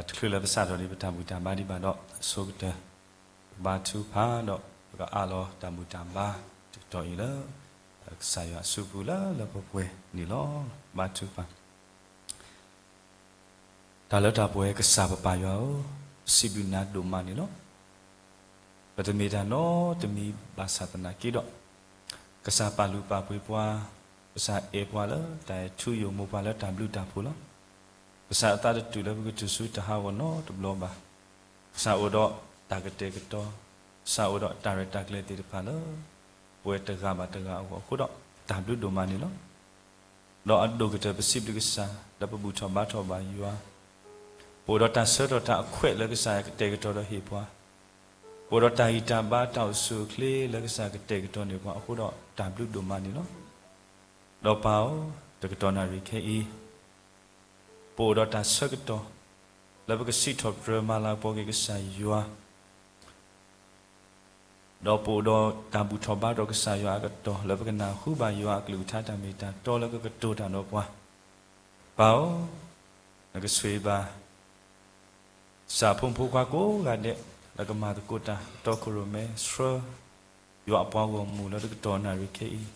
တချုးလၢပစးထီၣ်န့ၣ် ပတၢ်ဘူၣ်တၢ်ဘါဒံးဘၣ်ဒီး အဆိကတၢၢ် ပဘါထုကဖၣ်ဒီး ပကအးလီၤတၢ်ဘူၣ်တၢ်ဘါတကတီၢ်အံၤလၢ ကစၢ်ယွၤအစုပူၤလၢလၢပှဲၤပှဲၤန့ၣ်လီၤ. ဘါထုကဖၣ်. တၢ်လၢတၢ်ပှဲၤကစၢ်ပပၢ်ယွၤဧၢ, ပစံးဘျုးနၤဒိၣ်မးန့ၣ်လီၤ. ပတမ့ၢ်တၢ်နီတမံၤဘၣ်ဆၣ်သနာ်က့ဒီး ကစၢ်ပာ်လုၢ်ပာ်ပှ့ၤပှၤ, ကစၢ်အဲၣ်ပှၤလၢတၢ်အဲၣ်ထူယိာ်မိၢ်ပှၢ်လၢတၢ်ဘျုးတၢ်ဖှိၣ်လီၤ. ကစၢ်အသးတတုာ်လၢပကတုၤဆူတၢ်ဟးဂီၤနီတဘျီဘၣ်. ကစၢ်အိၣ်ဒီးတၢ်ကတဲာ်ကတီၤ, ကစၢ်အိၣ်ဒီးတၢ်ရဲၣ်တၢ်ကျဲၤသ့ၣ်တဖၣ်လၢ ပဝဲတဂၤဘၣ်တဂၤအဂီၢ်အဃိဒီး တၢ်ဘျုးဒိၣ်မးန့ၣ်လီၤ. ဒီးအဒိၣ်ကတၢၢ်ပစံးဘျုးကစၢ် လၢပဘူၣ်ထီၣ်ဘါထီၣ်ဘၣ်ယွၤ, ပအိၣ်ဒီးတၢ်ဆၢကတီၢ်တၢ်အခွဲးလၢကစၢ်ယွၤကတဲာ်ကတီၤဒီးဟ့ၣ်ပှၤ, ပအိၣ်ဒီးတၢ်ဂံၢ်တၢ်ဘါတၢ်အိၣ်ဆူၣ်အိၣ်ချ့လၢကစၢ်ကတဲာ်ကတီၤန့ၢ်ပှၤအဃိဒီး တၢ်ဘျုးဒိၣ်မးန့ၣ်လီၤ. ဒီးပၢ်ဧၢ, တကတီၢ်နၣ်ရံၣ်ခဲအံၤ ပအိၣ်ဒီးတၢ်ဆၢကတီၢ် လၢပကစံးထီၣ်ပတြၢၤမၤလၤကပီၤက့ၤကစၢ်ယွၤ ဒီးပအိၣ်ဒီးတၢ်ဘူၣ်ထီၣ်ဘါထီၣ်ကစၢ်ယွၤအကတီၢ် လၢပကနၢ်ဟူဘၣ်ယွၤအကလုၢ်ကထါတၢ်မ့ၢ်တၢ်တီလၢကကတိၤတၢ်ဒီးပှၤ, ပၢ်ဧၢ, နကဆိၣ်ဂ့ၤဘၣ် ကစၢ်ဖိမုၣ်ဖိခွါကိးဂၤဒဲး လၢကမၤသကိးတၢ် တီခိၣ်ရိၣ်မဲ ဆှၢ ယွၤအပှၤဂီၢ်မုၢ်လၢတကတီၢ်နၣ်ရံၣ်ခဲအံၤ,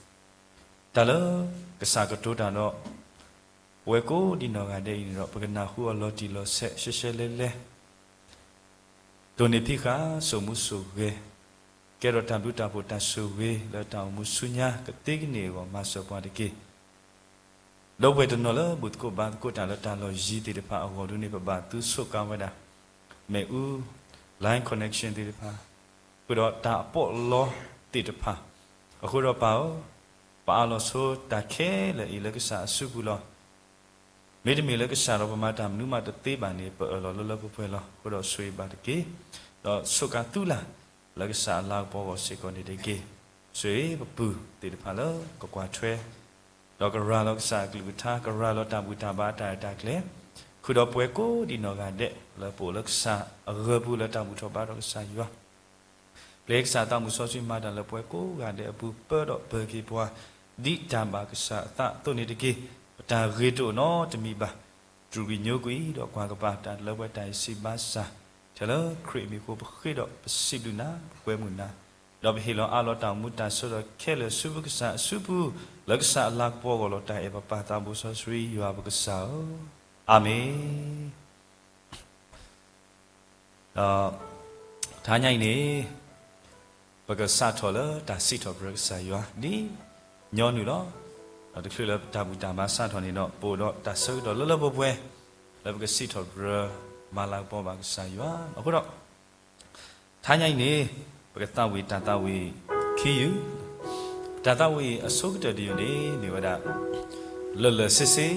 တၢ်လၢကစၢ်ကတိၤတၢ်ဒီး ပဝဲကိးဒံးနီၢ်ဂၤဒဲးအံၤန့ၣ်ဒီး ပကနၢ်ဟူအီၤလီၤတံၢ်လီၤဆဲး ရှဲရှဲလဲလဲ ဒိးန့ၢ်ဖံးဃာ် စိာ်မူစိာ်ဂဲၤ, ကဲထီၣ်တၢ်ဘျုးတၢ်ဖှိၣ်တၢ်ဆိၣ်ဂ့ၤ လၢတၢ်အိၣ်မူဆူညါကသ့ကန့ၢ်အဂီၢ် မၤစၢၤပှၤတက့ၢ်. ဒီပုၢ်ဝဲၢ်တနီၤလၢဘူၣ်သကိးဘါသကိးတၢ်လၢတၢ်လီၢ်ယံၤသ့ၣ်တဖၣ်အဂီၢ်ဒ်န့ၣ် ပဘၣ်သုစူးကါဝဲဒၣ် မ့ၣ်အူ line connection သ့ၣ်တဖၣ်, ဃုာ်ဒီးတၢ်အပီးအလီသ့ၣ်တဖၣ်, အဃိဒီးပၢ်ဧၢ, ပအးလီၤဆိတၢ်ခဲလၢာ်အံၤလၢကစၢ်အစုပူၤလီၤ. မ့တမ့ၢ်လၢကစၢ်ဒီးပမၤတၢ်မနုၤမးတသ့ဘၣ်န့ၣ် ပအၢၣ်လီၤလၢလၢပှဲၤပှဲၤလီၤ. အဃိဒီးဆိၣ်ဂ့ၤဘၣ်တက့ၢ်. ဒီးစူးကါသုလၢ် လၢကစၢ်အလၤကပီၤအဂီၢ်စ့ၢ်ကီးန့ၣ်တက့ၢ်. ဆိၣ်ဂ့ၤပပုၢ်သ့ၣ်တဖၣ်လၢကကွၢ်ထွဲ ဒီးကရၤလီၤကစၢ်အကလုၢ်ကထါ, ကရၤလီၤတၢ်ဘူၣ်တၢ်ဘါတၢ်ရဲၣ်တၢ်ကျဲၤ, ဃုာ်ဒီးပဝဲကိးဒံးနီၢ်ဂၤဒဲး လၢပအိၣ်လၢကစၢ်အဂၢၤပူၤလၢတၢ်ဘူၣ်ထီၣ်ဘါထီၣ်ကစၢ်ယွၤ ပျဲကစၢ်သးမုၢ်စီဆှံမၤတၢ်လၢပှၤကိးဂၤဒဲးအပူၤ ပၢဒီးပၢၤက့ၤပှၤ ဒ်တၢ်ဘၣ်ကစၢ်အသးအသိးန့ၣ်တက့ၢ်. ပတၢ်ဂ့ၤတအိၣ်နီတမံၤဘၣ်. တြူာ်က့ၤညိကွံာ်ဒီးကွၢ်ကပၤ တၢ်လၢပှဲၤတၢ်အံၤစံးဘၣ်ဆၣ်, ထဲလၢခရံာ်အမံၤအဃိ ပဃ့ဒီးပစံးဘျုးနၤ ပကွဲမုာ်နၤ, ဒီးပဟ့ၣ်လီၤအးလီၤတၢ်အိၣ်မူတၢ်ဆၢကတီၢ်ခဲလၢာ်ဆူပကစၢ်အစုပူၤ လၢကစၢ်အလၤကပီၤအဂီၢ်လီၤ. တၢ်အဲၣ်ပပၢ်သးဘိစီဆှံယွၤပကစၢ်ဧၢ, အၤမ့ၣ်. ဒီး တဟါညါအံၤန့ၣ် ပကစးထီၣ်လၢတၢ်စံးထီၣ်ပတြၢၤကစၢ်ယွၤ ဒ်ညီနုၢ်လီၤ. ဒီးတချုးလၢတၢ်ဘူၣ်တၢ်ဘါစးထီၣ်န့ၣ်ဒီး ပအိၣ်ဒီးတၢ်ဆၢကတီၢ်လၢလၢပှဲၤပှဲၤ လၢပကစံးထီၣ်ပတြၢၤ မၤလၤကပီၤဘၣ်ကစၢ်ယွၤ. အဃိဒီး တဟါညါအံၤန့ၣ် ပကသးဝံၣ်တၢ်သးဝံၣ်ခံယုၢ်, တၢ်သးဝံၣ်အဆိကတၢၢ်တယုၢ်န့ၣ် မ့ၢ်ဝဲဒၣ် လၢာ်လၢာ်ဆ့ဆ့,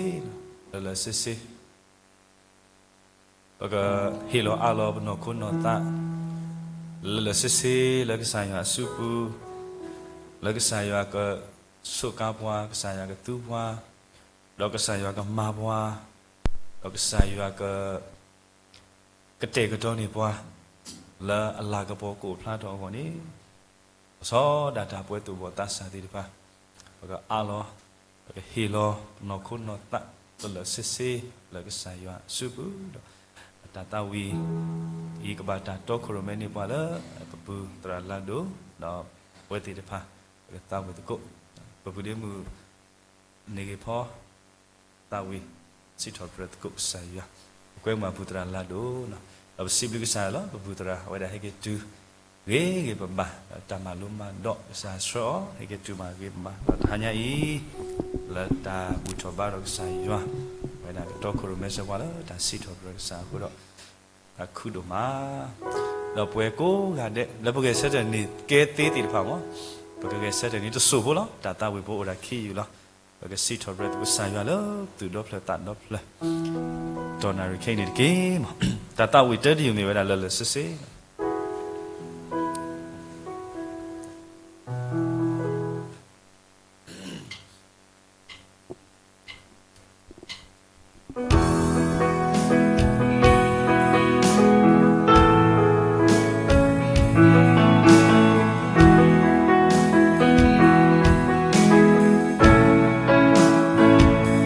လၢာ်လၢာ်ဆ့ဆ့ ပကဟ့ၣ်လီၤအးလီၤပနီၢ်ခိနီၢ်သး လၢာ်လၢာ်ဆ့ဆ့ လၢကစၢ်ယွၤအစုပူၤ, လၢကစၢ်ယွၤကစူးကါပှၤ, ကစၢ်ယွၤကသူပှၤ, ဒီးကစၢ်ယွၤကမၤပှၤ, ဒီးကစၢ်ယွၤက ကတဲာ်ကတီၤန့ၢ်ပှၤ လၢအလၤကပီၤကအိၣ်ဖျါထီၣ်အဂီၢ်န့ၣ်, ပဆီဒၣ်တၢ်ပှဲၤသူၣ်ဘီၣ်သးစၢ်သ့ၣ်တဖၣ်, ပကအးလီၤ, ပကဟ့ၣ်လီၤပနီၢ်ခိနီၢ်သး လၢာ်လၢာ်ဆ့ဆ့ လၢကစၢ်ယွၤအစုပူၤဒီး တၢ်သးဝံၣ်အံၤကဘၣ်တၢ်တီခိၣ်ရိၣ်မဲန့ၢ်ပှၤလၢ ပပုၢ်သရၣ်လၢဒိၣ် ဒီးပဝဲသ့ၣ်တဖၣ် ပကသးဝံၣ်သကိး ပပုၢ်ဒ့မုၣ် န့ၣ်ဂ့ၤဖီ သးဝံၣ် စံးထီၣ်ပတြၢၤသကိးကစၢ်ယွၤ, ပကွဲမုာ်ပုၢ်သရၣ်လၢဒိၣ်, ဒီးပစံးဘျုးကစၢ်လီၤ ပပုၢ်သရၣ် အဝဲဒၣ်ဟဲက့ၤတုၤ ဂ့ၤဂ့ၤဘၣ်ဘၣ် တၢ်မၤလိမၤဒိး ကစၢ်ဆှၢအီၤ ဟဲက့ၤတုၤမၤဂ့ၤမး ဒီးတဟါညါအံၤ လၢတၢ်ဘူၣ်ထီၣ်ဘါထီၣ်ကစၢ်ယွၤ အဝဲဒၣ်ကတီခိၣ်ရိၣ်မဲစၢၤပှၤလၢတၢ်စံးထီၣ်ပတြၢၤကစၢ်အဃိဒီး တၢ်ခုဒိၣ်မး ဒီးပှၤကိးဂၤဒဲး လၢပဂဲၤဆၢထၢၣ်န့ၢ်ကဲသ့သ့ၣ်တဖၣ်မး, ပကဂဲၤဆၢထၢၣ်န့ၣ်တစိၢ်ဖိလီၤ. တၢ်သးဝံၣ်ဖိအိၣ်ဒၣ်ခံယုၢ်လီၤ. ပကစံးထီၣ်ပတြၢၤကစၢ်ယွၤလၢသူၣ်ဒီဖျၢၣ်သးဒီဖျၢၣ် တီၢ်နၣ်ရံၣ်ခဲအံၤန့ၣ်တက့ၢ်မး. တၢ်သးဝံၣ်တၢတယုၢ်မ့ၢ်ဝဲဒၣ်လၢာ်လၢာ်ဆ့ဆ့ လ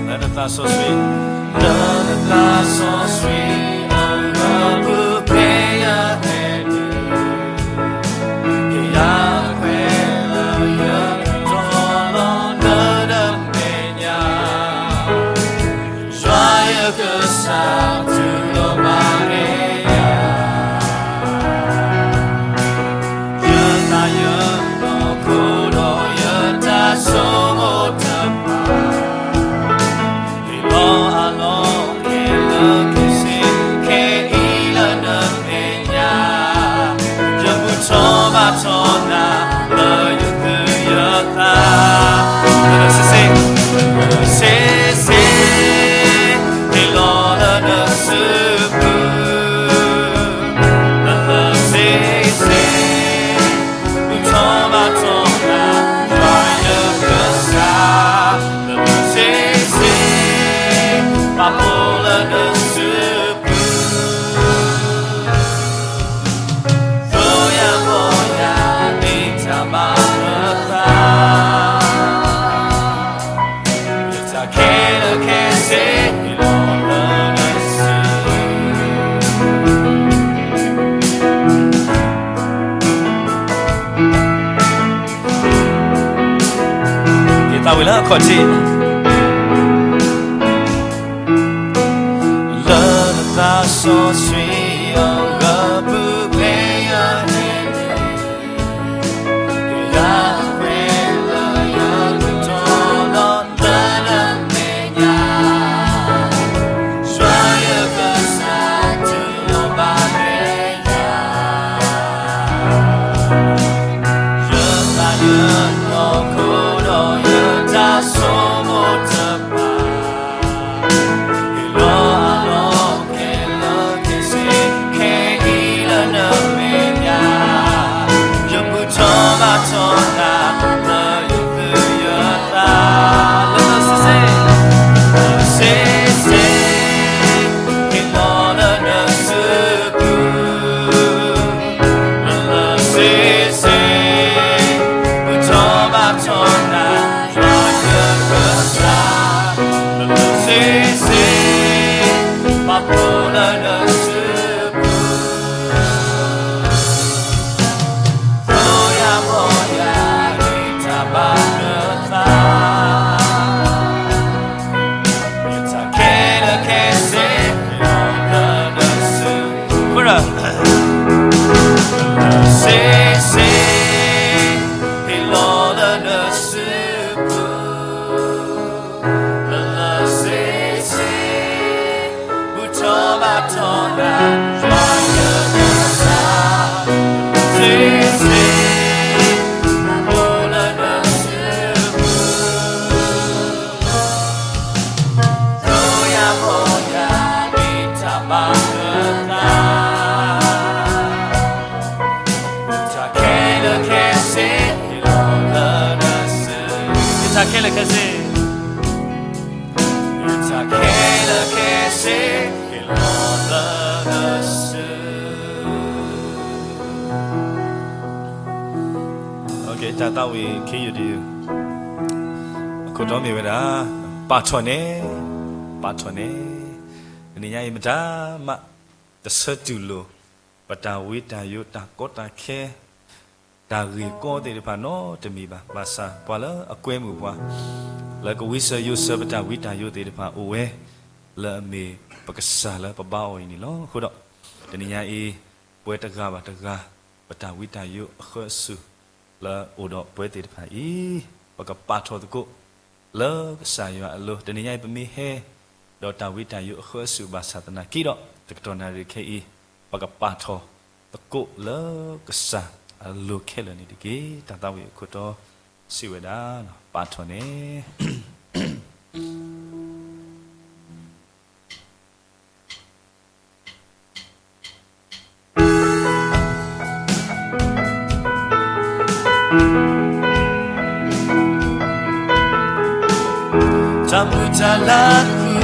ၢနသးစီဆှံ, လၢနသးစီဆှံအဂီၢ် ခီၣ်ထံး, လၢနသးစီဆှံအဂီၢ် ပူၤဖျဲးယၤန့ၣ် ယခွဲးလၢယကတီၤလီၤလၢနမဲာ်ညါ, ယွၤယကစၢ်တူၢ်လိာ်ဘၣ်က့ၤယၤ, ယသးယနီၢ်ခိဒီးယတၢ်ဆိကမိၣ်တဖၣ် ဟ့ၣ်လီၤအလီၢ်ခဲလၢာ်ခဲဆ့ ခဲအံၤလၢနမဲာ်ညါ, ယဘူၣ်ထီၣ်ဘါထီၣ်နၤ လၢယသူၣ်ယသး လၢလၢဆ့ဆ့, လၢလၢဆ့ဆ့, ဟ့ၣ်လီၤလၢနစုပူၤ, လၢလၢဆ့ဆ့, ဘူၣ်ထီၣ်ဘါထီၣ်နၤ ယွၤယကစၢ်, လၢလၢဆ့ဆ့, ပာ်ဖှိၣ်လၢနစုပူၤ, သိယၤဘီယၤ ဒ်တၢ်ဘၣ်နသး, ယတၢ်ခဲလၢာ်ခဲဆ့ ဟ့ၣ်လီၤလၢနစုပူၤ, လၢလၢဆ့ဆ့, ဟ့ၣ်လီၤလၢနစု လၢလၢဆ့ဆ့, ဘူၣ်ထီၣ်ဘါထီၣ်နၤ ယွၤယကစၢ်, ဆ့ဆ့, ပာ်ဖှိၣ်လၢနစုပူၤ, သိယၤဘီယၤ ဒ်တၢ်ဘၣ်နသး, ယတၢ်ခဲလၢာ်ခဲဆ့ ဟ့ၣ်လီၤလၢနစု, ယတၢ်ခဲလၢာ်ခဲဆ့, ယတၢ်ခဲလၢာ်ခဲဆ့ ဟ့ၣ်လီၤလၢနစု. တၢ်သးဝံၣ်ခံယုၢ်တယုၢ် အခိၣ်တီမ့ၢ်ဝဲဒၣ် ပာ်ထီၣ်န့ၣ်, ပာ်ထီၣ်န့ၣ်, တနံၤညါအံၤမတၤမး တဆၢတူၢ်လိာ် ပတၢ်ဝံတၢ်ယိး တၢ်ကီတၢ်ခဲ တၢ်ဂ့ၢ်ကီသ့ၣ်တဖၣ်နီတမံၤဘၣ်. ဘၣ်ဆၣ်ပှၤလၢအကွဲမုာ်ပှၤ လၢကဝံစၢၤယိးစၢၤပတၢ်ဝံတၢ်ယိးသ့ၣ်တဖၣ်အိၣ်ဝဲ လၢအမ့ၢ်ပကစၢ်လၢပဘါအီၤအံၤန့ၣ်လီၤ. အဃိဒီး တနံၤညါအံၤ ပဝဲတဂၤဘၣ်တဂၤ ပတၢ်ဝံတၢ်ယိးအဃၢအစူၢ် လၢအအိၣ်ဒီးပဝဲသ့ၣ်တဖၣ်အံၤ ပကပာ်ထီၣ်သကိး လၢကစၢ်ယွၤအလိၤ. တနံၤညါအံၤ ပမ့ၢ်ဟဲ ဒီးတၢ်ဝံတၢ်ယိးအဃၢအစူၢ်ဘၣ်ဆၣ်သနာ်က့ဒီး တကတီၢ်နၣ်ရံၣ်ခဲအံၤ ပကပာ်ထီၣ်သကိးလၢကစၢ်အလိၤခဲလၢာ်န့ၣ်တက့ၢ်. တၢ်သးဝံၣ်အခိၣ်တီစံးဝဲဒၣ် ပာ်ထီၣ်န့ၣ် တၢ်မုာ်တၢ်လၤ ဃု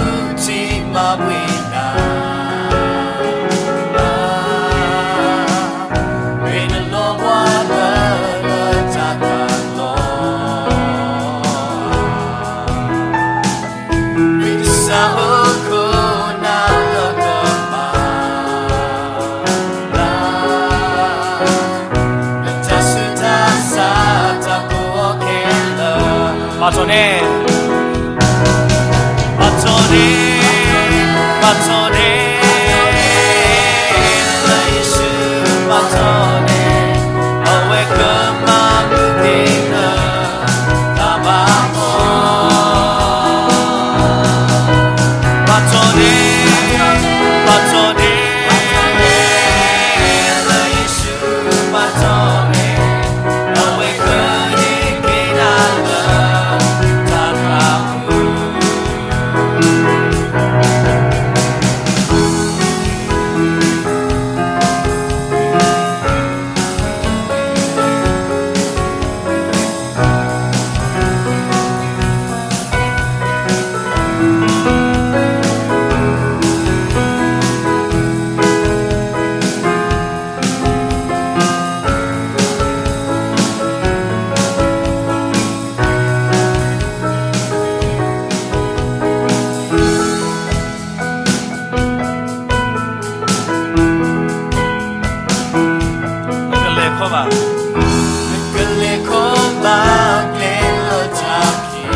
ထံၣ်မၤဘှံးနၤ, မ့ၢ်နလီၤဘှါလၢတၢ်ကလီၤ, မ့ၢ်ကစၢ်အခိၣ်နၢ်လၢကမၤ နတၢ်ဆူးတၢ်ဆါတၢ်ကိးအီၤခဲလၢာ်, ပာ်ထီၣ်န့ၣ်, ပာ်ထီၣ်န့ၣ်, ပာ်ထီၣ်န့ၣ်, လၢယ့ၣ်ၡူးပာ်ထီၣ်န့ၣ်, အဝဲကမၤမုာ်က့ၤလၢ တၢ်ဘၣ်အီၤ, ပာ်ထီၣ်န့ၣ်, ပာ်ထီၣ်န့ၣ်, လၢယ့ၣ်ၡူးပာ်ထီၣ်န့ၣ်, အဝဲကန့ၢ်က့ၤတၢ်လၢ တၢ်ဘၣ်အီၤ နကလဲၤခီဘၣ်, နကလဲၤခီဘၣ်ကျဲလၢတၢ်ခံး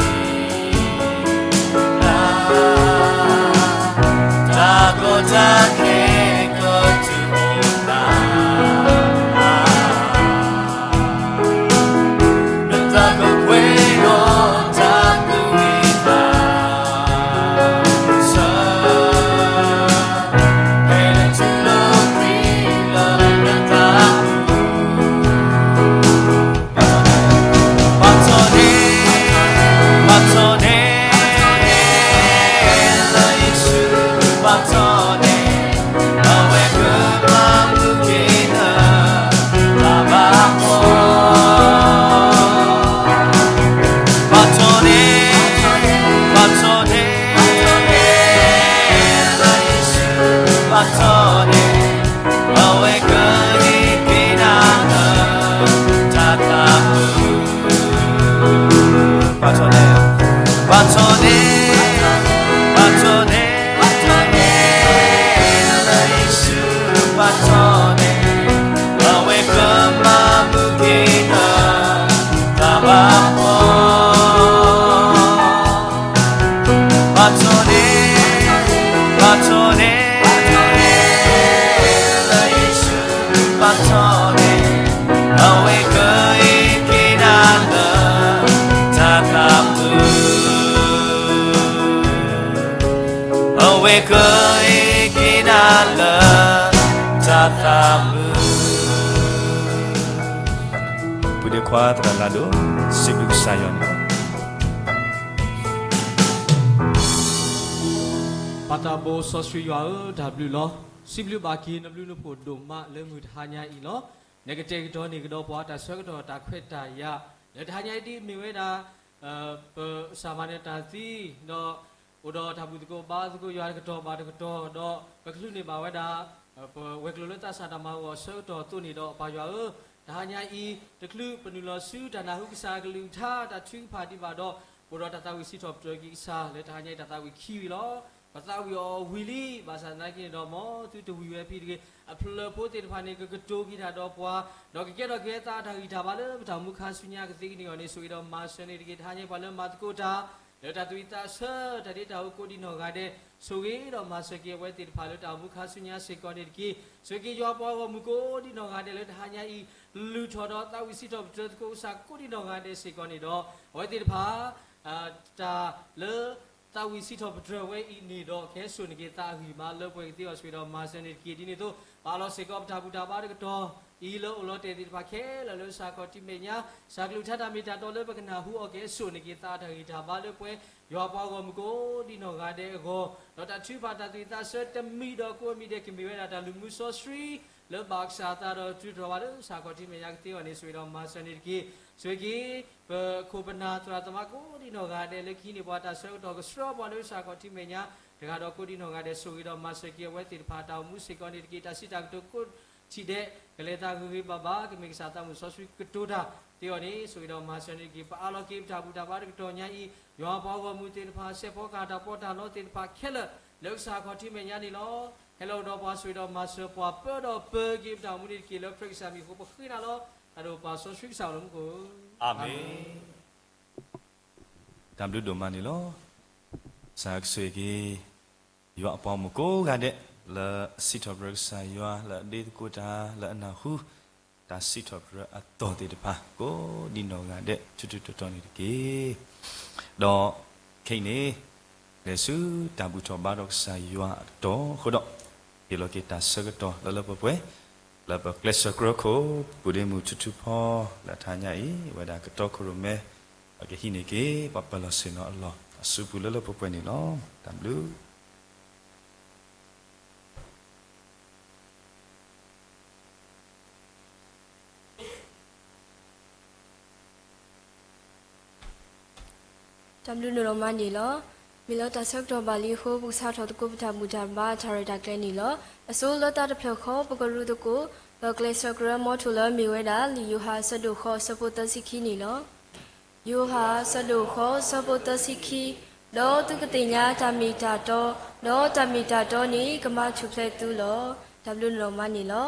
သးမုာ်. ပုၢ်ဒီးခွါသရၣ်လၢဒိၣ်, စံးဘျုးကစၢ်ယွၤန့ၣ်လီၤ. ပၢ်သးဘိစီဆှံယွၤဧၢ, တၢ်ဘျုးလီၤ. စံးဘျုးဘၣ်က့ၤနဘျုးနဖှိၣ်ဒိၣ်မးလၢမုၢ်တဟါညါအံၤလီၤ. နကတဲာ်ကတီၤန့ၢ်ကဒီးပှၤ တၢ်ဆၢကတီၢ်တၢ်ခွဲးတၢ်ယာ် လၢတဟါညါအံၤဒ်အမ့ၢ်ဝဲဒၣ် ပစၢ်မၤနၢၤတၢ်သံ, ဒီးအိၣ်ဒီးတၢ်ဘူၣ်သကိးဘါသကိးယွၤတကတီၢ်ဘၣ်တကတီၢ်, ဒီးပကချုးန့ၢ်ဘၣ်ဝဲဒၣ် ပဝဲၤကျိၤလၢသးစၢ်တၢ်မၤအဂီၢ်အဆၢကတီၢ်အသိးန့ၣ်ဒီး ပၢ်ယွၤဧၢ, တဟါညါအံၤ တချုးပနုာ်လီၤဆူတၢ်နၢ်ဟူကစၢ်အကလုၢ်ကထါတၢ်ထုကဖၣ်ဒံးဘၣ်ဒီး အိၣ်ဒီးတၢ်သးဝံၣ်စံးထီၣ်ပတြၢၤက့ၤကစၢ်လၢတဟါညါအံၤတၢ်သးဝံၣ်ခံဝံၤလီၤ. ပသးဝံၣ်အီၤဝံၤလံ, ဘၣ်ဆၣ်သနာ်က့န့ၣ်ဒီး မ်သုတဝံၤဝဲဖဲတဂ့ၤ, အဖျၢၣ်ဖိသ့ၣ်တဖၣ်န့ၣ် ကကတိၤက့ၤတၢ်ဒီးပှၤ, ဒီးကကဲထီၣ်က့ၤအသးအတၢ်ဂံၢ်တၢ်ဘါလၢပတၢ်အိၣ်မူခါဆူညါကသ့ကန့ၢ်အဂီၢ်န့ၣ် ဆိၣ်ဂ့ၤဒီးမၤစၢၤန့ၣ်တက့ၢ်. တဟါညါပှၤလၢမၤသကိးတၢ် လၢတၢ်သူၣ်ဝံၣ်သးဆၢ တၢ်ဒ့တၢ်အူကိးဒံးနီၢ်ဂၤဒဲး, ဆိၣ်ဂ့ၤဒီးမၤစၢၤက့ၤအဝဲသ့ၣ်တဖၣ်လၢတၢ်အိၣ်မူခါဆူညါစ့ၢ်ကီးန့ၣ်တက့ၢ်. ဆိၣ်ဂ့ၤက့ၤယွၤပှၤဂီၢ်မုၢ်ကိးဒံးနီၢ်ဂၤဒဲးလၢတဟါညါအံၤ လုၢ်ထီၣ်ဒီးသးဝံၣ်စံးထီၣ်ပတြၢၤသကိးကစၢ်ကိးဒံးနီၢ်ဂၤဒဲးစ့ၢ်ကီးန့ၣ်ဒီး အဝဲသ့ၣ်တဖၣ် တၢ်လၢ သးဝံၣ်စံးထီၣ်ပတြၢၤဝဲအံၤန့ၣ်ဒီး ကဟဲစိာ်န့ၢ်က့ၤသးအဂံၢ်ဘါလၢပှဲၤကသ့အီၤ ဆိၣ်ဂ့ၤဒီးမၤစၢၤန့ၣ်တက့ၢ်. ဒ်န့ၣ်အသိး ပအးလီၤစ့ၢ်ကီးပတၢ်ဘူၣ်တၢ်ဘါတကတီၢ်အံၤလၢအိၣ်လီၤတဲာ်သ့ၣ်တဖၣ်ခဲလၢာ်လၢစ့ၢ်ကီးထံမဲာ်ညါ စ့ၢ်ကီးကလုၢ်ကထါတၢ်မ့ၢ်တၢ်တီလၢပကနၢ်ဟူအီၤ ကဟဲစိာ်န့ၢ်က့ၤသးအတၢ်ဂံၢ်တၢ်ဘါလၢပှဲၤ ယွၤပှၤဂီၢ်မုၢ်ကိးဒံးနီၢ်ဂၤဒဲးအဂီၢ်, ဒီးတၢ်ထုကဖၣ်တၢ်သူၣ်ဝံၣ်သးဆၢတမံၤဒီးကိးမံၤဒဲး ကမ့ၢ်ဝဲဒၣ်တၢ်လုၢ်မူစီဆှံ လၢဘၣ်ကစၢ်အသးဒီးတုၤထီၣ်ဘၣ်လၢစ့ၢ်ကီးထံမဲာ်ညါကသ့အီၤန့ၣ် ဆိၣ်ဂ့ၤဒီးမၤစၢၤန့ၣ်တက့ၢ်. ဆိၣ်ဂ့ၤက့ၤ ပခိၣ်ပနၢ်သရၣ်သမါကိးဒံးနီၢ်ဂၤဒဲးလၢကဟံးန့ၢ်ပှၤတၢ်ဆၢကတီၢ် ကဆှၢပှၤလၢစ့ၢ်ကီးထံမဲာ်ညါ တဂၤဒီးကိးဒံးနီၢ်ဂၤဒဲး ဆိၣ်ဂ့ၤဒီးမၤစၢၤက့ၤအဝဲသ့ၣ်တဖၣ်တၢ်အိၣ်မူစ့ၢ်ကီးန့ၣ်တက့ၢ်. တၢ်စံးတၢ်ကတိၤကိးထံၣ်ဒဲး ကလဲၤသးဂ့ၤဂ့ၤဘၣ်ဘၣ် ကမ့ၢ်ကစၢ်သးမုာ်စီဆှံကတိၤတၢ်သ့အီၤန့ၣ် ဆိၣ်ဂ့ၤဒီးမၤစၢၤန့ၣ်တက့ၢ်. ပအးလီၤက့ၤပတၢ်ဘူၣ်တၢ်ဘါတကတီၢ်ညါအံၤ ယွၤပှၤဂီၢ်မုၢ်သ့ၣ်တဖၣ် စဲးဖီကဟၣ်တၢ်ပီးတၢ်လီသ့ၣ်တဖၣ်ခဲလၢာ် လၢကစၢ်အခီၣ်ထံးမဲာ်ညါန့ၣ်လီၤ. ဟဲလီၤကဒီးပှၤ ဆိၣ်ဂ့ၤဒီးမၤစၢၤပှၤ ပၢဒီးပၢက့ၤပတၢ်အိၣ်မူန့ၣ်တက့ၢ်. လၢခရံာ်ကစၢ်မံၤအဃိ ပဃ့နၤလီၤ. တၢ်ဒိၣ်ပၢ်စီဆှံကစၢ်အိၣ်လၢမူခိၣ်, အၤမ့ၣ်. တၢ်ဘျုးဒိၣ်မးန့ၣ်လီၤ. ကစၢ်ကဆိၣ်ဂ့ၤက့ၤ ယွၤအပှၤဂီၢ်မုၢ်ကိးဂၤဒဲး လၢအစံးထီၣ်ပတြၢၤကစၢ်ယွၤ လၢအဒ့သကိးတၢ် လၢအနၢ်ဟူ တၢ်စံးထီၣ်ပတြၢၤအသီၣ်သ့ၣ်တဖၣ် ကိးဒံးနီၢ်ဂၤဒဲး ထူးထူးတီၤတီၤန့ၣ်တက့ၢ်. ဒီးခဲအံၤန့ၣ် လဲၤဆူတၢ်ဘူၣ်ထီၣ်ဘါထီၣ်ကစၢ်ယွၤအကတီၢ်အဃိဒီး ဟ့ၣ်လီၤက့ၤတၢ်ဆၢကတီၢ်လၢလၢပှဲၤပှဲၤ လၢပကျဲးစၢးကြၢးခိၣ် ပုၢ်ဒ့မုၣ်ထူထူဖီ လၢတဟါညါအံၤ ဝဲဒၣ်ကတီခိၣ်ရိၣ်မဲ အကဟံးန့ၢ်က့ၤ ပှၤပၢၤလီၢ်ဆ့ၣ်နီၤအလီၢ် အစုပူၤလၢလၢပှဲၤပှဲၤန့ၣ်လီၤ. တၢ်ဘျုး တၢ်ဘျုးဒိၣ်မးန့ၣ်လီၤ. မ့ၢ်လၢတၢ်ဆၢကတီၢ်ဘၣ်လံအဃိ ပကစးထီၣ်သကိးပတၢ်ဘူၣ်တၢ်ဘါတၢ်ရဲၣ်တၢ်ကျဲၤန့ၣ်လီၤ. အစိလၢတၢ်တဖျၢၣ်ဃီ ပကရူၢ်သကိး ပကျဲးစၢးကြၢးမီထိၣ်လၢမ့ၢ်ဝဲဒၣ် လံာ်ယိၤဟၣ်အဆၢဒိၣ်ဃိး အဆၢဖိသၢဆံခံန့ၣ်လီၤ. ယိၤဟၣ်အဆၢဒိၣ်ဃိး အဆၢဖိသၢဆံခံ, ဒီးသုကသ့ၣ်ညါတၢ်မ့ၢ်တၢ်တီ, ဒီးတၢ်မ့ၢ်တၢ်တီန့ၣ် ကမၤထူၣ်ဖျဲးသုလီၤ. တၢ်ဘျုးဒိၣ်မးန့ၣ်လီၤ.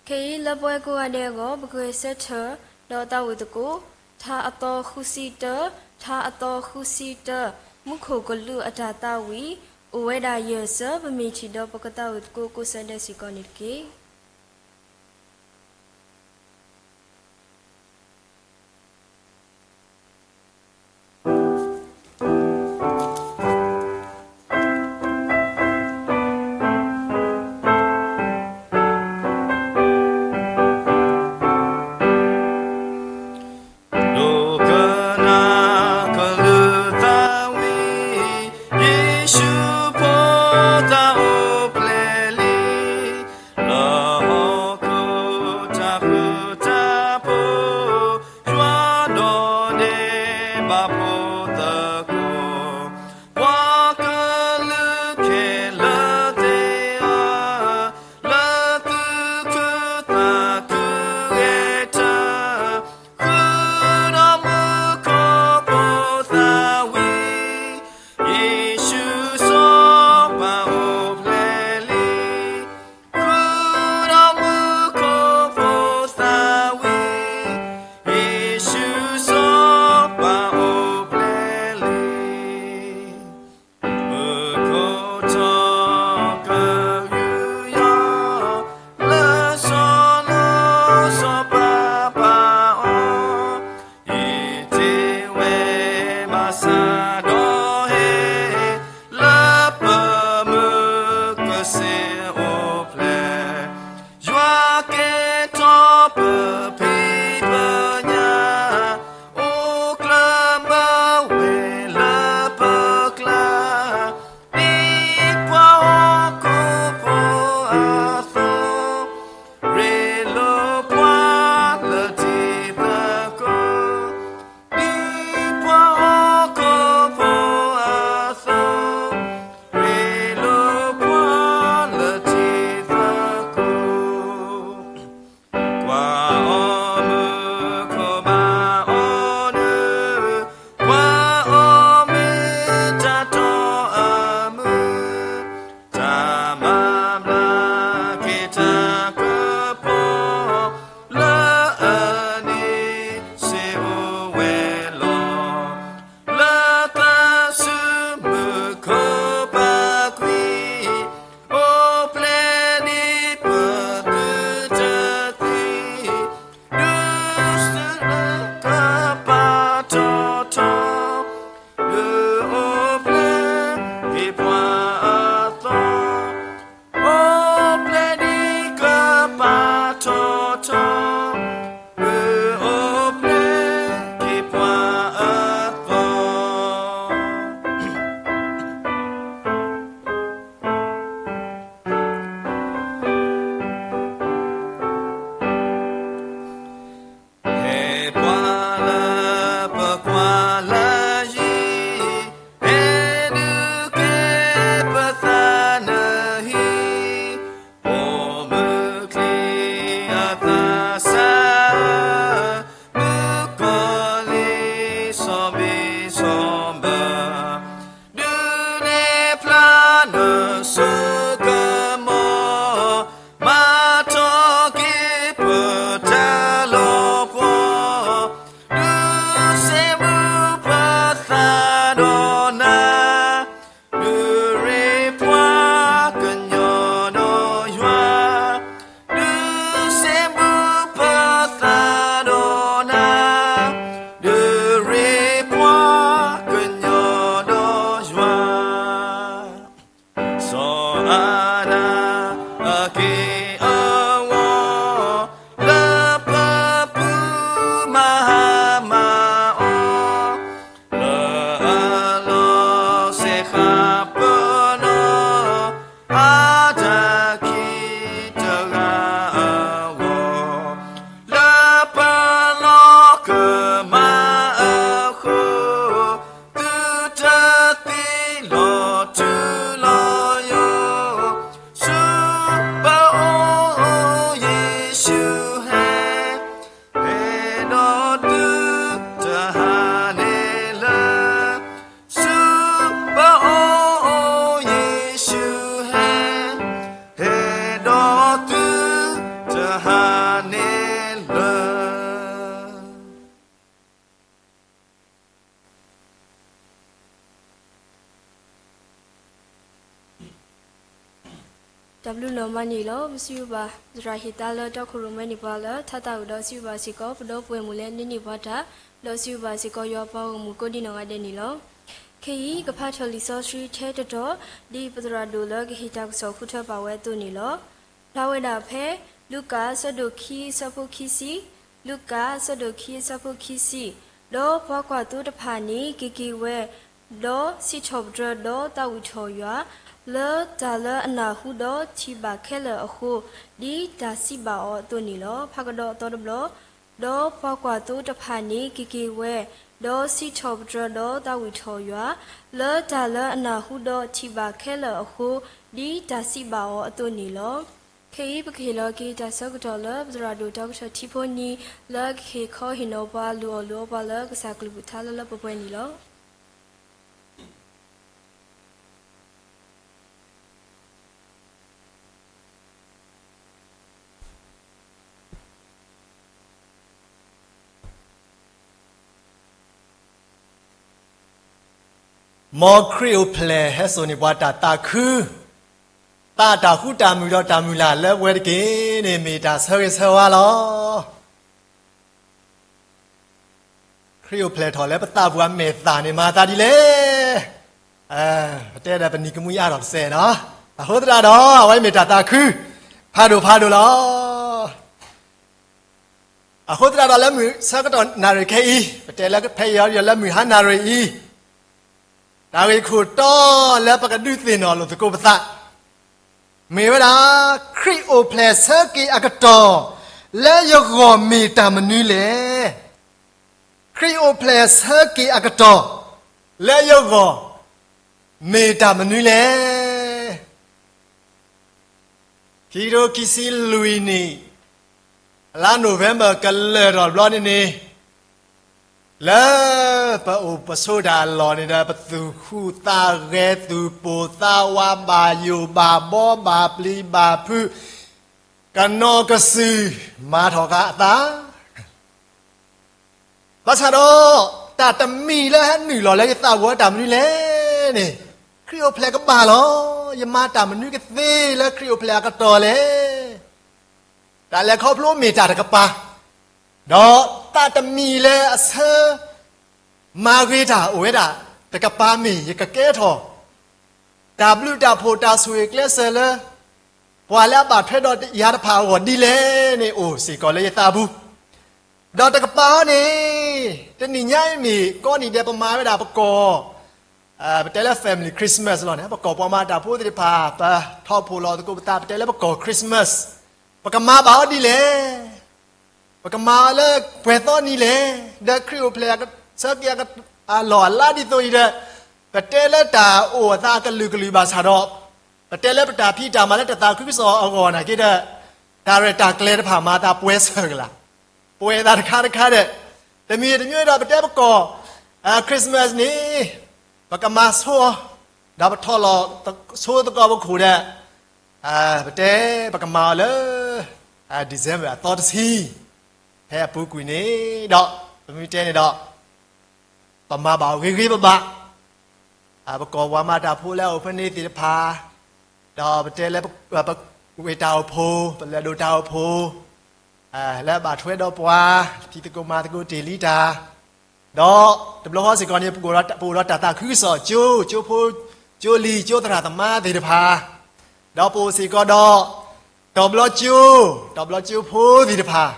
ခဲအံၤလၢပဝဲကိးဂၤဒဲးအဂီၢ် ပကဂဲၤဆၢထၢၣ် ဒီးသးဝံၣ်သကိး ထါအသီဃုဆံတၢ, ထါအသီဃုဆံတၢ, မူခိၣ်ကလူးအတၢ်သးဝံၣ်, အိၣ်ဝဲဒၣ်ယဲၢ်ဆၢ ပမ့ၢ်ထံၣ်ဒီး ပကသးဝံၣ်သကိးကိးဆၢဒဲးစ့ၢ်ကီးန့ၣ်တက့ၢ်. ဟါန့ၣ်လၢ တၢ်ဘျုးနီၢ်မးန့ၣ်လီၤ. ပစံးဘျုးဘၣ် သရၣ်ဟ့ၣ်သါလၢတၢ်ခိၣ်ရိၣ်မဲန့ၢ်ပှၤလၢထါသးဝံၣ်ဒီး စံးဘျုးဘၣ်စ့ၢ်ကီး ပဒီပုၢ်ဝဲၢ်မုၣ်လၢန့ၢ်န့ၢ်ပှၤတၢ်, ဒီးစံးဘျုးဘၣ်စ့ၢ်ကီး ယွၤပှၤဂီၢ်မုၢ်ကိးဒံနီၢ်ဂၤဒဲးန့ၣ်လီၤ. ခဲအံၤ ကဖးထီၣ်လံာ်စီဆှံထဲတတီၤ ဒ်ပသရၣ်ဒိၣ်လၢကဟ့ၣ်တၢ်ကစီၣ်ဃုထၢပာ်ဝဲအသိးန့ၣ်လီၤ. ဖျါဝဲဒၣ်ဖဲ လူၤကၣ် အဆၢဒိၣ်ခံ အဆၢဖိခံဆံ, လူၤကၣ် အဆၢဒိၣ်ခံ အဆၢဖိခံဆံ, ဒီးပှၤကွၢ်သိတဖၣ်န့ၣ် က့ၤက့ၤဝဲ, ဒီးစံးထီၣ်ပတြၢၤဒီးသးဝံၣ်ထီၣ်ယွၤ လၢတၢ်လၢအနၢ်ဟူဒီးထံၣ်ဘၣ်ခဲလၢာ်အဃိ, ဒ်တၢ်စံးဘၣ်အီၤအသိးန့ၣ်လီၤ. ဖးကဒီးအသီတဘျီ, ဒီးပှၤကွၢ်သိတဖၣ်န့ၣ် က့ၤက့ၤဝဲ, ဒီးစံးထီၣ်ပတြၢၤဒီးသးဝံၣ်ထီၣ်ယွၤ လၢတၢ်လၢအနၢ်ဟူဒီးထံၣ်ဘၣ်ခဲလၢာ်အဃိ, ဒ်တၢ်စံးဘၣ်အီၤအသိးန့ၣ်လီၤ. ခဲအံၤပကဟ့ၣ်လီၤက့ၤတၢ်ဆၢကတီၢ်လၢ ပသရၣ်ဒိၣ်တၢ်ကထၢၣ်ထံဖိနံၤ လၢကဟ့ၣ်ခီဟ့ၣ်နီၤပှၤ လုၢ်အီၣ်လုၢ်အီပှၤလၢကစၢ်ကလုၢ်ကထါလၢလၢပှဲၤပှဲၤန့ၣ်လီၤ. မ်ခရံာ်အိၣ်ဖျဲၣ်ဟဲစိာ်န့ၢ်ပှၤတၢ်သးခု, သးတၢ်ဃူတၢ်မုာ်ဒီးတၢ်မုၢ်လၢ်လၢပဝဲတက့ၢ်န့ၣ် မ့ၢ်တၢ်ဆၢဂ့ၤဆၢဝါလီၤ. ခရံာ်အိၣ်ဖျဲၣ်ထီၣ်လၢပသးပူၤအမဲာ်သၣ်န့ၣ် မၤသးဒ်လဲၣ်. ပတဲဒီးပနံၤကမှံအါထီၣ်တစဲးနီၤ. အဃိသတးဒီး အဝဲမ့ၢ်တၢ်သးခု ဖးဒိၣ်ဖးဒိၣ်လီၤ. အဃိသတးဒီးလၢမုၢ်ဆၢကတီၢ်နၣ်ရံၣ်ခဲအံၤ ပတဲလၢဖဲအံၤဒီးလၢမုၢ်ဟါနၣ်ရံၣ်အံၤ တၢ်ဂ့ၢ်ခိၣ်တီလၢပကဒုးသ့ၣ်နီၣ်လိာ်သကိးပသး မ့ၢ်ဝဲဒၣ် ခရံာ်အိၣ်ဖျဲၣ်ဆၢက့ၤအကတီၢ် လၢယဂီၢ်မ့ၢ်တၢ်မနုၤလဲၣ်. ခရံာ်အိၣ်ဖျဲၣ်ဆၢက့ၤအကတီၢ် လၢယဂီၢ် မ့ၢ်တၢ်မနုၤလဲၣ်. ခံကထိခံဆံလွံၢ်နံၣ် လါ November ကလၢာ်ထီၣ်ဘျီန့ၣ်န့ၣ် လၢပအိၣ်ပဆိးတၢ်အလီၢ်န့ၣ်ဒီး ပသူၣ်ဟူးသးဂဲၤ သူၣ်ပိၢ်သးဝး ဘၣ်ယိၣ်ဘၣ်ဘီ ဘၣ်ပျံၤဘၣ်ဖုး ကနီၤကစုၢ် မၤထီၣ်ဃာ်အသး ဘၣ်ဆၣ်ဒီး တၢ်တမံၤလၢဟဲနုာ်လီၤလၢယသးပူၤတၢ်မနုၤလဲၣ်န့ၣ်, ခရံာ်အိၣ်ဖျဲၣ်ကဘၣ်လီၤ. ယမၤတၢ်မနုၤကသ့လၢခရံာ်အိၣ်ဖျဲၣ်အကတီၢ်လဲၣ်. တၢ်လဲၤခီဖျိမ့ၢ်တၢ်တကပၤ, ဒီးတၢ်တမံၤလၢအဆၢ မၤဂ့ၤတၢ်အိၣ်ဝဲဒၣ်တကပၤမ့ၢ် ယကကဲထီၣ် တၢ်ဘျုးတၢ်ဖှိၣ်တၢ်ဆိၣ်ဂ့ၤကျဲးစၢးလၢ ပှၤလၢအဘၣ်ထွဲဒီးယၤတဖၣ်အဂီၢ်ဒ်လဲၣ်န့ၣ် အိၣ်စ့ၢ်ကီးလၢယသးပူၤ, ဒီးတကပၤအံၤန့ၣ် တနံၤညါအံၤမ့ၢ်ကိးနံၤဒဲး ပမၤဝဲဒၣ်ပကီၢ် ပတဲလၢ family Christmas လီၤန့ၣ်, ပကီၢ်ပှၤမၤတၢ်ဖိသ့ၣ်တဖၣ် ပထီၣ်ဖှိၣ်လီၤသကိးပသး ပတဲလၢပကီၢ် Christmas, ပကမၤဘၣ်အီၤဒ်လဲၣ်. ပကမၤအီၤလၢပှဲၤသီနံၤလဲၣ်. ဒီးခရံာ်အိၣ်ဖျဲၣ်ဆၢက့ၤအလီၢ်အလါဒ်သိးအံၤဒီး, ပတဲလၢတၢ်အိၣ်အသးအကလုာ်ကလုာ်ဘၣ်ဆၣ်ဒီး, ပတဲလၢပတၢ်ဖံးတၢ်မၤလၢတၢ်သးခုကစီၣ်အဂီၢ်နာ်က့ဒီး, တၢ်ရဲၣ်တၢ်ကျဲၤတဖၣ်မၤသးပှဲၤဆၢၣ်ကလာ်, ပှဲၤသးတခါတခါဒီး, တမံၤတမံၤဒီး ပတဲပကီၢ် Christmas န့ၣ် ပကမၤဆိအီၤ, ဒီးပထီၣ်လီၤဆိသကိးပခိၣ်ဒီး ပတဲပကမၤအီၤလၢ December အသီတဆံ, ဖဲအပူၤကွံာ်န့ၣ်ဒီး ပမ့ၢ်တဲန့ၣ်ဒီး ပမၤဘၣ်အီၤဂ့ၤဂ့ၤဘၣ်ဘၣ်, ပကီၢ်ပှၤမၤတၢ်ဖိလၢအအိၣ်ဖဲန့ၣ်သ့ၣ်တဖၣ်, ဒီးပတဲလၢ ပဝ့ၢ်တၢ်အိၣ်ဖှိၣ် ပလဲၤဒိးတၢ်အိၣ်ဖှိၣ် လၢအဘၣ်ထွဲဒီးပှၤ ဖံးသကိးမၤသကိးတ့ၢ်လံတၢ်, ဒီးတဘျီဃီစ့ၢ်ကီးန့ၣ် ပအိၣ်ဒီးတၢ်သးခုကစီၣ်ကၠိ, ကၠိဖိ ကၠိလံၤ ကၠိသရၣ်သမါသ့ၣ်တဖၣ်, ဒီးပအိၣ်စ့ၢ်ကီးဒီး တီၤဘျီကၠိ, တီၤဘျီကၠိဖိသ့ၣ်တဖၣ်,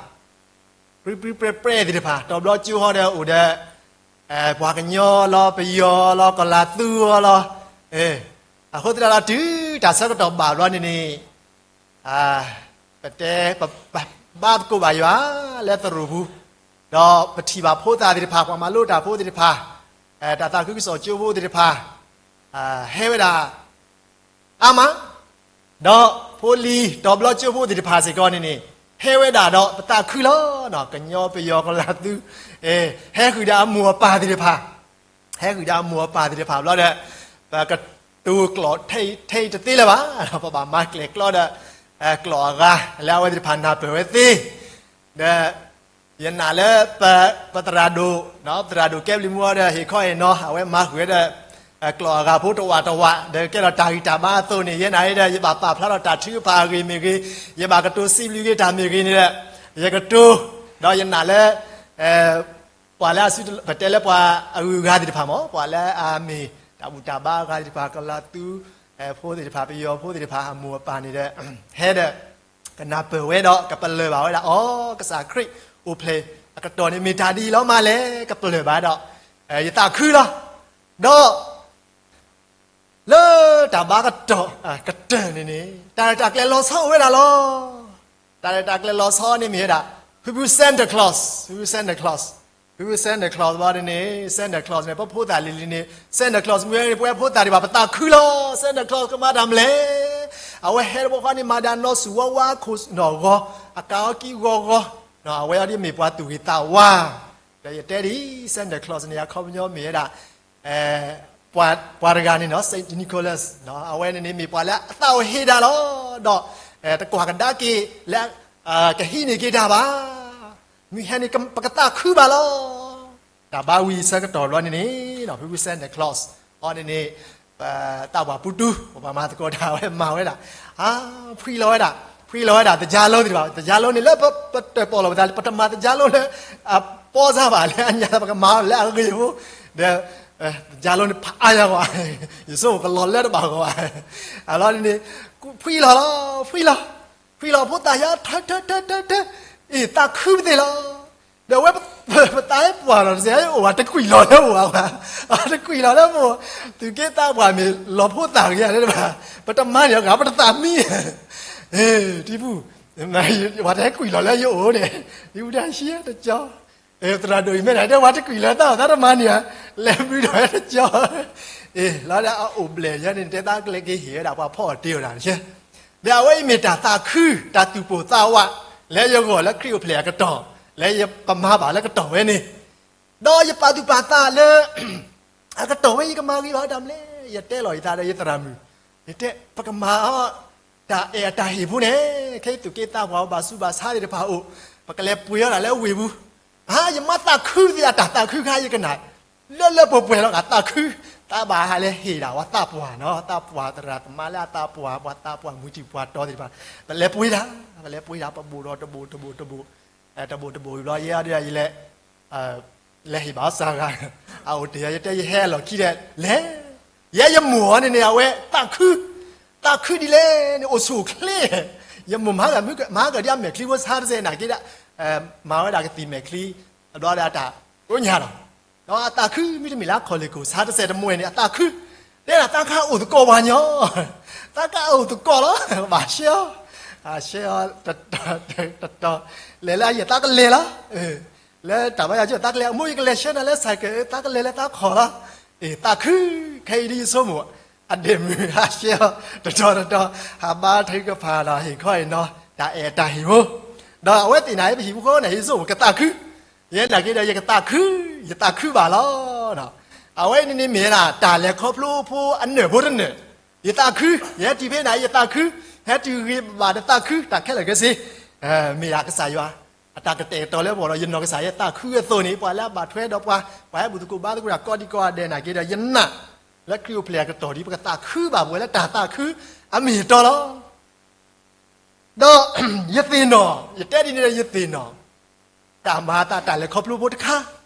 ပြံပြံပြဲပြဲသ့ၣ်တဖၣ်, တီၤဘျီကၠိဟီဒီးအိၣ်ဒီး ပှၤကညီလီၤ ပယီၤလီၤ ကီၢ်လၤသူအီၤလီၤ, အဃိသတးဒီးတုၤတၢ်ဆၢကတီၢ်ဘၣ်ဘျီန့ၣ်န့ၣ် ပတဲ ပဘါသကိးဘၣ်ယွၤလၢသရိာ်ပူၤ, ဒီးပထံၣ်ဘၣ်ဖိသၣ်သ့ၣ်တဖၣ် ပှၤမၤလိတၢ်ဖိသ့ၣ်တဖၣ်, တၢ်သးခုကစီၣ်ကၠိဖိသ့ၣ်တဖၣ် ဟဲဝဲဒၣ် အါမး, ဒီးဖိလံၤ တီၤဘျီကၠိဖိသ့ၣ်တဖၣ်စ့ၢ်ကီးန့ၣ်န့ၣ် ဟဲဝဲဒၣ်ဒီးပသးခုလီၤ. ကညီပယီၤကီၢ်လၤသူ ဟဲဃုာ်ဒီးအမိၢ်အပၢ်သ့ၣ်တဖၣ်, ဟဲဃုာ်ဒီးအမိၢ်အပၢ်သ့ၣ်တဖၣ်ဘျီဒီး ပကတိၤကျိာ်ထဲအံၤတသ့လၢၤဘၣ်, ပဘၣ်မၤကျဲၣ်ကျီဒီး ကျိာ်အဂၤ လၢအဝဲသ့ၣ်တဖၣ်နၢ်ပၢၢ်ဝဲသ့, ဒီး ယနာ်လၢ ပသရၣ်ဒိၣ်, ပသရၣ်ဒိၣ်ကဲဘျုးမူအီၤဒီး ဟ့ၣ်ခီဟ့ၣ်နီၤ အဝဲမၤဃုာ်ဝဲဒီး ကျိာ်အဂၤဖိတဝးတဝး ဒီးကဲထီၣ်တၢ်ဂံၢ်တၢ်ဘါအသိးန့ၣ် ယဲနာ်ဒီး ယဘၣ်ပာ်ဖျါထီၣ်တၢ်ထုကဖၣ်အဂ့ၢ်မ့ၢ်ဂ့ၤ, ယဘၣ်ကတိၤစံးဘျုးက့ၤတၢ်မ့ၢ်ဂ့ၤန့ၣ်ဒီး ယကတိၤ, ဒီးယနာ်လၢ ပှၤလၢအစု ပတဲလၢပှၤအဂုၤအဂၤသ့ၣ်တဖၣ်မ့ၢ် ပှၤလၢအမ့ၢ်တၢ်ဘူၣ်တၢ်ဘါအဂၤသ့ၣ်တဖၣ် ကလၤသူဖိသ့ၣ်တဖၣ် ပယီၤဖိသ့ၣ်တဖၣ် အမိၢ်အပၢ်န့ၣ်ဒီး ဟဲဒီး ကနၢ်ပၢၢ်ဝဲဒီး ကပလၢၢ်ဘၣ်ဝဲဒၣ် အိ ကစၢ်ခရံာ်အိၣ်ဖျဲၣ်အကတီၢ်န့ၣ် မ့ၢ်တၢ်ဒ်အံၤလီၤမးလဲၣ် ကပလၢၢ်ဘၣ်ဒီး ယသးခုလီၤ. ဒီး လၢတၢ်ဘါကတီၢ် ကတၢၢ်န့ၣ်န့ၣ် တၢ်ရဲၣ်တၢ်ကျဲၤလီၤဆီအိၣ်ဝဲဒၣ်လီၤ. တၢ်ရဲၣ်တၢ်ကျဲၤလီၤဆီန့ၣ်မ့ၢ်ဝဲဒၣ် ဖုဖု Santa Claus, ဖုဖု Santa Claus, ဖုဖု Santa Claus ဘၣ်န့ၣ်န့ၣ် Santa Claus န့ၣ် ပဖိသၣ်လံၤလံၤန့ၣ် Santa Claus မ့ၢ်ဝဲန့ၣ် ပဝဲဖိသၣ်ဒံးဘၣ် ပသးခုလီၤ. Santa Claus ကမၤတၢ်မလဲၣ်. အဝဲဟဲတဘျီဃီန့ၣ် မၤဒၣ်နီၢ်ဆူၣ်ဝါဝါ ခိၣ်နီၢ်ဂီၤ အကးအီကံဂီၤဂီၤ, အဝဲအံၤဒ်မ့ၢ်ပှၤသူၣ်ဂ့ၤသးဝါ, ဒီးယတဲဒ် Santa Claus န့ၣ် အခီပညီမ့ၢ်ဝဲဒၣ် ပှၤတဂၤန့ၣ်နီၤ Saint Nicholas အဝဲန့ၣ်န့ၣ် မ့ၢ်ပှၤလၢအသးအိၣ်ဟ့ၣ်တၢ်လီၤ. ဒီး တကွၢ်ကဒါက့ၤလၢ ကဟံးန့ၢ်က့ၤတၢ်ဘၣ်. မုၢ်ဟဲန့ၣ် ပကသးခုဘၣ်လီၤ. တၢ်ဘါဝံၤဆၢကတီၢ်ဘျီန့ၣ်န့ၣ် ဖုဖု Santa Claus အီၤန့ၣ်န့ၣ် ပသးပှၢ်ပူတူ ပှၤမၤသကိးတၢ်ဝဲမၤဝဲဒၣ် အါ ဖှံလီၤဝဲဒၣ် ဖှံလီၤဝဲဒၣ် သကြားလုံးသ့ၣ်တဖၣ် သကြားလုံးန့ၣ် လၢပတၢၢ်ပီၣ်လီၤပသး ပတမၤ သကြားလုံး လၢ အပီစါဘၣ် လၢအညါ ပကမၤလၢအဂ့ၢ်ဖိ ဒီး သကြားလုံးန့ၣ် ဖးအါယၤဂီၢ် ယဆိကမိၣ်ကလီၤလၢတဘၣ်ဂီၢ်ဘၣ် အလီၤန့ၣ်န့ၣ် ဖှံလီၤလီၤ ဖှံလီၤ ဖှံလီၤဖိသၣ်ယါ ထၢထၢထၢထၢထၢ အ့ၣ် သးခုပသ့ၣ်လီၤ. ဒီးအဝဲ ပသးဟဲပှၢ်လီၤတစဲး အိၣ်ဝဲတကွံာ်လီၤလၢမိၢ်ဝဲ တကွံာ်လီၤလၢမိၢ် သူၣ်က့သးပှၢ်မ့ၢ်လီၤဖိသၣ်ဂ့ၤဧါလၢတဘၣ် ပတမၤန့ၣ်ဂ့ၤ ပတသးမံ တံဖု ပှၤတဟဲကွံာ်လီၤလၢယအိၣ်န့ၣ် တံဖုတၢ်ဆံတကၠီ သရၣ်ဒိၣ်အံၤမ့ၢ်ဒၣ် တဲဝဲတကွံာ်လီၤသး သးတမၤန့ၢ်ဧါ လဲၤမံဒီးတကၠီ အ့ၣ် လီၤဒၣ်အအိၣ်ဘျဲၣ်ယဲန့ၣ် တဲသးကလဲၤက့ၤဟ့ၣ်ဝဲဒၣ်ပှၤဖီအီၣ်တ့အီၣ်တၢ်န့ၣ် ဒီးအဝဲအံၤမ့ၢ်တၢ်သးခု တၢ်သူၣ်ပိၢ်သးဝး လၢယဂီၢ်လၢခရံာ်အိၣ်ဖျဲၣ်အကတီၢ် လၢယကမၤဘၣ်လၢကတီၢ်ဝဲန့ၣ် ဒီးယပာ်သူၣ်ပာ်သးလၢ အကတီၢ်ဝဲ ယကမၤဂ့ၤဘၣ်တၢ်မနုၤလဲၣ် ယတဲလီၤယသးဒီးယသရၣ်မုၣ် ယတဲ ပကမၤ တၢ်အဲၣ်အတၢ်ဟ့ၣ်ဖိန့ၣ် ခဲအံၤသူၣ်က့သးပှၢ် ဘၣ်ဆူးဘၣ်ဆါသ့ၣ်တဖၣ်အိၣ် ပကလဲၤပှ့ၤအီၣ်တၢ်လၢဝ့ၢ်ပူၤ ဟါ ယမါသးခုသ့ၣ်အတၢ်သးခုခါ ယကနၣ် လၢလၢပှဲၤပှဲၤလီၤ သးခု သးဘၣ်ဟးလဲၤဟ့ၣ်ဒၣ်ပှၤသးပှၢ်နီၤ သးပှၢ်သရၣ်သမါလၢအသးပှၢ် ပှၤသးပှၢ်မုၢ်ထံၣ်ပှၤတီသ့ၣ်တဖၣ် ပလဲၤပှ့ၤတၢ် ပလဲၤပှ့ၤတၢ် ပဘိၣ်ဒီးတဘိၣ်တဘိၣ်တဘိၣ် တဘိၣ်တဘိၣ်ဘျီ ယဲအီၤဒီး ယလဲၤ လဲၤဟ့ၣ်ဘၣ်အီၤစှၤဂၤ အအိၣ်တ့ၢ် ယတဲယဟဲအလီၢ်ခံဒီး လဲၤ ယဲယမိၢ်အီၤန့ၣ်န့ၣ် အဝဲသးခု သးခုဒ်လဲၣ်န့ၣ် အိၣ်ဆူၣ်အိၣ်ချ့ ယမိၢ်မၤဂၤ မၤဂၤဒ်အမဲာ်ချံဖိဆါတစဲးနာ်က့ဒီး မၤဝဲဒၣ်ကသံၣ်မဲာ်ချံ ဘျီဒီးအတၢ်ကိးညါလီၤ ဒီးအသးခု မ့တမ့ၢ်လၢအခီၣ်လ့ၢ်ခိၣ်ဆါတစဲးတမှဲၤန့ၣ် အသးခု တဲဒၣ်သးကအိၣ်သကိးပှၤညီ သးကအိၣ်သကိးလီၤ ဘၣ်ရှဲအီၤ ရှဲအီၤ တတီၤ လဲၤလၢအယဲၢ်သးကလဲၤလီၤ လၢတၢ်ဘါယွၤကၠိ သးကလဲၤ အမိၢ်ယကလဲၤဆှၢနၤလၢ ဆိုင်ကယ် သးကလဲၤလၢသးခီၣ်လီၤ အ့ၣ် သးခု ခဲအံၤဒ်ယဆိကမိၣ် အဒဲးမုၢ်ဟးရှဲအီၤ တတီၤတတီၤ ဟးဘါထုကဖၣ်ဒီးဟ့ၣ်ခီဟ့ၣ်နီၤ တၢ်အဲၣ်တၢ်ဟ့ၣ်ဖိ ဒီးအဝဲသ့ၣ်န့ၣ် ပဟံၣ်ဖိဃီဖိန့ၣ် ယဆိကမိၣ်ကသးခု ယဲနာ်က့ဒီး ယကသးခု ယသးခုဘၣ်လီၤ အဝဲန့ၣ်န့ၣ်မ့ၢ်ဝဲဒၣ် တၢ်လဲၤခီဖျိဖိအနၢၣ်ဖိတနၢၣ် ယသးခု ယဟဲတုၤဖဲန့ၣ် ယသးခု ဟဲတုၤဂ့ၤဘၣ်ဒီးသးခု တၢ်ခဲလၢာ်ခဲဆ့ မ့ၢ်ဒၣ်ကစၢ်ယွၤ အတၢ်ကတဲာ်ကတီၤလၢပဂီၢ်ဒီး ယနီၢ်ကစၢ်ယသးခုအသိးန့ၣ် ပှၤလၢအဘၣ်ထွဲဒီးပှၤ ပှၤဟဲဘူၣ်သကိးဘါသကိးတၢ်ကိးဒံကိးဂၤဒဲးနာ်က့ဒီး ယနာ်လၢခရံာ်အိၣ်ဖျဲၣ်အကတီၢ်ဒ် ပကသးခုဘၣ်ပဝဲလၢတၢ်သးခုအမ့ၢ်အတီလီၤ. ဒီးယသ့ၣ်နီၣ် ယတဲဒ်န့ၣ်ဒီးယသ့ၣ်နီၣ် တၢ်မၤအသးတၢ်လဲၤခီဖျိဖိတခါ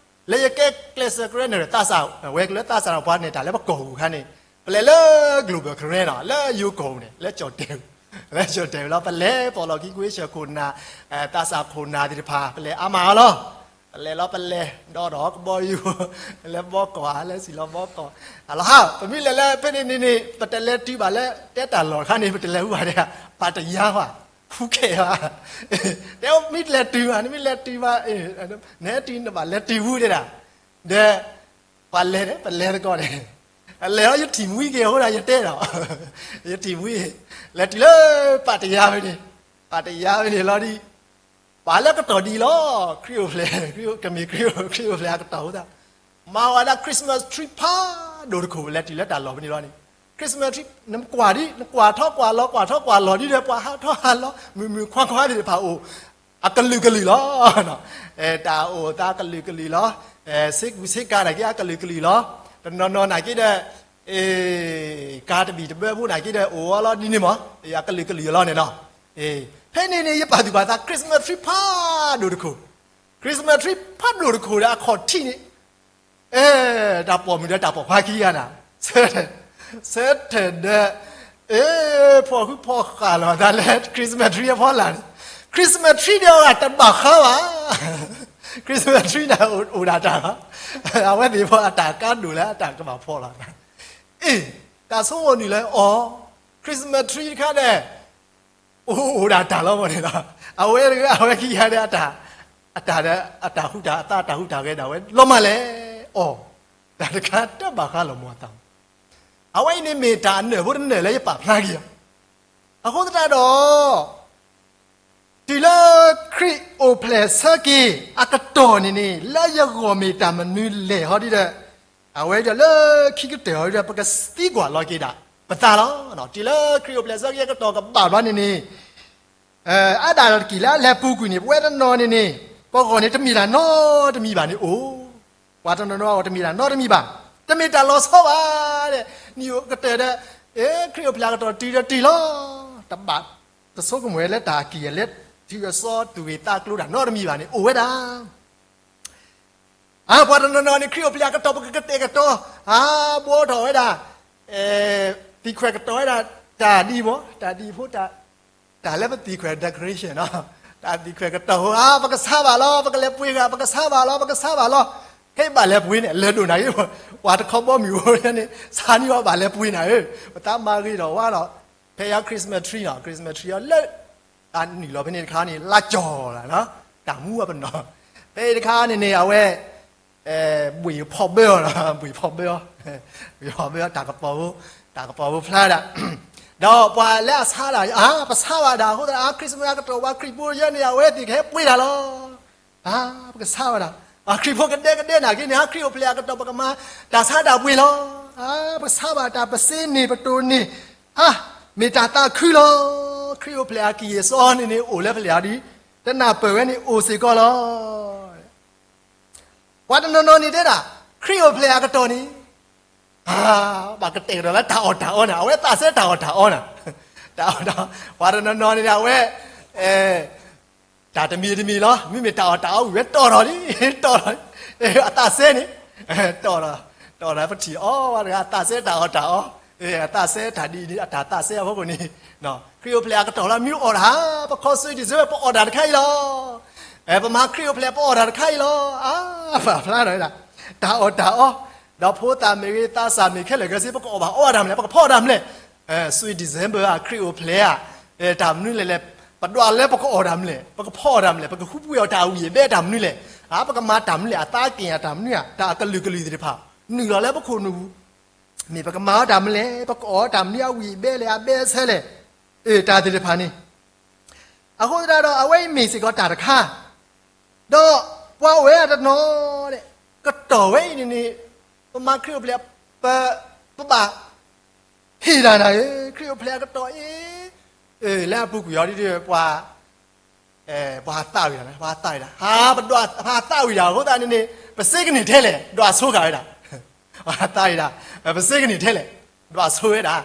လၢယကဲကျဲးစၢးကရၢနုာ် သးစၢ် ဝဲကလၢသးစၢ်ဒီးပှၤန့ၣ် တၢ်လၢပကီၢ်ပူၤအခါန့ၣ် ပလဲၤလၢ Global Karen နီၤ လၢယိၤကီၢ်ပူၤန့ၣ် လၢကၠီၣ်တဲာ် လၢကၠီၣ်တဲာ်လီၤ ပလဲၤပိာ်လီၢ်ခံကွ့ၢ်ဆၢၣ်ခိၣ်နၢ် သးစၢ်ခိၣ်နၢ်သ့ၣ်တဖၣ် ပလဲၤအါမးအီၤလီၤ. ပလဲၤလီၤပလဲၤ ဒီးဒီးကဘီယူၤ လၢဘီကီၢ်ဧါ လၢစံၣ်လီၤဘီကီၢ် အလီၤဟါ ပမ့ၢ်လဲၤလၢဖဲန့ၣ်န့ၣ်န့ၣ် ပတလဲၤတုၤဘၣ်လၢတဲတၢ်လီၢ်အခါန့ၣ် ပတလဲၤဟူဘၣ်ဒဲး ပှၤတယါဘၣ် ဖူခဲဘၣ် တဲမ့ၢ်လဲၤတုၤဘၣ် နမ့ၢ်လဲၤတုၤဘၣ် နဟဲတုၤနဘၣ်လဲၤတုၤဝူဒဲးဒၣ် ဒီး ပှၤလဲၤန့ၣ် ပလဲၤသကိးန့ၣ် လဲၤလီၤ ယထံၣ်မှံက့ၤအဃိဒီး ယတဲဒီး ယထံၣ်မှံ လဲၤတုၤလၢပှၤတယါဖဲန့ၣ် ပှၤတယါဖဲန့ၣ်လီၤဒ် ပှၤလၢကတီၢ်ဒ်အံၤလီၤ ခရံာ်အိၣ်ဖျဲၣ် ကမ့ၢ်ခရံာ်အိၣ် ခရံာ်အိၣ်ဖျဲၣ်အကတီၢ်အဃိသတး မၤဝဲဒၣ် Christmas tree ဖးဒိၣ်တခိၣ် လဲၤတုၤလၢတၢ်လီၢ်ဖဲန့ၣ်လီၤန့ၣ် Christmas tree နကွၢ်ဒ် နကွၢ်ထီၣ်ကွၢ်လီၤ ကွၢ်ထီၣ်ကွၢ်လီၤဒ်ဒီး ပှၤဟးထီၣ်ဟးလီၤ မုာ်မုာ်ခွါခွါသ့ၣ်တဖၣ်အိၣ် အကလုာ်ကလုာ်လီၤ. တၢ်အိၣ်သးကလုာ်ကလုာ်လီၤ. ဆ့ကူဆ့ကၤနာ်က့အကလုာ်ကလုာ်လီၤ. တနီၤနီၤနာ်က့ဒီး ကၤတဘံၣ်တဘၢဖိနာ်က့ဒီး အိၣ်အီၤလီၤဒ်န့ၣ်မး အကလုာ်ကလုာ်လီၤန့ၣ်နီၤ. ဖဲန့ၣ်န့ၣ် ယပာ်သူၣ်ပာ်သး Christmas tree ဖးဒိၣ်တခိၣ်, Christmas tree ဖးဒိၣ်တခိၣ်ဒီးအခီၣ်ထံးန့ၣ် အဲ တၢ်ပိာ်မုၣ်ဒီးတၢ်ပိာ်ခွါခံဂၤနၤ ဆၢထၢၣ်ဒီး အဲ ဖီၣ်ဃုဖီၣ်ဃာ်လီၤသးလၢ Christmas tree အဖီလာ်န့ၣ် Christmas tree ဒီးအတဘၣ်ဃးဘၣ် Christmas tree န့ၣ် အိၣ်ဒၣ်တၢ်လီၤ. အဝဲသ့ၣ်ဖီအတၢ်ကါဒိၣ်လၢအတၢ်ကဘၣ်ဖီလာ်သး အ့ တၢ်ဆိကမိၣ်နုာ်လၢအီၤ Christmas tree တခါဒီး အိၣ်အိၣ်ဒၣ်တၢ်လီၤမ့ၢ်န့ၣ်လီၤ. အဝဲတဂၤအဝဲခံဂၤဒီး အတၢ် အတၢ်ဒီး အတၢ်ဟူးတၢ်အသး အတၢ်ဟူးတၢ်ဂဲၤဒၣ်ဝဲ လီၤမၢ်လဲၣ်အီၤ တၢ်တခါတဘၣ်ဃးလီၤမၢ်အသး အဝဲအံၤန့ၣ်မ့ၢ်တၢ်အနၢၣ်ဖိတနၢၣ်လၢယပာ်ဖျါက့ၤအီၤ အဃိသတးဒီး တုၤလၢခရံာ်အိၣ်ဖျဲၣ်ဆၢက့ၤအကတီၢ်န့ၣ်န့ၣ် လၢယဂီၢ်မ့ၢ်တၢ်မနုၤလဲၣ်ဟီဒ်ဒီး အဝဲဒီးလၢခံကတၢၢ်ဟီဒ်ဒီး ပကသံကွၢ်လီၤက့ၤဒၣ်ပသးလီၤ. တုၤလၢခရံာ်အိၣ်ဖျဲၣ်ဆၢက့ၤအကတီၢ်ကဘၣ်ဘျီန့ၣ်န့ၣ် အါဒၣ်တက့ၢ်လၢအလဲၤပူၤကွံာ်န့ၣ် ပဝဲတနီၤန့ၣ်န့ၣ် ပဂီၢ်န့ၣ်တမ့ၢ်တၢ်နီတမံၤဘၣ်န့ၣ်အိၣ် ပှၤတနီၤနီၤအဂီၢ်တမ့ၢ်တၢ်နီတမံၤဘၣ်, တမ့ၢ်တၢ်လီၤဆီဘၣ်ဒီး နံၣ်အိၣ်ကတၢၢ်ဒီး ခရံာ်အိၣ်ဖျဲၣ်အကတီၢ်တုၤဒီးတုၤလီၤ. တဘၣ်တဆိကမိၣ်ဝဲလၢတၢ်ကံၢ်အလဲ တုၤအစီတုၤဂ့ၤသးကျိတၢ်နီတမံၤဘၣ်န့ၣ် အိၣ်ဝဲဒၣ် အါ ပှၤတနီၤနီၤန့ၣ် ခရံာ်အိၣ်ဖျဲၣ်အကတီၢ် ပကကတဲာ်ကတီၤ အါ ဘှီထီၣ်ဝဲဒၣ် သံခွဲးကတီၤဝဲဒၣ် တၢ်ဒ်မ့ၢ် တၢ်ဒ်ဖိ တၢ်လၢပသံခွဲး decoration နီၤ တၢ်သံခွဲးကတီၤဖိ အါ ပကဆါဘၣ်လီၤ ပကလဲၤပှ့ၤဂၤ ပကဆါဘၣ်လီၤ ပကဆါဘၣ်လီၤ. ခဲအံၤဘၣ်လဲၤပှ့ၤန့ၣ် လၢဒိၣ်နၤဂ့ၤ ပှၤတခီဘီမုၢ်အိၣ်န့ၣ် ဆါန့ၢ်အီၤဘၣ်လဲၤပှ့ၤနၤဧၢ ပသးမၤဂ့ၤထီၣ်ဝါဒီး ဖဲယါ Christmas tree နီၤ Christmas tree အီၤလၢ အနုာ်လီၤဖဲန့ၣ်တခါန့ၣ် လါကၠီၤလီၤ တၢ်မူအပနီၣ် ဖဲအံၤတခါန့ၣ်န့ၣ် အဝဲ ဘှ့ၣ်ဖီၣ်ဘၢအီၤလီၤ ဘှ့ၣ်ဖီၣ်ဘၢအီၤ ဘှ့ၣ်ဖီၣ်ဘၢအီၤ တၢ်ကပီၤဖိ တၢ်ကပီၤဖိဖျါဒၣ် ဒီးပှၤလၢအဆါဒၣ် အါ ပဆါဘၣ်ဒၣ်အဃိသတး အါ Christmas အကတီၢ် ပှၤခရံာ်ဖိယဲန့ၣ် အဝဲသ့ၣ်ကဟဲပှ့ၤတၢ်လီၤ. အါ ပကဆါဘၣ်ဒၣ် ပှၤခရံာ်ဖိကဒဲကဒဲနာ်က့န့ၣ် အါ ခရံာ်အိၣ်ဖျဲၣ်အကတီၢ် ပကမၤတၢ်ဆါတၢ်ပှ့ၤလီၤ. အါ ပကဆါဘၣ်တၢ် ပစ့န့ၢ် ပတိၢ်န့ၢ် အါ မ့ၢ်တၢ်သးခုလီၤ. ခရံာ်အိၣ်ဖျဲၣ်အကံၢ်အစီန့ၣ်န့ၣ် အိၣ်လၢပလဲၣ်အီၤဒ် တနၢ်ပၢၢ်ဝဲန့ၣ်အိၣ်စ့ၢ်ကီးလီၤ. ပှၤတနီၤနီၤန့ၣ်တဲဒၣ် ခရံာ်အိၣ်ဖျဲၣ်အကတီၢ်န့ၣ် ဘၣ်ကတဲာ်ကတီၤလၢတၢ်အီၣ်တၢ်အီနၤ အဝဲသးစဲတၢ်အီၣ်တၢ်အီနၤ တၢ်အီၣ်တၢ်အီ ပှၤတနီၤနီၤန့ၣ် အဝဲ တၢ်တမံၤတမံၤလီၤ မ့မ့ၢ်တၢ်အီၣ်တၢ်အီဝံၤဝဲတီၢ်ထီၣ်လံ တီၢ်ထီၣ်လံ အသးစဲန့ၣ် တီၢ်ထီၣ် တီၢ်ထီၣ်ပထံၣ်အီဝဲတဂၤ အသးစဲတၢ်အီၣ်တၢ်အီ အသးစဲတၢ်ဒ်အတၢ်သးစဲအဖီခိၣ်န့ၣ် ခရံာ်အိၣ်ဖျဲၣ်အကတီၢ်လၢမ့ၢ်အီၣ်တၢ် ပခီ Sweet December ပအီၣ်တၢ်တခါအံၤလီၤ. ပမၤခရံာ်အိၣ်ဖျဲၣ်ပအီၣ်တၢ်တခါအံၤလီၤ. အါ ပာ်ဖျါထီၣ်ဝဲဒၣ် တၢ်အီၣ်တၢ်အီ ဒီးဖိသၣ်မ့ၢ်ဂ့ၤ သးစၢ်မ့ၢ်ဂ့ၤ ခဲလၢာ်ခဲဆ့ ပကအီၣ်ဘၣ်အီဘၣ်တၢ်မနုၤလဲၣ် ပကဖီအီၣ်တၢ်မနုၤလဲၣ် Sweet December ဧါ ခရံာ်အိၣ်ဖျဲၣ်ဧါ တၢ်မနုၤလဲၣ်လဲၣ် ပဒွးလၢပကအီၣ်တၢ်မနုၤလဲၣ် ပကဖီအီၣ်တၢ်မနုၤလဲၣ် ပကဟူးပှ့ၤအီၣ်တၢ်အဝံၣ်အဘဲတၢ်မနုၤလဲၣ် အါ ပကမၤတၢ်မနုၤလဲၣ် အသးက့ၣ်အတၢ်မနုၤဧါ တၢ်အကလုာ်ကလုာ်သ့ၣ်တဖၣ် နုာ်လီၤလၢပခိၣ်နူာ်ပူၤ မ့ၢ်ပကမၤအီၣ်တၢ်မနုၤလဲၣ် ပကအီၣ်အီတၢ်မနုၤ အဝံၣ်အဘဲလဲၣ် အဘဲအဆၢလဲၣ် အတၢ်သ့ၣ်တဖၣ်န့ၣ် အဃိသတးဒီး အဝဲအံၤမ့ၢ်စ့ၢ်ကီးတၢ်တခါ ဒီးပှၤအိၣ်ဝဲဒၣ်တနီၤဒီး ကတီၢ်ဝဲအံၤန့ၣ်န့ၣ် ပမၤခရံာ်အိၣ်ဖျဲၣ် ပ ပဘၣ်ဟ့ၣ်တၢ်နၤဧၢ ခရံာ်အိၣ်ဖျဲၣ်အကတီၢ်အံၤ လၢအပူၤကွံာ်အီၤဒ်ဒီး ပှၤ ပှၤသးဝံၣ်တၢ် ပှၤသးဝံၣ်တၢ် ဟး ပဒွး ပှၤသးဝံၣ်တၢ်အဃိသတးန့ၣ်န့ၣ် ပစ့ကန့ၢ်ထဲလဲၣ် ဒွးဆိဃာ်ဝဲဒၣ် ပှၤသးဝံၣ်တၢ် ပစ့ကန့ၢ်ထဲလဲၣ် ဒွးဆိဝဲဒၣ်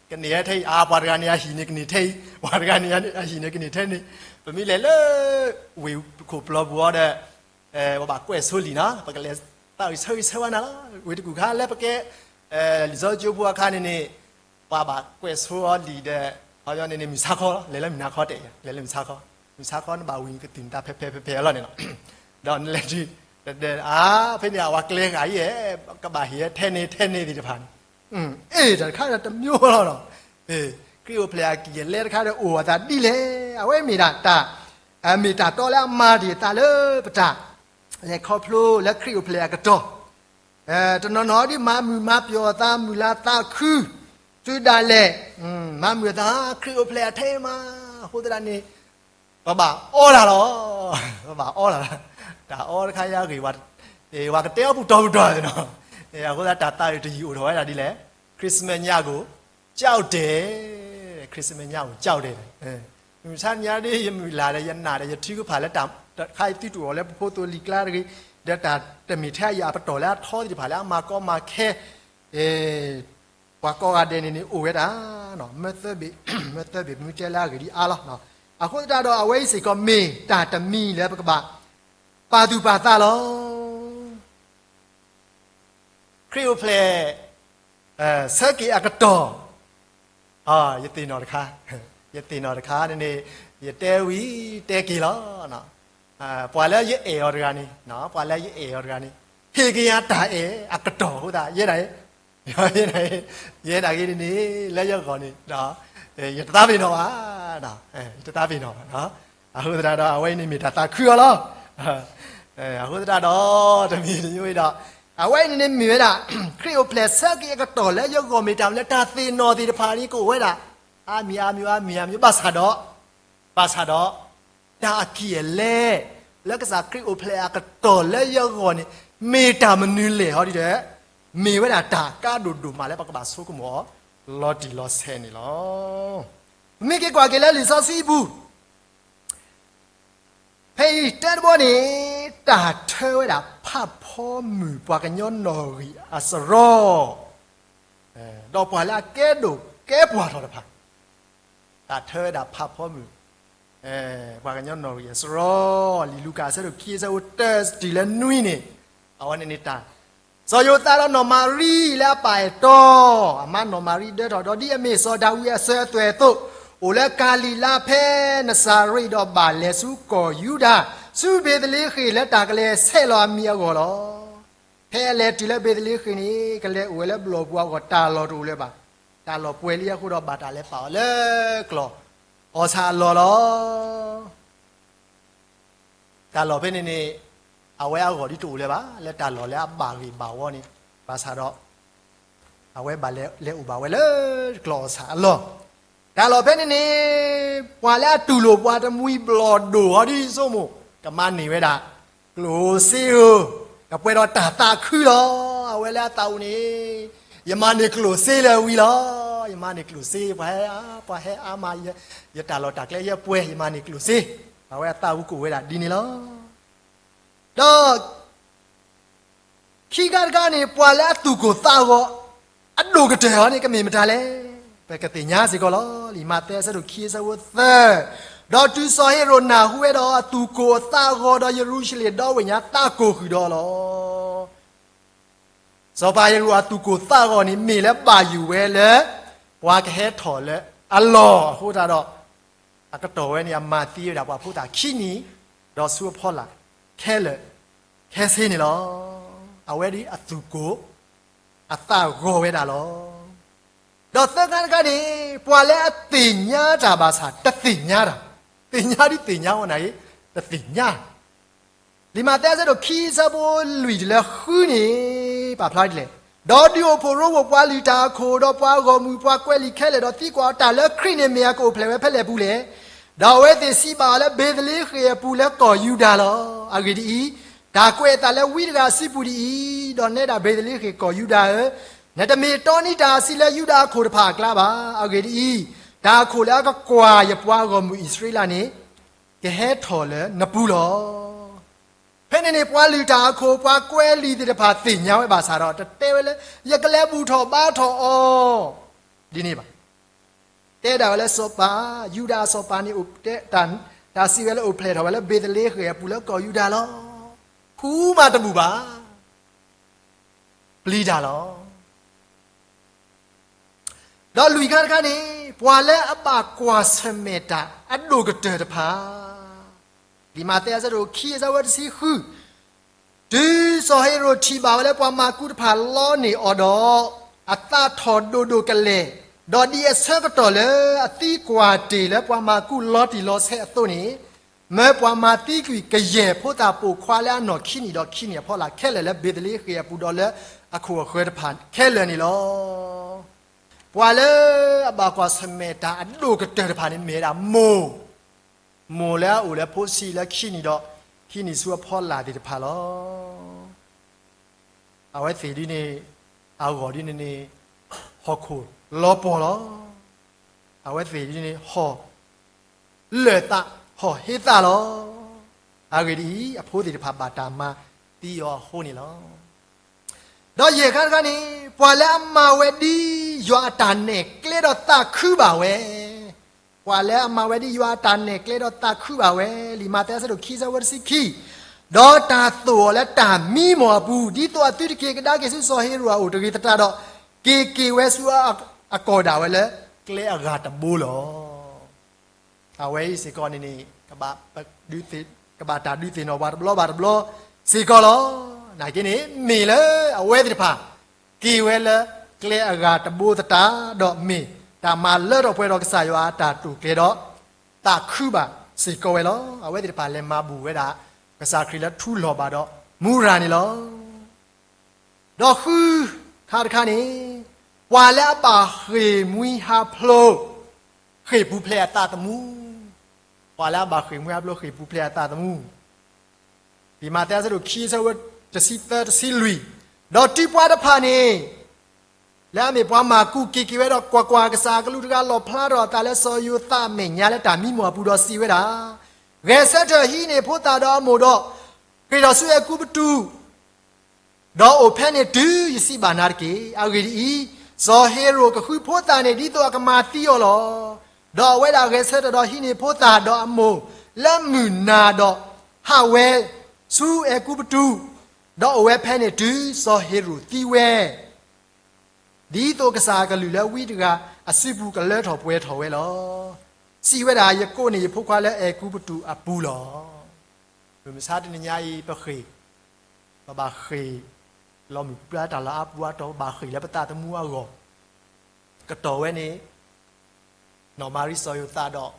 ကန့ၢ်ထဲအံၤ အါ ပှၤတဂၤန့ၣ်အဟံၣ်န့ၣ်ကန့ၢ်ထဲအံၤ ပှၤတဂၤန့ၣ်အဟံၣ်န့ၣ်ကန့ၢ်ထဲန့ၣ် ပမ့ၢ်လဲၤလၢ ဝ့ၢ်ခိၣ်ပျီပူၤအီၤဒီး ပဘၣ်ကွဲးဆိလံာ်နီၤ ပကလဲၤသးဝံၣ်ဆၢဂ့ၤဆၢဝါနၤလီၤ ဝ့ၢ်တကူၣ်ခါလၢပကဲ လံာ်စီဆှံကၠိဖိအခါန့ၣ်န့ၣ် ပှၤဘၣ်ကွဲးဆိအီၤလံာ်ဒီး ဟီယီန့ၣ်န့ၣ် မုၢ်ဆါခီလီၤ လဲၤလၢမုၢ်ဆါခီတဲာ် လဲၤလၢမုၢ်ဆါခီ မုၢ်ဆါခီနဘၣ်ဝံၤကတုၤနတၢ်ဖဲဖဲဖဲဖဲအလီၢ်န့ၣ်လီၤ ဒီးနလဲၤတုၤ အါ ဖဲန့ၣ်အဝဲကျဲဂၤအံၤ ကဘၣ်ဟ့ၣ်ထဲန့ၣ်ထဲန့ၣ်သ့ၣ်တဖၣ်န့ၣ် အ့ၣ် တၢ်တခါဒီးတမျိုးလီၤနီၤ ခရံာ်အိၣ်ဖျဲၣ်အကံၢ်အလဲတခါဒီးအိၣ်အသးဒ်လဲၣ် အဝဲမ့ၢ်ဒၣ်တၢ် မ့ၢ်တၢ်တီလၢအမၤတ့ၢ်အသးလၢပတၢ် လဲၤခီဖျိလၢခရံာ်အိၣ်ဖျဲၣ်အကတီၢ် တနီၤနီၤဒ်မၤမုာ်မၤပျီၢ်အသး မုာ်လၤသးခု တုၤဒၣ်လဲာ် မၤမုာ်အသး ခရံာ်အိၣ်ဖျဲၣ်အထဲမး အဃိသတးန့ၣ် ပဘၣ်အီတၢ်လီၤ ပဘၣ်အီတၢ်လီၤ တၢ်အီတခါယါဂ့ၤ ပှၤကတဲအီၣ်ပူၤတီၤပူၤတီၤနီၤ အဃိသတးတၢ်သးဝံၣ်တယုၢ်အိၣ်ထီၣ်ဝဲဒၣ်ဒ်လဲၣ် ခရံာ်စမၢၣ်ညၣ်ကို ကြောက်တယ်, ခရံာ်စမၢၣ်ညၣ်ကို ကြောက်တယ်. မုၢ်ဆါညါဒ်ယမုၢ်လၢ်ဒီး ယနာ်ဒီး ယထုကဖၣ်လၢတၢ်တခါအံၤ သုတအိၣ်လၢပဖိသိလံၤကျါတဂ့ၤ, ဒီးတၢ်တမ့ၢ်ထဲအံၤအပတီၢ်လၢအထီသ့ၣ်တဖၣ်လၢအမၤကီမၤခဲ ပှၤကိးဂၤဒဲးန့ၣ်န့ၣ် အိၣ်ဝဲဒၣ် မၢသၢဘ့ၣ်, မၢသၢဘ့ၣ်မုၢ်တဲလၢအဂ့ၢ်ဒ်အါလီၤ. အဃိသတးဒီး အဝဲအံၤစ့ၢ်ကီးမ့ၢ်တၢ်တမံၤလၢပကဘၣ်ပာ်သူၣ်ပာ်သးလီၤ. ခရံာ်အိၣ်ဖျဲၣ် ဆၢက့ၤအကတီၢ်, ယသ့ၣ်နီၣ်တခါ, ယသ့ၣ်နီၣ်တခါန့ၣ်န့ၣ် ယတဲဝံၤတဲက့ၤလီၤ. ပှၤလၢယအဲၣ်အီၤတဂၤန့ၣ်, ပှၤလၢယအဲၣ်အီၤတဂၤန့ၣ် ဟ့ၣ်က့ၤယၤတၢ်အဲၣ်အကတီၢ်အဃိသတး ယဲဒၣ် ယဲဒၣ်ဂ့ၤန့ၣ်န့ၣ် လၢယဂီၢ်န့ၣ် ယတသးပ့ၤနီၣ်ဘၣ်, ယတသးပ့ၤနီၣ်ဘၣ်. အဃိသတးဒီး အဝဲအံၤန့ၣ်မ့ၢ်တၢ်သးခုအီၤလီၤ. အဃိသတးဒီး တမံၤတမံၤဒီး အဝဲအံၤန့ၣ်န့ၣ်မ့ၢ်ဝဲဒၣ် ခရံာ်အိၣ်ဖျဲၣ်ဆၢက့ၤအကတီၢ်လၢယဂီၢ်မ့ၢ်တၢ်မနုၤလဲၣ်, တၢ်သ့ၣ်နီၣ်သ့ၣ်တဖၣ်န့ၣ် ကအိၣ်ဝဲဒၣ် အါမံၤအါမံၤအါမံၤအါမံၤ ဘၣ်ဆၣ်ဒီး ဘၣ်ဆၣ်ဒီး တၢ်အကံၢ်အလဲ လၢကစၢ်ခရံာ်အိၣ်ဖျဲၣ်အကတီၢ်လၢယဂီၢ်န့ၣ် မ့ၢ်တၢ်မနုၤလဲၣ်ဟီဒ်ဒီး မ့ၢ်ဝဲဒၣ်တၢ်ကါဒိၣ်ဒိၣ်မးလၢပကဘၣ်ဆိကမိၣ်အီၤ လီၤတံၢ်လီၤဆဲးန့ၣ်လီၤ. ပမ့ၢ်က့ၤကွၢ်က့ၤလၢလံာ်စီဆှံအပူၤ ဖဲအံၤတဲတဘီန့ၣ် တၢ်ထၢဝဲဒၣ်ဖးဖီမုၢ်ပှၤကညီနီၣ်ဂံၢ်အစရီ, ဒီးပှၤလၢအကဲဒိၣ်ကဲပှၢ်ထီၣ်တဖၣ်, တၢ်ထၢဝဲဒၣ်ဖးဖီမုၢ် ပှၤကညီနီၣ်ဂံၢ်အစရီ, လံာ်လူၤကၣ်အဆၢဒိၣ်ခံအဆၢဖိတၢတုၤလၢနွံန့ၣ်, အဝဲန့ၣ်န့ၣ်တၢ် စီၤယိၤသးဒီးနီၢ်မၤရံလၢအပၢ်အဲၣ်တီ, အမါနီၢ်မၤရံဒၢထီၣ်ဒီးဒ်အမ့ၢ်စီၤဒၤဝံးအစၢၤအသွဲၣ်အသိး, အိၣ်လၢကၤလံၤလါဖဲနစၤရ့းဒီးဘၣ်လဲၤဆူကီၢ်ယူဒၤ, ဆူဘ့ၤသလ့ဃ့ၣ်လၢတၢ်ကလဲၤဆဲးလီၤအမံၤအဂီၢ်လီၤ. ဖဲအလဲၤတုၤလၢဘ့ၤသလ့ဃ့ၣ်န့ၣ် ကလဲၤအိၣ်ဝဲလၢဘျီၣ်ပူၤအဂီၢ် တၢ်လီၢ်တအိၣ်လၢၤဘၣ်. တၢ်လီၢ်ပှဲၤလံအဃိဒီးဘၣ်တၢ်လဲၤပာ်အီၤလၢကျီၢ်အီၣ်ဆၣ်အလီၢ်လီၤ. တၢ်လီၢ်ဖဲန့ၣ်န့ၣ် အဝဲအဂီၢ်ဒ်တအိၣ်လၢၤဘၣ် လၢတၢ်လီၢ်လၢအဘၣ်ဂ့ၢ်ဘၣ်ဝီန့ၣ်, ဘၣ်ဆၣ်ဒီး အဝဲဘၣ်လဲၤအိၣ်ဘၣ်ဝဲလၢကျီၢ်အီၣ်ဆၣ်အလီၢ်. တၢ်လီၢ်ဖဲန့ၣ်န့ၣ် ပှၤလၢအတူၢ်လိာ်ပှၤတမှံၤဘျီၣ်ဒိၣ်အီၤဒ်ဆိကမိၣ် ကမၤန့ၢ်ဝဲဒၣ် ကျိၣ်စ့ဧၢ, ကပှဲၤဒီးတၢ်သးခုလီၤ. အဝဲလၢအသးအိၣ်န့ၣ် ယမၤန့ၢ်ကျိၣ်စ့လၢဝံၤလီၤ. ယမၤန့ၢ်ကျိၣ်စ့, ပှၤဟဲအါ, ပှၤဟဲအါမး, ယတၢ်လီၢ်တၢ်ကျဲယပှဲၤ, ယမၤန့ၢ်ကျိၣ်စ့. အဝဲအသးအိၣ်ကအိၣ်ဝဲဒၣ်ဒ်န့ၣ်လီၤ. ဒီး ခံခါတခါန့ၣ် ပှၤလၢအသူၣ်ကိၢ်သးဂီၤ အဒိၣ်ကတၢၢ်အီၤန့ၣ် ကမ့ၢ်မတၤလဲၣ်. ပကသ့ၣ်ညါစ့ၢ်ကီးလီၤ. လံာ်မးသဲအဆၢဒိၣ်ခံအဆၢဖိသၢ, ဒီးတုၤစီၤဟ့ရိာ်နၢ်ဟူဝဲဒီး အသူၣ်ကိၢ်အသးဂီၤဒီးယရူၤၡလ့ၣ်ဒီဝ့ၢ်ညါ သးကိၢ်ဃုာ်ဒီးအီၤလီၤ. စီၤပၤဟ့ရိာ်အသူၣ်ကိၢ်သးဂီၤန့ၣ် မ့ၢ်လၢဘၣ်ယိၣ်ဝဲလၢ ပှၤကဟဲထီၣ်လၢအလီၢ်အဃိသတးဒီး အကတီၢ်ဝဲန့ၣ် အမၤသံဝဲဒၣ်ပှၤဖိသၣ်ခံနံၣ်, ဒီးဆူအဖီလာ်ခဲလၢာ် ခဲဆ့န့ၣ်လီၤ. အဝဲဒ်အသူၣ်ကိၢ်အသးဂီၤဝဲဒၣ်လီၤ. ဒီးသၢခါတခါန့ၣ် ပှၤလၢအသ့ၣ်ညါတၢ်ဘၣ်ဆၣ် တသ့ၣ်ညါတၢ်, သ့ၣ်ညါဒ်သ့ၣ်ညါဝဲနၤအံၤ တသ့ၣ်ညါ လံာ်မးသဲအဆၢဒိၣ်ခံအဆၢဖိလွံၢ်တုၤလၢဃုန့ၣ် ပာ်ဖျါဒ်လဲၣ်. ဒီးဒုးအိၣ်ဖှိၣ်ရိဖှိၣ်ပှၤလုၢ်တၢ်အခိၣ် ဒီးပှၤဂီၢ်မုၢ်ပှၤကွဲးလံာ်ခဲလၢာ်ဒီးသံကွၢ်အီၤ တၢ်လၢခရံာ်န့ၣ်မ့ၢ်အကအိၣ်ဖျဲၣ်ဝဲဖဲလဲၣ်ပူၤလဲၣ်. ဒီးအဝဲသ့ၣ်စံးဘၣ်အီၤလၢ ဘ့ၤသလ့ဃ့ၣ်အပူၤလၢကီၢ်ယူဒၤလီၤ. အဂ့ၢ်ဒ်အံၤ, တၢ်ကွဲးအသးလၢဝံတဂၤအစုပူၤဒ်အံၤ, ဒီးနဲဒၣ်ဘ့ၤသလ့ဃ့ၣ်ကီၢ်ယူဒၤဧၢ, နတမ့ၢ်တီနံၤတၢ်အဆံးလၢယူဒၤအခိၣ်တဖၣ်အကျါဘၣ်. အဂ့ၢ်ဒ်အံၤ, တၢ်အခိၣ်လၢအကကွၢ်ယပှၤဂီၢ်မုၢ်အံၣ်စရ့လးန့ၣ် ကဟဲထီၣ်လၢနပူၤလီၤ. ဖဲန့ၣ်န့ၣ် ပှၤလုၢ်တၢ်အခိၣ် ပှၤကွဲးလံာ်သ့ၣ်တဖၣ်သ့ၣ်ညါဝဲဘၣ်ဆၣ်ဒီး တတဲဝဲလၢ ယကလဲၤဘူၣ်ထီၣ်ဘါထီၣ်အီၤ ဒ်န့ၣ်ဘၣ်. တဲဒၣ်ဝဲလၢစီၤပၤ, ယူဒၤအစီၤပၤန့ၣ် တၢ်စံးဝဲလၢအိၣ်ဖျဲၣ်ထီၣ်ဝဲလၢ ဘ့ၤသလ့ဃ့ၣ်အပူၤလၢကီၢ်ယူဒၤလီၤ. ဃူမးတဘူၣ်ဘၣ်. ပျံၤတၢ်လီၤ. ဒီးလွံၢ်ခါတခါန့ၣ် ပှၤလၢအဘၣ်ကွၢ်ဆၢၣ်မဲာ်တၢ်အဒိၣ်ကတၢၢ်တဖၣ်, လံာ်မးသဲအဆၢဒိၣ်ခံအဆၢဖိတဆံဃု, တုၤစီၤဟ့ရိာ်ထံၣ်ဘၣ်ဝဲလၢပှၤမၤကူတဖၣ်လီန့ၢ်အီၤဒီး, အသးထီၣ်ဒိၣ်ဒိၣ်ကလဲာ်, ဒီးဒ်အဆၢကတီၢ်လၢအသံကွၢ်တ့ၢ်လၢပှၤမၤကူလီၤတံၢ်လီၤဆဲးအသိးန့ၣ်, မၢပှၤမၤသံကွံာ်ကယဲၢ်ဖိသၣ်ပိာ်ခွါလၢအနီၢ်ခံနံၣ်ဒီးခံနံၣ်အဖီလာ်ခဲလၢာ်လၢဘ့ၤသလ့ဃ့ၣ်အပူၤဒီးလၢအခိၣ်အဃၢၤတဖၣ်ခဲလၢာ်န့ၣ်လီၤ. ပှၤလၢအဘၣ်ကွၢ်ဆၢၣ်မဲာ်တၢ်အဒိၣ်ကတၢၢ်တဖၣ်န့ၣ်မ့ၢ်ဝဲဒၣ်မိၢ်, မိၢ်လၢအအိၣ်လၢဖိဆံးလၢခံနံၣ်ဒီး ခံနံၣ်ဆူအဖီလာ်သ့ၣ်တဖၣ်လီၤ. အဝဲသ့ၣ်ဒ်န့ၣ် အဂီၢ်ဒ်န့ၣ်န့ၣ် ဟီၣ်ခိၣ်လီၤပှီၢ်လီၤ. အဝဲသ့ၣ်န့ၣ်ဟီၣ်လၢာ်သး, ဟီၣ်ဟ့သးလီၤ. အဂ့ၢ်ဒ်အံၤ, အဖိသ့ၣ်တဖၣ်ဘၣ်တၢ်မၤသံအီၤအဃိန့ၣ်လီၤ. ဒီးယဲၢ်ခါတခါန့ၣ်, ပှၤလၢအမၤဝဲဒ်ယွၤအတၢ်နဲၣ်ကျဲဒီးသးခုဘၣ်ဝဲ, ပှၤလၢအမၤဝဲဒ်ယွၤအတၢ်နဲၣ်ကျဲဒီးသးခုဘၣ်ဝဲ, လံာ်မးသဲအဆၢဒိၣ်ခံ အဆၢဖိတဆံခံ, ဒီးတၢ်သိၣ်အီၤလၢတၢ်မံမီၢ်အပူၤ, ဒ်သိးအသုတက့ၤကဒါက့ၤဆူစီၤဟ့ရိာ်အအိၣ်တဂ့ၤသတးဒီး, က့ၤက့ၤဝဲဆူအကီၢ်ဒၣ်ဝဲလၢကျဲအဂၤတဘိလီၤ. အဝဲအံၤစ့ၢ်ကီးန့ၣ်န့ၣ်, ကဘၣ်တၢ်ဒုးသ့ၣ်နီၣ်ပှၤတဘျီဘၣ်တဘျီစ့ၢ်ကီးလီၤ. နာ်က့န့ၣ် မ့ၢ်လၢအဝဲသ့ၣ်တဖၣ် က့ၤဝဲလၢကျဲအဂၤတဘိသတးဒီး မ့ၢ်တၢ်မၤလၢထီၣ်ပှဲၤထီၣ်ကစၢ်ယွၤအတၢ်တိာ်ကျဲၤဒီး သးခုဘၣ်စ့ၢ်ကီးဝဲလီၤ. အဝဲသ့ၣ်တဖၣ်လဲၤမၤဘူၣ်ဝဲဒၣ် ကစၢ်ခရံာ်လၢထူလီၤဘၣ်ဒီးမူရၤန့ၣ်လီၤ. ဒီးဃုခါတခါန့ၣ်, ပှၤလၢအဘၣ်ဃ့ၢ်မှံဟးဖျိး ဃ့ၢ်ပူၤဖျဲးအသးသမူ, ပှၤလၢအဘၣ်ဃ့ၢ်မှံဟးဖျိးဃ့ၢ်ပူၤဖျဲးအသးသမူ, လံာ်မးသဲအဆၢဒိၣ်ခံ အဆၢဖိတဆံသၢ တဆံလွံၢ်, ဒီးတုၤပှၤတဖၣ်န့ၣ် လၢအမ့ၢ်ပှၤမၢ်ကူးက့ၤက့ၤဝဲဒီး ကွၢ်ကွၢ်, ကစၢ်အကလူးတဂၤလီၣ်ဖျါထီၣ်အသးလၢစီၤယိၤသးအမဲာ်ညါ လၢတၢ်မံမီၢ်အပူၤဒီးစံးဝဲဒၣ်, ဂဲၤဆၢထၢၣ်ဟံးန့ၢ်ဖိသၣ်ဒီးအမိၢ်ဒီး ဃ့ၢ်ထီၣ်ဆူအဲၤကူပတူး ဒီးအိၣ်ဖဲန့ၣ်တုၤယစံးဘၣ်နၤတက့ၢ်. အဂ့ၢ်ဒ်အံၤ, စီၤဟ့ရိာ်ကဃုဖိသၣ်န့ၣ် ဒ်သိးအကမၤသံအီၤလီၤ. ဒီးအဝဲဒၣ်ဂဲၤဆၢထၢၣ်ဒီးဟံးန့ၢ်ဖိသၣ်ဒီးအမိၢ်လၢမုၢ်နၤဒီး ဟးဝဲဆူအဲၤကူပတူး, ဒီးအိၣ်ဝဲဖဲန့ၣ်တုၤစီၤဟ့ရိာ်သံဝဲ ဒ်သိးကစၢ်အကလုၢ်လၢဝံတဂၤအစုပူၤကလၢထီၣ်ပှဲၤထီၣ်ဝဲလီၤ. စံးဝဲဒၣ်, ယကိးန့ၢ်ယဖိခွါလၢအဲၤကူပတူးအပူၤလီၤ. မုၢ်မဆါတနံၤညါအံၤ ပဃ့ၢ်, ပဘၣ်ဃ့ၢ်လီၤမုၢ်ပြါတၢ်လီၢ်အါပူၤအါတီၤ, ပဘၣ်ဃ့ၢ်လၢပသးသမူအဂီၢ်, ကတီၢ်ဝဲန့ၣ် နီၢ်မၤရံစီၤယိၤသးဒီး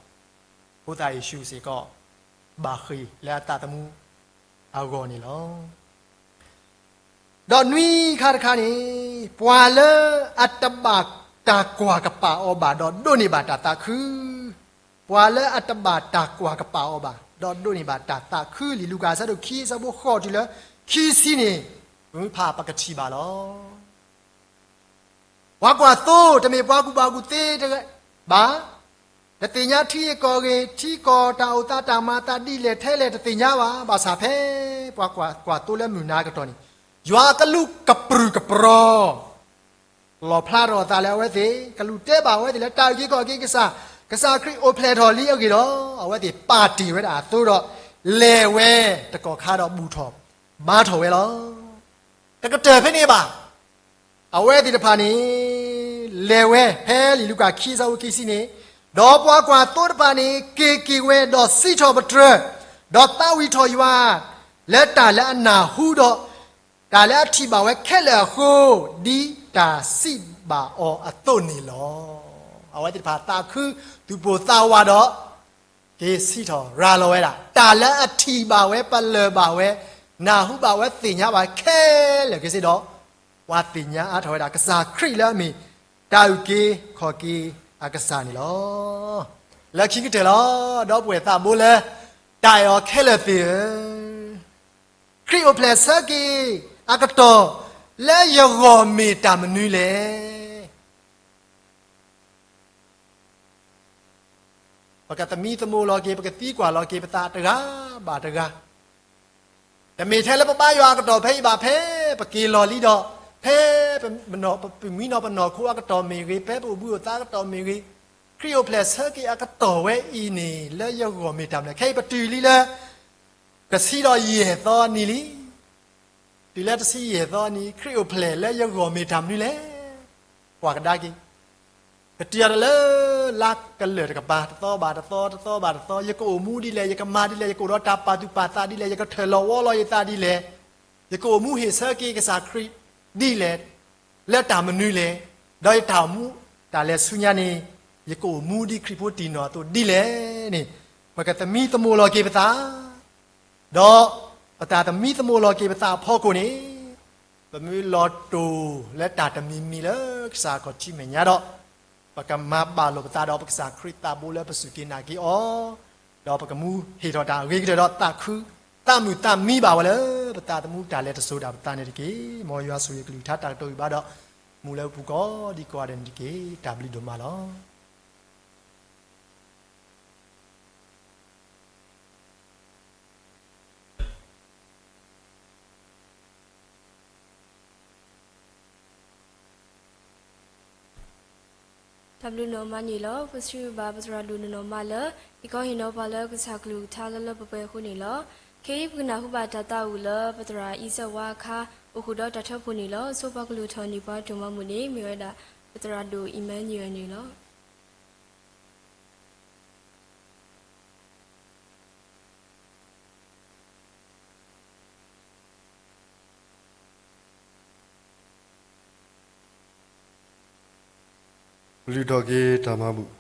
ဖိသၣ်ယ့ၣ်ၡူးစ့ၢ်ကီး ဘၣ်ဃ့ၢ်လၢအသးသမူအဂီၢ်န့ၣ်လီၤ. ဒီးနွံခါတခါန့ၣ်, ပှၤလၢအတဘၣ်တၢ်ကွၢ်ကပာ်အီၤဘၣ်ဒီးဒိးန့ၢ်ဘၣ်တၢ်သးခု, ပှၤလၢအတဘၣ်တၢ်ကွၢ်ကပာ်အီၤဘၣ် ဒီးဒိးန့ၢ်ဘၣ်တၢ်သးခု, လံာ်လူၤကၣ်အဆၢဒိၣ်ခံ အဆၢဖိဃိးတုၤလၢခံဆံန့ၣ်, ပမ့ၢ်ဖးပကထံၣ်ဘၣ်လီၤ. ပှၤကွၢ်သိတမ့ၢ်ပှၤကူၣ်ဘၣ်ကူၣ်သ့တဂၤဘၣ်, တသ့ၣ်ညါထံဂ့ၢ်ကီၢ်ဂ့ၢ်, ထံကီၢ်တၢ်အိၣ်သးတၢ်မၤအသးဒ်လဲၣ်ထဲလဲၣ်တသ့ၣ်ညါဘၣ်, ဘၣ်ဆၣ်ဖဲပှၤကွၢ်သိလၢမုၢ်နၤအကတီၢ်န့ၣ်, ယွၤအကလူးကပြုၢ်ကပြီၤ လီၣ်ဖျါထီၣ်အသးလၢအဝဲသ့ၣ်, ကလူးတဲဘၣ်အဝဲသ့ၣ်လၢတၢ်အုၣ်က့ၤခီၣ်က့ၤကစၢ်, ကစၢ်ခရံာ်အိၣ်ဖျဲၣ်ထီၣ်လံအဂ့ၢ်ဒီး, အဝဲသ့ၣ်ပာ်တ့ၢ်ဝဲဒၣ်အသိဒီး, လဲၤဝဲတကီၢ်ခါဒီးဘူၣ်ထီၣ်ဘါထီၣ်ဝဲလီၤ. တကတၢၢ်ဖဲန့ၣ်ဘၣ်, အဝဲသ့ၣ်တဖၣ်န့ၣ် လဲၤဝဲဖဲလံာ်လူၤကၣ်ခံ အဆၢဖိခံဆံန့ၣ်, ဒီးပှၤကွၢ်သိတဖၣ်န့ၣ် က့ၤက့ၤဝဲဒီးစံးထီၣ်ပတြၢၤ, ဒီးသးဝံၣ်ထီၣ်ယွၤ လၢတၢ်လၢအနၢ်ဟူဒီး တၢ်လၢအထံၣ်ဘၣ်ဝဲခဲလၢာ်အဃိ, ဒ်တၢ်စံးဘၣ်အီၤအသိးန့ၣ်လီၤ. အဝဲသ့ၣ်တဖၣ်သးခုသူၣ်ပိၢ်သးဝးဒီး က့ၤစံးထီၣ်ရၤလီၤဝဲဒၣ် တၢ်လၢအထံၣ်ဘၣ်ဝဲ ပလၢၢ်ဘၣ်ဝဲ နၢ်ဟူဘၣ်ဝဲသ့ၣ်ညါဘၣ်ခဲလၢာ်ခဲဆ့ဒီး, ပှၤသ့ၣ်ညါအါထီၣ်ဝဲဒၣ် ကစၢ်ခရံာ်လၢအမ့ၢ်တၢ်အုၣ်က့ၤခီၣ်က့ၤအကစၢ်န့ၣ်လီၤ. လၢခံကတၢၢ်လီၤ, ဒီပုၢ်ဝဲၢ်သးဘိလၢတၢ်အဲၣ်အီၤခဲလၢာ်သ့ၣ်ဧၢ, ခရံာ်အိၣ်ဖျဲၣ်ဆၢက့ၤအကတီၢ်လၢယဂီၢ်မ့ၢ်တၢ်မနုၤလဲၣ်. ပကသမံသမိးလီၤက့ၤ ပကသံကွၢ်လီၤက့ၤပသးတဂၤဘၣ်တဂၤ, တမ့ၢ်ထဲလၢပဘါယွၤအကတီၢ်ဖဲအံၤဘၣ်, ဖဲပက့ၤလီၤလံဒီး, ဖဲပမံနီၤပနီၢ်ခိအကတီၢ်မ့ၢ်ဂ့ၤ, ဖဲပအိၣ်ဘှံးအိၣ်သါအကတီၢ်မ့ၢ်ဂ့ၤ, ခရံာ်အိၣ်ဖျဲၣ်ဆၢက့ၤအကတီၢ်ဝဲအံၤန့ၣ် လၢယဂီၢ်မ့ၢ်တၢ်မနုၤလဲၣ်. ခဲအံၤပတုၤလံလၢ ကဆံဒီးယဲၢ်သီနံၤလံ. တုၤလၢတဆံယဲၢ်သီနံၤ ခရံာ်အိၣ်ဖျဲၣ်လၢယဂီၢ်မ့ၢ်တၢ်မနုၤလဲၣ်. ကွၢ်ကဒါက့ၤ, ပတုၤအီၤလၢလါကလၢာ်တကပၤ တသီဘၣ်တသီ တသီဘၣ်တသီ, ယကအိၣ်မူဒ်လဲၣ်, ယကမၤဒ်လဲၣ်, ယကအိၣ်ဒီးတၢ်ပာ်သူၣ်ပာ်သးဒ်လဲၣ်, ယကထၢၣ်လီၤဝီလီၤယသးဒ်လဲၣ်, ယကအိၣ်မူဟ့ၣ်ဆၢက့ၤကစၢ်ခရံာ်ဒ်လဲၣ်, လၢတၢ်မနုၤလဲၣ်, ဒီးယတၢ်အိၣ်မူတၢ်လဲၤဆူညါန့ၣ် ယကအိၣ်မူဒ်ခရံာ်ဖိတံၢ်နီၢ်အသိးဒ်လဲၣ်န့ၣ်, ပကသမံသမိးလီၤက့ၤပသး ဒီးပတၢ်သမံသမိးလီၤက့ၤပသးအဖီခိၣ်န့ၣ်, ပမ့ၢ်လီၤတိၢ်လၢတၢ်တမံၤမံၤလၢကစၢ်အခီၣ်ထံးမဲာ်ညါဒီး, ပကမၤဘၣ်လိာ်ပသးဒီးပကစၢ်ခရံာ်သးဘိလၢပစူၢ်က့ၤနာ်က့ၤအီၤ, ဒီးပကမူဟ့ၣ်ထီၣ်တၢ်အဂ့ၤကတၢၢ်ဒီးသးခုသးမုာ်သးမံဘၣ်ဝဲလၢ ပသးသမူတၢ်လဲၤတစိၤဒၣ်ပသးန့ၣ်တက့ၢ်. မ်ယွၤဆိၣ်ဂ့ၤကလုၢ်ကထါတၢ်ကတိၤအံၤဘၣ်ဒီး မူလၢပပူၤကိးဒံကိးဂၤဒဲးန့ၣ်တက့ၢ်. တၢ်ဘျုးဒိၣ်မးလီၤ. တၢ်ဘျုးဒိၣ်မးန့ၣ်လီၤ. ပစံးဘျုးဘၣ်ပသရၣ်ဒိၣ်နနီၢ်မးလၢ ဟ့ၣ်ခီဟ့ၣ်နီၤပှၤလၢကစၢ်ကလုၢ်ကထါလၢလၢပှဲၤပှဲၤအဃိန့ၣ်လီၤ. ခဲအံၤပကနၢ်ဟူဘၣ်တၢ်သးဝံၣ်လၢပသရၣ်အံၤစဲးဝါအခါ အိၣ်ဃုာ်ဒီးတၢ်ထၢဖှိၣ်န့ၣ်လီၤ. ဆိပှၤကလုၢ်ထီၣ်န့ၢ်ပှၤဒိၣ်မးမုၢ်န့ၣ် မ့ၢ်ဝဲဒၣ် ပသရၣ်ဒိၣ်အံၣ်မၤနူၤအ့လးန့ၣ်လီၤ. ကလုၢ်ထီၣ်က့ၤတၢ်မၤဘူၣ်.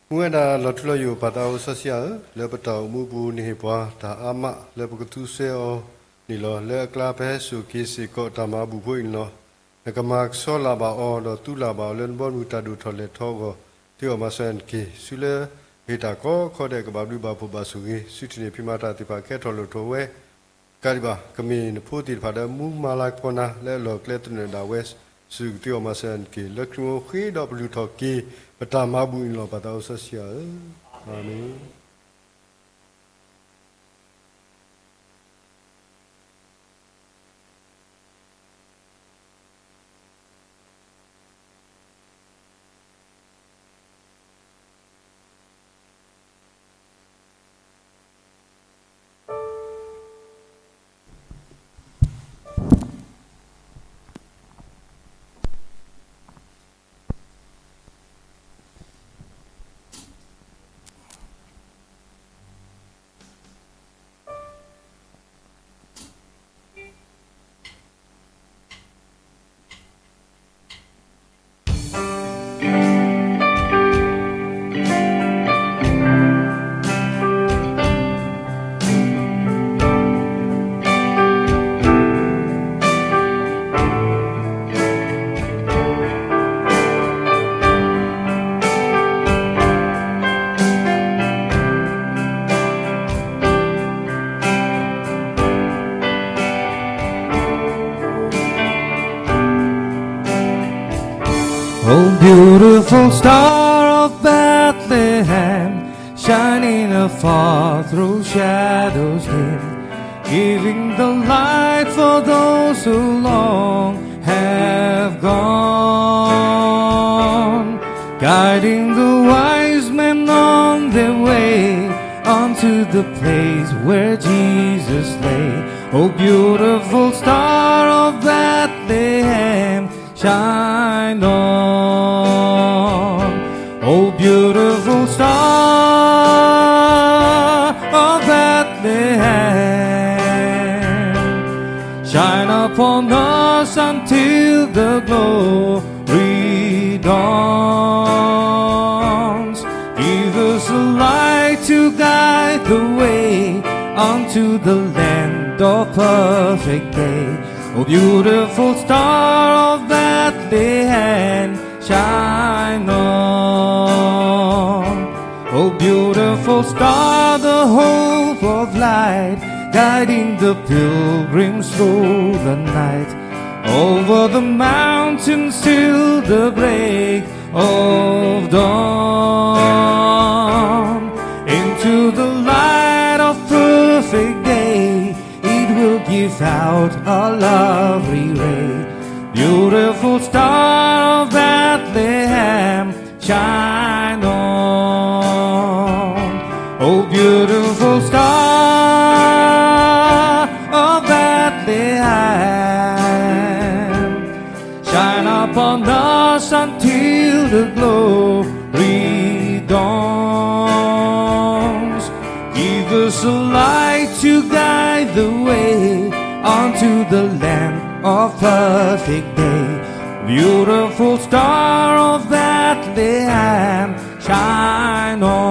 မူဝဲဒၣ်လီၤထူလီၤယိာ်ပၢ်သးစီဆှံယွၤဧၢ, လၢပတၢ်အိၣ်မူအပူၤ နဟ့ၣ်ပှၤတၢ်အါမးလၢပကသူစဲအီၤန့ၣ်လီၤ. လၢအကျါပဟဲစိာ်က့ၤစ့ၢ်ကီးတၢ်မၤဘူၣ်ဖိအံၤန့ၣ်လီၤ. နကမၤကဆှီလၢ်ဘၣ်အီၤ ဒီးသူလၢ်ဘၣ်အီၤလၢနဘီမုၢ်တၢ်ဒိၣ်ထီၣ်လဲၢ်ထီၣ်အဂီၢ် သ့အီၣ်မၤစၢၤနတက့ၢ်. ဆူလၢဂ့ၤတၢ်ကီခီဒဲး ကဘၣ်ဘျုးဘၣ်ဖှိၣ်ဘၣ်ဆိၣ်ဂ့ၤ ဆူထံၣ်န့ၢ်ဖံးမၤတၢ်သ့ၣ်တဖၣ် ကဲထီၣ်လိၣ်ထီၣ်ဝဲ ကဒံးဘၣ် ကမ့ၢ်နဖိသ့ၣ်တဖၣ်ဒီး မူမၤလၤကပီၤနၤလၢအလီၢ်အကျဲ သနၢၣ်ဒၣ်ဝဲ ဆူကသ့အီၣ်မၤစၢၤနတက့ၢ်. လၢခရံာ်အဃ့ဒီးပလုၢ်ထီၣ်က့ၤ ပတၢ်မၤဘူၣ်အံၤန့ၣ်လီၤ. ပၢ်သးစီဆှံယွၤဧၢ, အၤမ့ၣ်. Oh, beautiful star of Bethlehem, shining afar through shadows dim, giving the light for those who long have gone, guiding the wise men on their way unto the place where Jesus lay. Oh, beautiful star of Bethlehem, shine on. Oh, beautiful star of Bethlehem, shine upon us until the glory dawns. Give us a light to guide the way unto the land of perfect day. Oh, beautiful star of Bethlehem, shine on. Oh, beautiful star, the hope of light, guiding the pilgrims through the night, over the mountains till the break of dawn, into the light of perfect day, it will give out a lovely ray. Beautiful star of Bethlehem, shine on. Oh, beautiful star of Bethlehem, shine upon us until the glory dawns. Give us a light to guide the way unto the land of perfect day. Beautiful star of Bethlehem, shine on.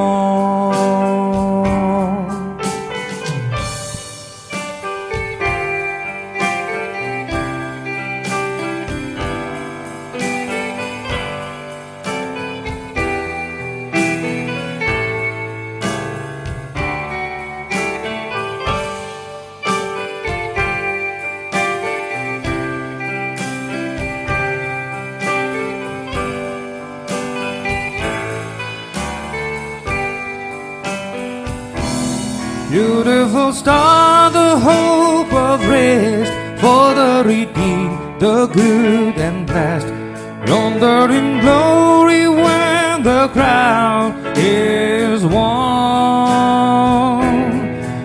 Star, the hope of rest for the redeemed, the good and blessed, yonder in glory when the crown is won.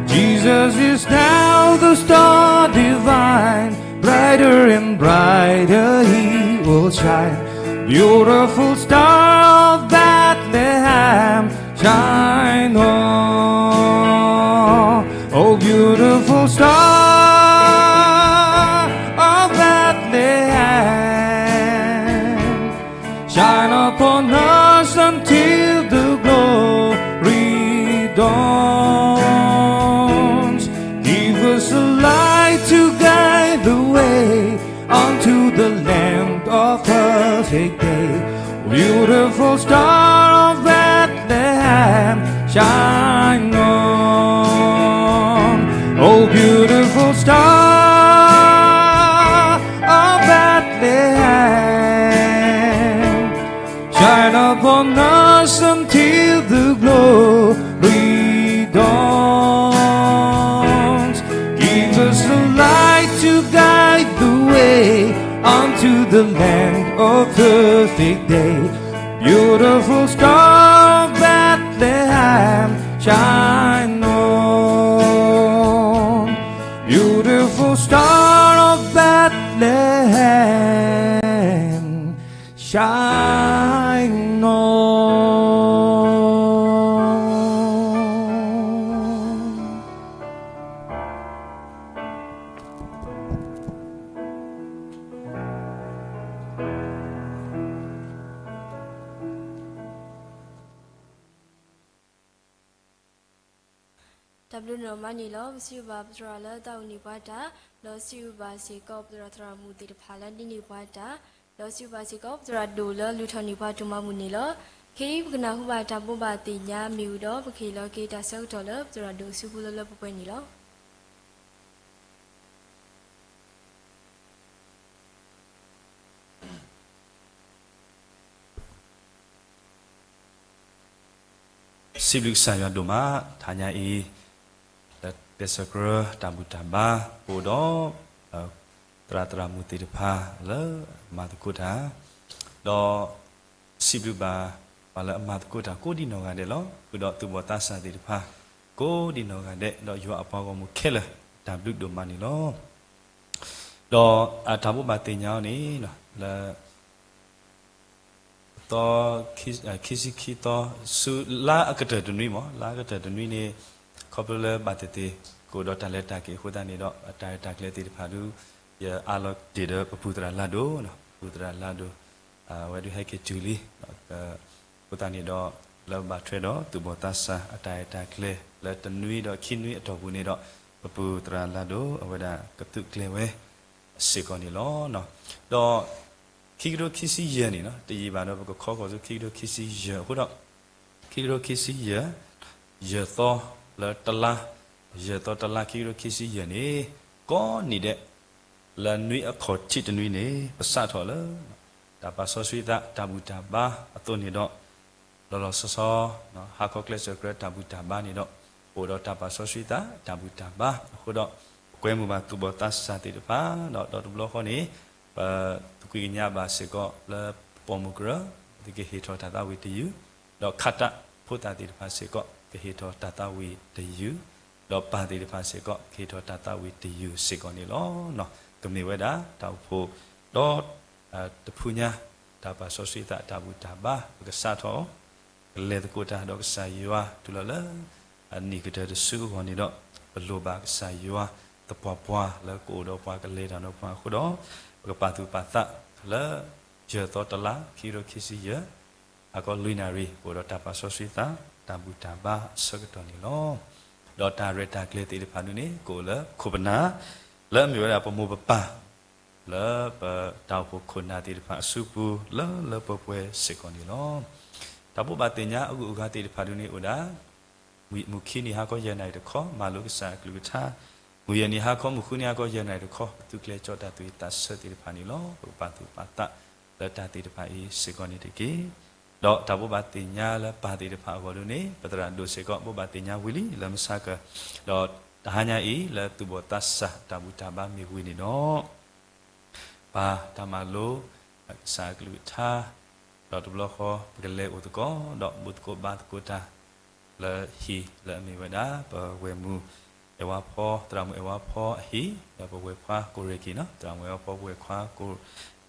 Jesus is now the star divine, brighter and brighter he will shine. Beautiful star of Bethlehem, shine on, oh beautiful star of Bethlehem. Shine upon us until the glory dawns. Give us a light to guide the way unto the land of perfect day. Beautiful star of Bethlehem, shine on. Oh beautiful star of Bethlehem, shine upon us until the glory dawns. Give us the light to guide the way unto the land of perfect day. Beautiful star of Bethlehem, shine on. Beautiful star of Bethlehem, shine on. တၢ်ဘျုးဒိၣ်မးန့ၣ်လီၤ. ပစံးဘျုးဘၣ်ပသရၣ်လၢတၢ်အိၣ်န့ၢ်ပှၤတၢ်, ဒီးစံးဘျုးဘၣ်စ့ၢ်ကီးပသရၣ်သရၣ်မုၣ်သ့ၣ်တဖၣ်လၢဒ်န့ၢ်ပှၤတၢ်, ဒီးစံးဘျုးဘၣ်စ့ၢ်ကီးပသရၣ်ဒိၣ်လၢလူၤထီၣ်န့ၢ်ပှၤတၢ်မၤမုာ်န့ၣ်လီၤ. ခဲအံၤပကနၢ်ဟူဘၣ်တၢ်ဘိးဘၣ်သ့ၣ်ညါမ့ၢ်ဝံၤဒီး ပကဟ့ၣ်လီၤက့ၤတၢ်ဆၢကတီၢ်လၢပသရၣ်ဒိၣ်အစုပူၤလၢလၢပှဲၤပှဲၤန့ၣ်လီၤ. စံးဘျုးကစၢ်ယွၤဒိၣ်မး, တဟါညါအံၤ လၢတဲဆၢကြၢးတၢ်ဘူၣ်တၢ်ဘါ ပအိၣ်ဒီး သရၣ်သရၣ်မုၣ်သ့ၣ်တဖၣ်လၢအမၤသကိးတၢ်, ဒီး စံးဘျုးဘၣ်ပှၤလၢအမၤသကိးတၢ်ကိးဒံနီၢ်ဂၤဒဲးလီၤ. ဃုာ်ဒီးသူၣ်ဘီၣ်သးစၢ်သ့ၣ်တဖၣ် ကိးဒံနီၢ်ဂၤဒဲး ဒီးယွၤအပှၤဂီၢ်မုၢ်ခဲလၢာ် တၢ်ဘျုးဒိၣ်မးန့ၣ်လီၤ. ဒီးအတၢ်ဘိးဘၣ်သ့ၣ်ညါအီၤန့ၣ် လၢ သီ ခံဆံခံသီ ဆူလါအကတၢၢ်တနွံမး, လါအကတၢၢ်တနွံန့ၣ် ခီဖျိလၢဘၣ်သ့ၣ်သ့ၣ် ကအိၣ်ဒီးတၢ်လဲၤတၢ်က့ၤအဃိသတးန့ၣ်ဒီး အတၢ်ရဲၣ်တၢ်ကျဲၤသ့ၣ်တဖၣ်ဒုး ယအးလီၤတ့ၢ်ဒီးပပူၤသရၣ်လါဒိၣ်, ပပူၤသရၣ်လါဒိၣ် အဝဲဒုးဟဲက့ၤတုၤလံ အဃိသတးန့ၣ်ဒီး လၢဘၣ်ထွဲဒီးသူၣ်ဘီၣ်သးစၢ်အတၢ်ရဲၣ်တၢ်ကျဲၤ လၢတနွံဒီးခံနွံအတီၢ်ပူၤန့ၣ်ဒီး ပပူၤသရၣ်လါဒိၣ် အဝဲဒၣ်ကသုးကျဲၤဝဲစ့ၢ်ကီးန့ၣ်လီၤ. ဒီးခံကထိခံဆံယဲၢ်န့ၣ် တယံာ်ဘၣ်ဒီး ပကခီဃီၤဆူခံကထိခံဆံယဲၢ်အဃိဒီး ခံကထိခံဆံယဲၢ် ယဲၢ်သီလၢတလါ, ယဲၢ်သီတလါ ခံကထိခံဆံယဲၢ်န့ၣ် ကိးနံၣ်ဒဲး လၢနွံအခီၣ်ထံးတနွံန့ၣ် ပစးထီၣ်လၢ တၢ်ပာ်စီဆှံသး တၢ်ဘူၣ်တၢ်ဘါအသိးန့ၣ်ဒီး လီၤလီၤဆီဆီ ဟါခီကျဲစၢၤကြၢးတၢ်ဘူၣ်တၢ်ဘါန့ၣ်ဒီး ပအိၣ်ဒီးတၢ်ပာ်စီဆှံသး တၢ်ဘူၣ်တၢ်ဘါအဃိဒီး ပကွဲမုာ်ဘၣ်သူၣ်ဘီၣ်သးစၢ်သ့ၣ်တဖၣ် ဒီးဒီတဘျီဃီန့ၣ် ပသကွံာ်ကညးဘၣ်စ့ၢ်ကီးလၢပပိာ်မုၣ်ကရၢ သုကဟ့ၣ်ထီၣ်တၢ်သးဝံၣ်တယုၢ်, ဒီးခးတၢ်ဖိသၣ်သ့ၣ်တဖၣ်စ့ၢ်ကီး ကဟ့ၣ်ထီၣ်တၢ်သးဝံၣ်တယုၢ်, ဒီးပၢ်သ့ၣ်တဖၣ်စ့ၢ်ကီး ကဟ့ၣ်ထီၣ်တၢ်သးဝံၣ်တယုၢ်စ့ၢ်ကီးန့ၣ်လီၤ. ကမ့ၢ်ဝဲဒၣ်တၢ်အိၣ်ဖှိၣ်ဒီး တဖုညါ တၢ်ပာ်စီဆှံသးတၢ်ဘူၣ်တၢ်ဘါ ပကစးထီၣ် ကလဲၤသကိးတၢ်ဒီးကစၢ်ယွၤတုၤလီၤလၢ အနံၣ်ကတၢၢ်တစုအဂီၢ်န့ၣ်ဒီး ပလိၣ်ဘၣ်ကစၢ်ယွၤသပှၢ်ပှၢ်လၢကအိၣ်ဒီးပှၤကလဲၤတၢ်ဒီးပှၤအဃိဒီး ပကပာ်သူၣ်ပာ်သးလၢ ယဲၢ်သီတလါ ခံကထိခံဆံယဲၢ် ဟါခီလွံၢ်နၣ်ရံၣ် ပအိၣ်ဒီးတၢ်ပာ်စီဆှံသး တၢ်ဘူၣ်တၢ်ဘါအဆၢကတီၢ်န့ၣ်လီၤ. ဒီးတၢ်ရဲၣ်တၢ်ကျဲၤသ့ၣ်တဖၣ်ဒုန့ၣ် ကအိၣ်လၢခိၣ်ပနၢ် လၢအမ့ၢ်ဝဲဒၣ်ပမိၢ်ပပၢ် လၢပတၢ်အိၣ်ဖှိၣ်ခိၣ်နၢ်သ့ၣ်တဖၣ်အစုပူၤ လၢလၢပှဲၤပှဲၤစ့ၢ်ကီးန့ၣ်လီၤ. တၢ်ဘိးဘၣ်သ့ၣ်ညါအဂုၤအဂၤသ့ၣ်တဖၣ်ဒုန့ၣ်အိၣ်ဒၣ် မုၢ်ခံနံၤဟါခီယဲၢ်နၣ်ရံၣ်တခီ မၤလိကစၢ်အကလုၢ်ကထါ, မုၢ်ယဲၢ်နံၤဟါခီ မုၢ်ဃုနံၤဟါခီယဲၢ်နၣ်ရံၣ်တခီ ပသုးကျဲၤကၠီတၢ်သူၣ်ဝံၣ်သးဆၢသ့ၣ်တဖၣ်န့ၣ်လီၤ. ပကပာ်သူၣ်ပာ်သးလၢတၢ်သ့ၣ်တဖၣ်အံၤစ့ၢ်ကီးန့ၣ်တက့ၢ်. ဒီးတၢ်ဘိးဘၣ်သ့ၣ်ညါလၢပၢ်သ့ၣ်တဖၣ်အဂီၢ်ဒုန့ၣ် ပသရၣ်ဒိၣ်စ့ၢ်ကီး ဘိးဘၣ်သ့ၣ်ညါဝံၤလံလၢမဆါကၢၢ်, ဒီး တဟါညါအံၤလၢသူၣ်ဘီၣ်သးစၢ်တၢ်ဘူၣ်တၢ်ဘါမ့ၢ်ဝံၤန့ၣ်ဒီး ပၢ်တၢ်မၤလိ ကစၢ်အကလုၢ်ကထါ, ဒီးတဘျီဃီ ပကလဲၤအိၣ်သကိး ဒီးဘူၣ်သကိးဘါသကိးတၢ် လၢဟံၣ်လၢအမ့ၢ်ဝဲဒၣ် ပဝဲၢ်မုၣ်အဲၣ်ဝါဖီ သရၣ်မုၣ်အဲၣ်ဝါဖီအဟံၣ် ဒီးပဝဲၢ်ခွါကိၣ်ရ့ၣ်က့ၤနီၤ သရၣ်မုၣ်အဲၣ်ဝါဖီ ပဝဲၢ်ခွါကိၣ်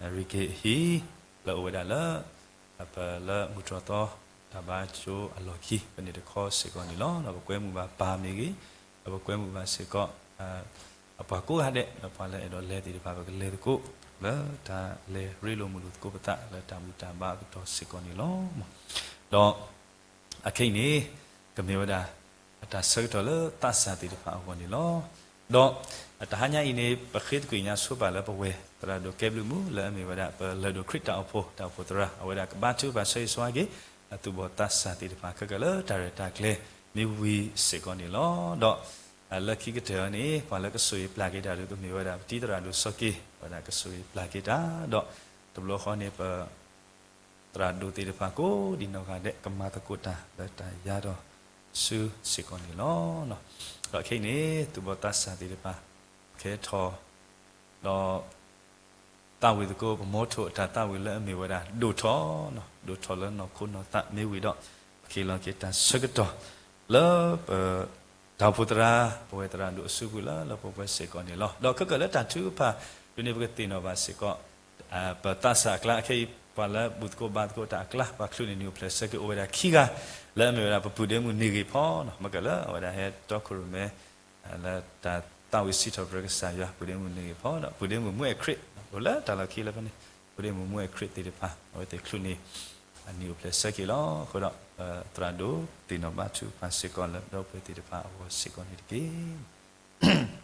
ရ့ၣ်က့ၤအဟံၣ် လၢအိၣ်ဝဲဒၣ်လၢ ပလၢမုၢ်တြီၢ်သီ တၢ်ဘါကၠိအလီၢ်ခံ ပန့ၣ်တခီစ့ၢ်ကီးန့ၣ်လီၤ. ဒီးပကွဲမုာ်ဘၣ်ပၢ်မ့ၢ်ဂ့ၤ, ဒီးပကွဲမုာ်ဘၣ်စ့ၢ်ကီး အပှၤကိးဂၤဒဲး ဒီးပှၤလၢအဲၣ်ဒိးလဲၤသ့ၣ်တဖၣ် ပကလဲၤသကိး လၢတၢ်လဲၤရ့လိာ်မုာ်လိာ်သကိးပသး လၢတၢ်ဘူၣ်တၢ်ဘါအကတီၢ်စ့ၢ်ကီးန့ၣ်လီၤ. ဒီး အခဲအံၤန့ၣ် ကမ့ၢ်ဝဲဒၣ် အတၢ်ဆၢကတီၢ်လၢသးစၢ်သ့ၣ်တဖၣ်အဂီၢ်န့ၣ်လီၤ. ဒီး တဟါညါအံၤန့ၣ် ပဃ့သကွံာ်ညါဆိပာ်လၢပဝဲၢ်သရၣ်ဒိၣ်ကဲဘျုးမုၣ် လၢအမ့ၢ်ဝဲဒၣ် ပလၢၢ်ဒိၣ်ခရံာ်တၢ်အိၣ်ဖှိၣ် တၢ်အိၣ်ဖှိၣ်သရၣ် အဝဲဒၣ်ကဘါထုကဖၣ်ဆၢဂ့ၤဆၢဝါက့ၤ အသူၣ်ဘီၣ်သးစၢ်သ့ၣ်တဖၣ်ခဲကနံၣ်လၢတၢ်ရဲၣ်တၢ်ကျဲၤမ့ၢ်ဝံၤစ့ၢ်ကီးန့ၣ်လီၤ. ဒီး လၢခံကတၢၢ်န့ၣ် ပှၤလၢကဆိၣ်ဂ့ၤပျၢ်က့ၤတၢ်ဒီးကမ့ၢ်ဝဲဒၣ် ပတံၤသရၣ်ဒိၣ်စီၤက့ၤ ဝဲဒၣ်ကဆိၣ်ဂ့ၤပျၢ်က့ၤတၢ် ဒီး တဘျီဃီန့ၣ် ပ သရၣ်ဒိၣ်သ့ၣ်တဖၣ်ကိးဒံးနီၢ်ဂၤဒဲး ကမၤသကိးတၢ်လၢတၢ်ယါဒီးဆူစ့ၢ်ကီးန့ၣ်လီၤ. ဒီးခဲအံၤန့ၣ် သူၣ်ဘီၣ်သးစၢ်သ့ၣ်တဖၣ် ကဲထီၣ် ဒီး သးဝံၣ်သကိး ပမိထိၣ်အတၢ်သးဝံၣ်လၢအမ့ၢ်ဝဲဒၣ် ဒိၣ်ထီၣ်, ဒိၣ်ထီၣ်လၢနီၢ်ခိနီၢ်သးမ့ၢ်ဝံၤဒီး ပကဟ့ၣ်လီၤက့ၤတၢ်ဆၢကတီၢ် လၢပ တၢ်အိၣ်ဖှိၣ်သရၣ် ပဝဲၢ်သရၣ်ဒိၣ်အစုပူၤလၢလၢပှဲၤပှဲၤစ့ၢ်ကီးန့ၣ်လီၤ. ဒီးခဲကနံၣ်လၢတၢ်ထုကဖၣ်ဒ်န့ၣ် ပကသ့ၣ်နီၣ်ဘၣ်စ့ၢ်ကီး ပသးစၢ်အကျါ ခဲအံၤ ပှၤလၢဘူၣ်သကိးဘါသကိးတၢ်အကျါ ပှၤချုးန့ၢ်နံၣ်အိၣ်ဖျဲၣ်ဆၢက့ၤအိၣ်ဝဲဒၣ်ခံဂၤ လၢအမ့ၢ်ဝဲဒၣ် ပပုၢ်ဒ့မုၣ်န့ၢ်ဂ့ၢ်ဖီ မ့ၢ်ကလၢအဝဲဒၣ်ဟဲတီခိၣ်ရိၣ်မဲ လၢတၢ်သးဝံၣ်စံးထီၣ်ပတြၢၤကစၢ်ယွၤ ပုၢ်ဒ့မုၣ်န့ၢ်ဂ့ၢ်ဖီ ဒီးပုၢ်ဒ့မုၣ်မူအဲၣ်ခရံာ် အိၣ်လၢတၢ်လီၢ်ခံလၢဖဲန့ၣ် ပုၢ်ဒ့မုၣ်မူအဲၣ်ခရံာ်သ့ၣ်တဖၣ် အဝဲသ့ၣ်ချုးန့ၢ် အနံၣ်အိၣ်ဖျဲၣ်ဆၢက့ၤလီၤ. အဃိဒီး သရၣ်ဒိၣ်သ့ၣ်နီၣ်ဘါထုကဖၣ်စ့ၢ်ကီးလၢဒီပုၢ်ဝဲၢ်သ့ၣ်တဖၣ်အဂီၢ်စ့ၢ်ကီးန့ၣ်တက့ၢ်.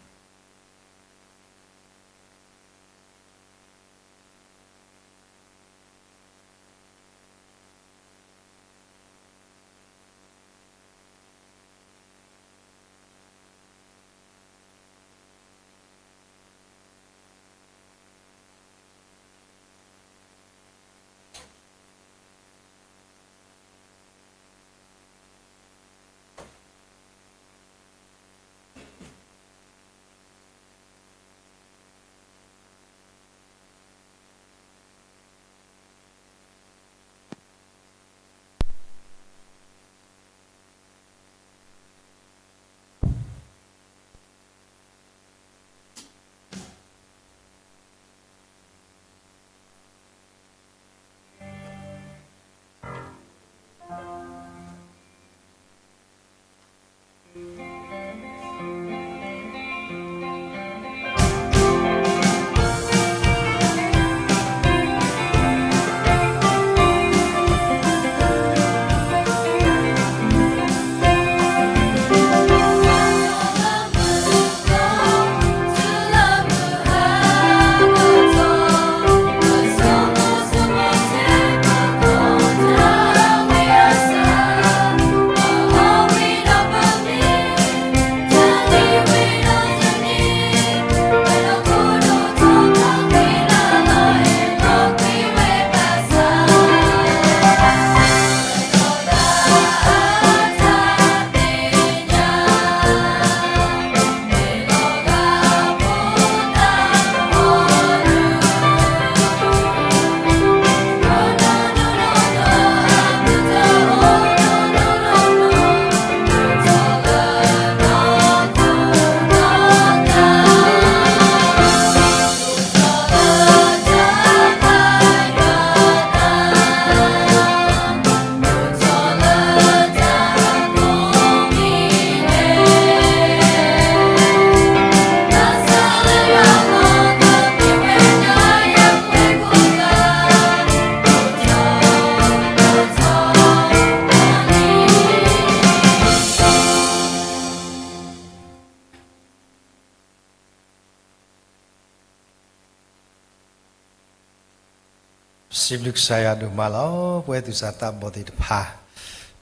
စံးဘျုးကစၢ်ယွၤဒိၣ်မးလီၤ. ပဝဲသူၣ်စၢ်သးဘီၣ်သ့ၣ်တဖၣ်,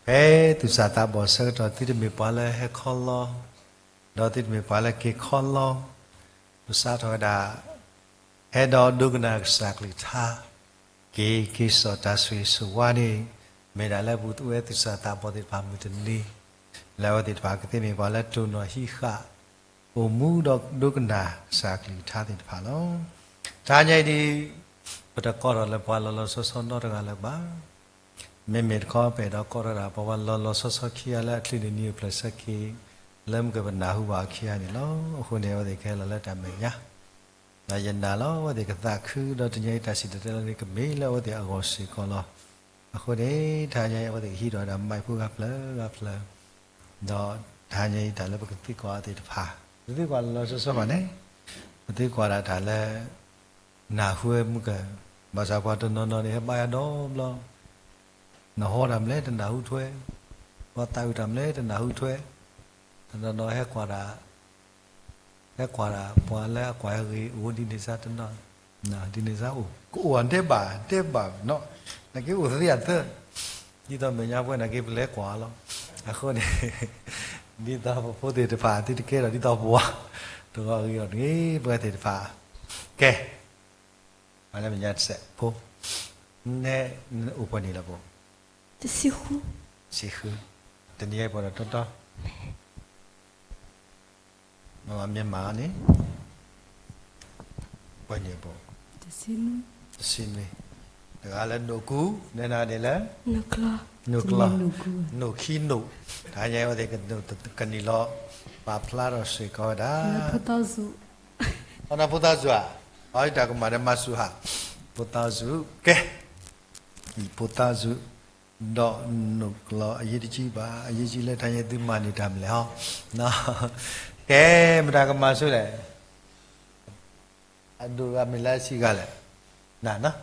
ဖဲသူၣ်စၢ်သးဘီၣ်ဆၢကတီၢ် သုတမ့ၢ်ပှၤလၢဟဲခီလီ, ဒီးသုတမ့ၢ်ပှၤလၢက့ၤခီလီ, ပစးထီၣ်ဝဲဒၣ် အဲၣ်ဒိးဒိကနၣ်ကစၢ်ကလုၢ်ကထါ, က့ၤက့ၤစိာ်တၢ်ဆိၣ်ဂ့ၤဆိၣ်ဝါန့ၣ် မ့ၢ်ဒၣ်လၢပဝဲသူၣ်စၢ်သးဘီၣ်သ့ၣ်တဖၣ်မုၢ်တနံၤ, လၢအဝဲသ့ၣ်တဖၣ်ကသ့မ့ၢ်ပှၤလၢတိၢ်နီၣ်ဟံးဃာ် အိၣ်မူဒီးဒိကနၣ်ကစၢ်အကလုၢ်ကထါသ့ၣ်တဖၣ်လီၤ. တဟါညါအံၤဒ် ပတကိးထီၣ်လၢပှၤလီၤလီၤဆီဆီနီတဂၤလၢၤဘၣ်. မ့မ့ၢ်တခီပအဲၣ်ဒိးကိးထီၣ်ဒၣ် ပှၤလီၤလီၤဆီဆီခံဂၤလၢအချံးန့ၣ် နံၤအိၣ်ဖျဲၣ်ဆၢက့ၤ လၢမုၢ်ကပနၢ်ဟူဘၣ်အခံဂၤန့ၣ်လီၤ. အဃိန့ၣ် အဝဲသ့ၣ်ကဟဲလီၤလၢတၢ်မဲာ်ညါ ဒီးယနာ်လီၤ အဝဲသ့ၣ်ကသးခုဒီးတနံၤအံၤတၢ်စံၣ်တဲၤတဲလီၤန့ၣ် ကမ့ၢ်လၢအဝဲသ့ၣ်အဂီၢ်စ့ၢ်ကီးလီၤ. အဃိန့ၣ် တဟါညါအံၤ အဝဲသ့ၣ်ကဟံးထီၣ်ဝဲဒၣ် microphone ဂၤဖျၢၣ်ဂၤဖျၢၣ်, ဒီးတဟါညါအံၤတၢ်လၢပကသံကွၢ်အဝဲသ့ၣ်တဖၣ်, ပသံကွၢ်လီၤလီၤဆီဆီဘၣ်န့ၣ်, ပသံကွၢ်ဒၣ်တၢ်လၢ နၢ်ဟူဝဲမုၢ်က, ဘၣ်ဆၣ်ပှၤတနီၤနီၤန့ၣ် ဟဲဘါယွၤဒီဘျီ နဟီတၢ်မနုၤလဲၣ်တနၢ်ဟူထွဲ, ပှၤသးဝံၣ်တၢ်မနုၤလဲၣ်တနၢ်ဟူထွဲ, တနီၤနီၤဟဲကွၢ်ဒၣ်, ဟဲကွၢ်ဒၣ်ပှၤလၢအကွၢ်ဟဲဂ့ၤအိၣ်ဒ်န့ၣ်စ့ၢ်တနီၤ, ဒ်န့ၣ်စ့ၢ်အိၣ်, ကအိၣ်ဒဲးဘးဒဲးဘးနီၤ, နာ်က့အိၣ်သ့အသၢ, ဒ်သိးမဲာ်ညါပှဲၤနာ်က့ပလဲၤကွၢ်လီၤ. အဃိန့ၣ် ဒ်သိးပဖိသ့ၣ်တဖၣ် သုတကဲထီၣ်ဒ်သိးပှၤ, တဂီၤအဂ့ၤအီၤတဂ့ၤ ပှၤသ့ၣ်တဖၣ်, ကဲ ပှၤလၢမဲာ်ညါတစဲးဖိ, နဲအိၣ်ပှဲၤနံၣ်လၢပူၤ, တဆံဃု, တဆံဃု, တနံၤအံၤပှဲၤဒီးတီတီ, မ့ၢ်မးန့ၣ်, ပှဲၤနံၣ်ပူၤ, တဆံနွံ, တဂၤလၢနိၣ်ကူ, နဲနၤန့ၣ်လၢ နိၣ်ကျီ, နိၣ်ခံနိၣ်, တဟါညါအံၤအဝဲသ့ၣ်ကနုာ်လီၤ ပာ်ဖျါထီၣ်စ့ၢ်ကီးဝဲဒၣ် ဖိသၣ်စူၤ, အဖိသၣ်စူၤဧါ, အတၢ်ကမၣ်ဒီးမၤစူၤဟး, ဖိသၣ်စူၤ, ကဲ, ဖိသၣ်စူၤ, ဒီးနိၣ်ကျီ အရေးတကြီးဘၣ်, အရေးကြီးလၢတဟါညါအံၤသုမၤန့ၢ်တၢ်မနုၤလဲၣ်ဟီ, ကဲ, မတၤကမၤဆိလဲၣ် အဒိၣ်ဂၤမ့ၢ်လၢအဆံးဂၤလဲၣ်, နၤနီၤ,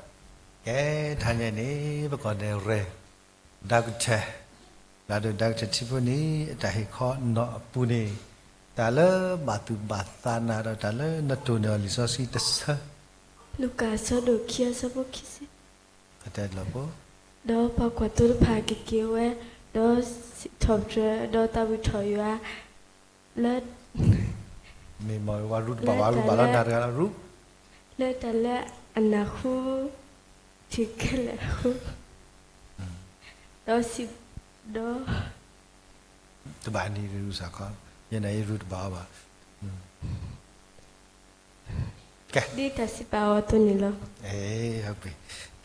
ကဲ, တဟါညါအံၤန့ၣ် ပကီၢ်န့ၣ်ရဲၣ်, ဒီကထၢၣ်, ဒီကထၢၣ်ထံဖိန့ၣ် အတၢ်ဟ့ၣ်ခီနီၤအပူၤန့ၣ်, တၢ်လၢဘၣ်သူၣ်ဘၣ်သးနၤဒီးတၢ်လၢနတိၢ်န့ၢ်အီၤလံာ်စီဆှံတဆၢ, လူၤကၣ်အဆၢဒိၣ်ခံအဆၢဖိခံဆံ ကတဲလီၤဖိ, ဒီးပှၤကွၢ်သိတဖၣ်ကက့ၤဝဲ, ဒီးစံးထီၣ်ပတြၢၤ, ဒီးသးဝံၣ်ထီၣ်ယွၤ, လၢ မ့ၢ်မ့ၢ်ဝဲရူတဘၣ်ဝဲရူဘၣ်လီၤနၤတဂၤလီၤရူ, လၢတၢ်လၢအနၢ်ဟူ ထံခဲလၢာ်အဃိ, ဒီးစံး, ဒီး တဘၣ်နံၤရူစၢ်ခီ, ယဲန့ၣ်အံၤရူတဘၣ်အီၤဘၣ်, ကဲ, ဒ်တၢ်စံးပာ်အီၤအသိးန့ၣ်လီၤ.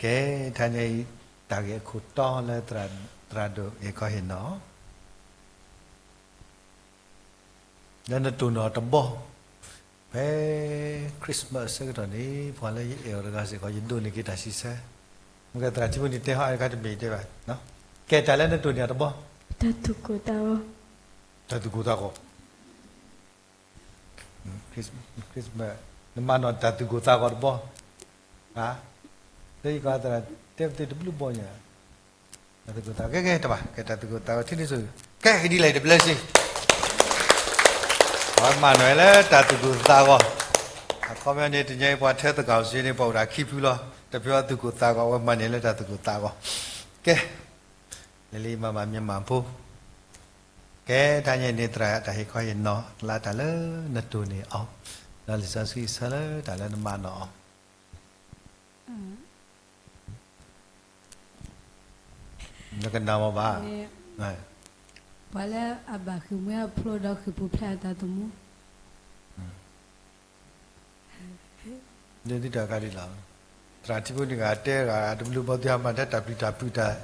ကဲ, တဟါညါအံၤ တၢ်ဂ့ၢ်အခိၣ်တီလၢသရၣ်ဒိၣ်ဟ့ၣ်ခီဟ့ၣ်နီၤ လၢနတိၢ်နီၣ်တဘီ, ဖဲ Christmas အဆၢကတီၢ်န့ၣ် ပှၤလၢယအဲၣ်အီၤတဂၤစ့ၢ်ကီး ယဒိးန့ၢ်က့ၤတၢ်စံးဆၢ, မ့ၢ်ကဲသရၣ်ထံဖိန့ၣ်တဲဟီၣ်အံၤတခါတမ့ၢ်တဲဘၣ်, ကဲတၢ်လၢနတိၢ်န့ၢ်အီၤတဘီ, တၢ်သူၣ်ကိၢ်သးဂီၤ, တၢ်သူၣ်ကိၢ်သးဂီၤ Christmas နမၤနီၣ်တၢ်သူၣ်ကိၢ်သးဂီၤတဘီ, လၢယကသရၣ်တဲပသ့တဘျုးဘီညါ, တၢ်သူၣ်ကိၢ်သးဂီၤ ကဲ ကဲတဘၣ် ကဲတၢ်သူၣ်ကိၢ်သးဂီၤထံန့ၣ်ဆိ, ကဲဒ်လဲၣ်တဘျဲစ့ၢ်, ပှၤမၤနီၣ်ဝဲလၢတၢ်သူၣ်ကိၢ်သးဂီၤ, အခီပညီန့ၣ် တနံၤအံၤပှၤထၢသကီၢ်စ့န့ၣ် ပှၤအိၣ်ဒၣ်ခံဖုလီၤ, တဖုအီၤသူၣ်ကိၢ်သးဂီၤ အဝဲမၤန့ၢ်လၢတၢ်သူၣ်ကိၢ်သးဂီၤ, ကဲ, လၢလံမၤမၤမ့ၢ်မၤဖိ ကဲတဟါညါန့ၣ် သရၣ်တၢ်ဟ့ၣ်ခီဟ့ၣ်နီၤလၢတၢ်လၢနတိၢ်န့ၢ်အီၤ, ဒီးလံာ်စီဆှံအဆၢလၢတၢ်လၢနမၤနီၣ်အီၤ, နကနၣ်မ့ၢ်ဘၣ်, ပှၤလၢအဘၣ်ဃ့ၢ်မှံဟးဖျိးဒီးဃ့ၢ်ပူၤဖျဲးအသးသမူ ဒ်တၢ်ခါဒ်လီၤ, သရၣ်ထံဖိန့ၣ်ဂၤတဲဂၤတဘျုးဘီသုဟးမၤထဲတၢ်ပျံၤတၢ်ဖုးတၢ်,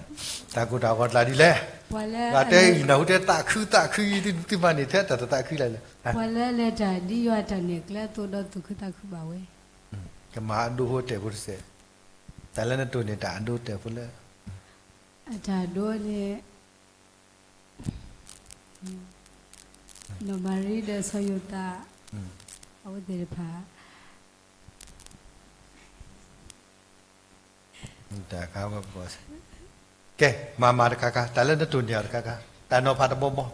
တၢ်ကိၢ်တၢ်ဂီၤကျါဒ်လဲၣ်, ဂၤတဲအံၤနၢ်ဟူတဲသးခုသးခုအံၤ သုမၤန့ၢ်ထဲတၢ်သးခုလဲၣ်လဲၣ်, ပှၤလၢအလဲၤတၢ်ဒ်ယွၤတၢ်နဲၣ်ကျဲအသိးဒီးသူၣ်ခုသးခုဘၣ်ဝဲ, ကမၤအဒိဖိတဲာ်ဖိတစဲး, တၢ်လၢနတိၢ်န့ၢ်တၢ်အဒိတဲာ်ဖိလၢ အတၢ်ဒိန့ၣ် နီၢ်မၤရံဒီးစီၤယိၤသး အဝဲသ့ၣ်တဖၣ် တၢ်ခါဝဲပကီၢ်, ကဲ မၤမၤတခါခါ တၢ်လၢနတိၢ်န့ၢ်အီၤတခါခါ တၢ်နီၤဖးတဘီဘီ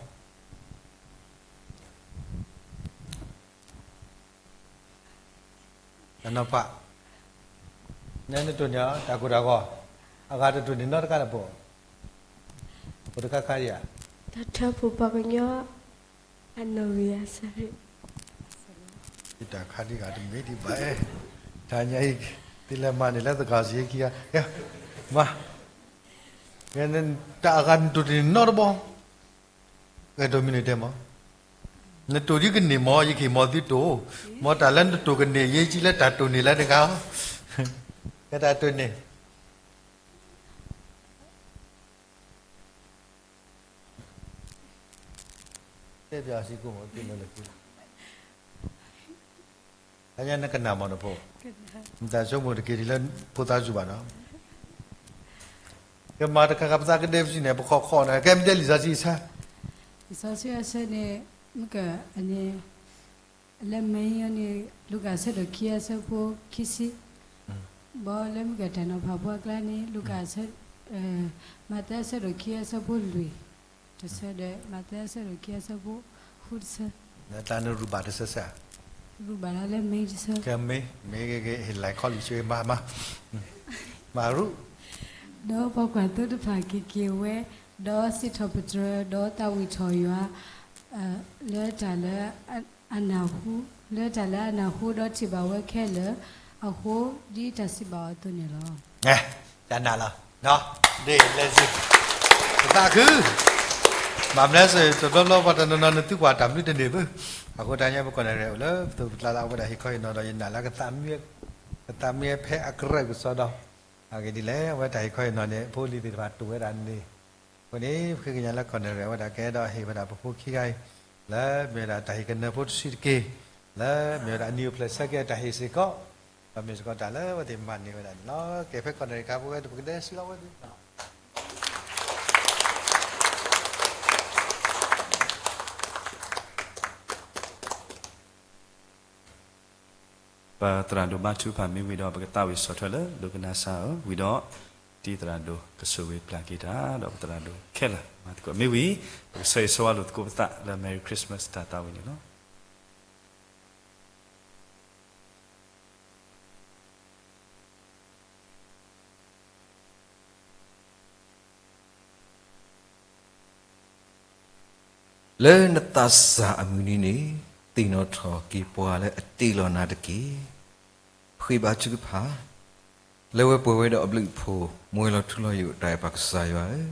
တၢ်နီၤဖး, နဲနတိၢ်န့ၢ်အီၤ တၢ်ကိၢ်တၢ်ဂီၤ, အဂၤတတိၢ်န့ၢ်နီတခါလၢၤဘၣ်, ပတခါခါဧါ, တၢ်ထၢဖှိၣ်ပှၤကညီ အနီၣ်ဂံၢ်အစၢ်ရ့ၣ်, တၢ်ခါဒ်ဂၤတမ့ၢ်ဒံးဘၣ်, တဟါညါအံၤ သုလဲၤမၤန့ၢ်လၢသကီၢ်စ့ခံဂၤ, မၤ, တၢ်အဂၤနတိၢ်န့ၢ်နီတဘီ, ကဲဒိးမံၤန့ၣ်တဲမး နတိၢ်ဒ်ကန့ၢ်မ့ၢ် ယကဟ့ၣ်မ့ၢ်သုတိၢ်, မ့ၢ်တၢ်လၢနတိၢ်ကန့ၢ် ယဲကံလၢတၢ်တိၢ်န့ၢ်လၢတဂၤ, ကဲတၢ်တိၢ်န့ၢ် တဲပၠးစံကိၣ်မ့ၢ်က့လၢလၢက့လၢ အညါနကနၣ်မ့ၢ်နဖိ, နတၢ်ဆိကမိၣ်တက့ၤဒ်လၢဖိသၣ်စူၤဘၣ်နီၤ, ကမၤတခါခါပသးကဒဲပစံးန့ၣ် ပခီၣ်ခီၣ်န့ၣ် ကဲမ့ၢ်တဲလံာ်စီဆှံအဆၢ, လံာ်စီဆှံအဆၢန့ၣ် မ့ၢ်ကန့ၣ် လၢ main အံၤန့ၣ် လူၤကၣ်အဆၢဒိၣ်ခံအဆၢဖိခံဆံ, ဘၣ်လၢမ့ၢ်ကတၢ်နီၤဖးဖိအကျါန့ၣ် လူၤကၣ်အဆၢ, မးသဲအဆၢဒိၣ်ခံအဆၢဖိလွံၢ်တဆၢဒီး မးသဲအဆၢဒိၣ်ခံအဆၢဖိဃုတဆၢ, တၢ်နရူၢ်ဘၣ်တဆၢစ့ၢ်, ရူၢ်ဘၣ်လၢ main တဆၢ, ကဲ main, main ကဟ့ၣ်လၢခီလံာ်ဆၢမၤမၤ, မၤရူၢ် ဒီးပှၤကွၢ်သိတဖၣ်က့ၤက့ၤဝဲ, ဒီးစံးထီၣ်ပတြၢၤ, ဒီးသးဝံၣ်ထီၣ်ယွၤ လၢတၢ်လၢအနၢ်ဟူ, လၢတၢ်လၢအနၢ်ဟူဒီးထံၣ်ဘၣ်ဝဲခဲလၢာ်အဃိ, ဒ်တၢ်စံးဘၣ်အီၤအသိးန့ၣ်လီၤ. တၢ်နာ်လီၤ, ဒ်လဲၤစ့, ပသးခု, ဘၣ်မနုၤစ့ၢ် တဘျီဘျီပှၤတနီၤနီၤနသုကွၢ်တၢ်ဘျုးတန့ၢ်ဘၣ်, အဃိတၢ်ညါပကီၢ်န့ၣ်ရဲၣ်အိၣ်လၢပသိးပကျါလၢအဝဲဒၣ်ဟ့ၣ်ခီဟ့ၣ်နီၤဒီးယနာ်လၢ ကသးမံဖဲအကရၢၢ်ကစီဒီ, အဂ့ၢ်ဒ်လဲၣ် အဝဲတၢ်ဟ့ၣ်ခီဟ့ၣ်နီၤန့ၣ် ဖိလံၤသ့ၣ်တဖၣ်တိၢ်ဝဲဒၣ်န့ၣ်, အဃိန့ၣ် ပဃ့ကညးလၢကီၢ်န့ၣ်ရဲၣ် အဝဲဒၣ်ကအဲၣ်ဒိးဟ့ၣ်ဝဲဒၣ်ပဖိခံဂၤအံၤ, လၢမ့ၢ်ဝဲဒၣ်တၢ်ဟ့ၣ်ကနၢဖိတဆံးတက့ၢ်, လၢမ့ၢ်ဝဲဒၣ်အနံၣ်အိၣ်ဖျဲၣ်ဆၢက့ၤအတၢ်ဟ့ၣ်စ့ၢ်ကီး, ဒီးမ့ၢ်စ့ၢ်ကီးတၢ်လၢအဝဲသ့ၣ်မၤန့ၢ်ဝဲဒၣ်န့ၣ်လီၤ. ကဲဖဲကီၢ်န့ၣ်ရဲၣ်အခါ ပဝဲဒၣ်ပကဒဲစံးလီၤဝဲသ့ၣ် ပသရၣ်ဒိၣ်ဘါထုကဖၣ်မ့ၢ်ဝံၤဒီး ပကသးဝံၣ်ဆီၣ်ထွဲလၢဒိကနၣ်စၢ်ဧၢ, ဝံၤဒီး တံၤသရၣ်ဒိၣ်ကဆိၣ်ဂ့ၤပျၢ်က့ၤတၢ် ဒီးပသရၣ်ဒိၣ်ခဲလၢာ်မၤသကိးမ့ၢ်ဝံၤ, ပကဆၢဂ့ၤဆၢဝါလိာ်သကိးပသးလၢ Merry Christmas တၢ်သးဝံၣ်န့ၣ်လီၤ. လၢနသးစၢ်အမုၢ်နံၤန့ၣ်, သ့ၣ်နီၣ်ထီၣ်က့ၤပှၤလၢအတ့လီၤနၤတက့ၢ်. ဃ့ဘါထုကဖၣ်, လၢဝဲပှဲၤဝဲဒီးအဘျုးအဖှိၣ် မူဝဲလီၤထူလီၤယိာ်တၢ်အဲၣ်ပှၤကစၢ်ယွၤဧၢ,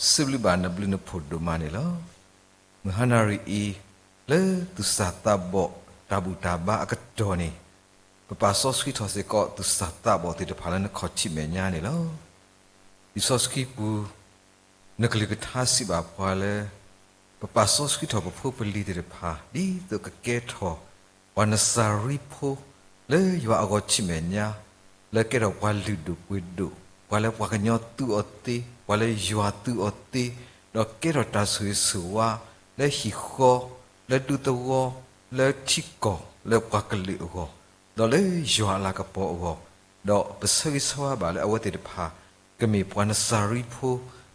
စံးဘျုးဘၣ်နဘျုးနဖှိၣ်ဒိၣ်မးန့ၣ်လီၤ. မုၢ်ဟါနၣ်ရံၣ်အံၤ, လၢသူၣ်စၢ်သးဘီၣ်တၢ်ဘူၣ်တၢ်ဘါအကတီၢ်န့ၣ်, ပပာ်စီဆှံထီၣ်စ့ၢ်ကီးသူၣ်စၢ်သးဘီၣ်သ့ၣ်တဖၣ်လၢနခီၣ်ထံးမဲာ်ညါန့ၣ်လီၤ. လံာ်စီဆှံပူၤ နကလုၢ်ကထါစံးဘၣ်ပှၤလၢ ပပာ်စီဆှံထီၣ်ပဖိပလံၤသ့ၣ်တဖၣ် ဒ်သိးကကဲထီၣ် ပှၤနစၤရံဖိ လၢယွၤအဂီၢ်ထံးမဲာ်ညါ, လၢကဲထီၣ်ပှၤလုၢ်ဒိၣ်ပှ့ၤဒိၣ်, ပှၤလၢပှၤကညီသူအီၤသ့, ပှၤလၢယွၤသူအီၤသ့, ဒီးကဲထီၣ်တၢ်ဆိၣ်ဂ့ၤဆိၣ်ဝါ လၢဟံၣ်ဃီ, လၢဒူသဝီ, လၢထံကီၢ်, လၢပှၤကလုာ်အဂီၢ်, ဒီးလၢယွၤအလၤကပီၤအဂီၢ်, ဒီးပဆၢဂ့ၤဆၢဝါဘၣ်လၢအဝဲသ့ၣ်တဖၣ် ကမ့ၢ်ပှၤနစၤရံဖိ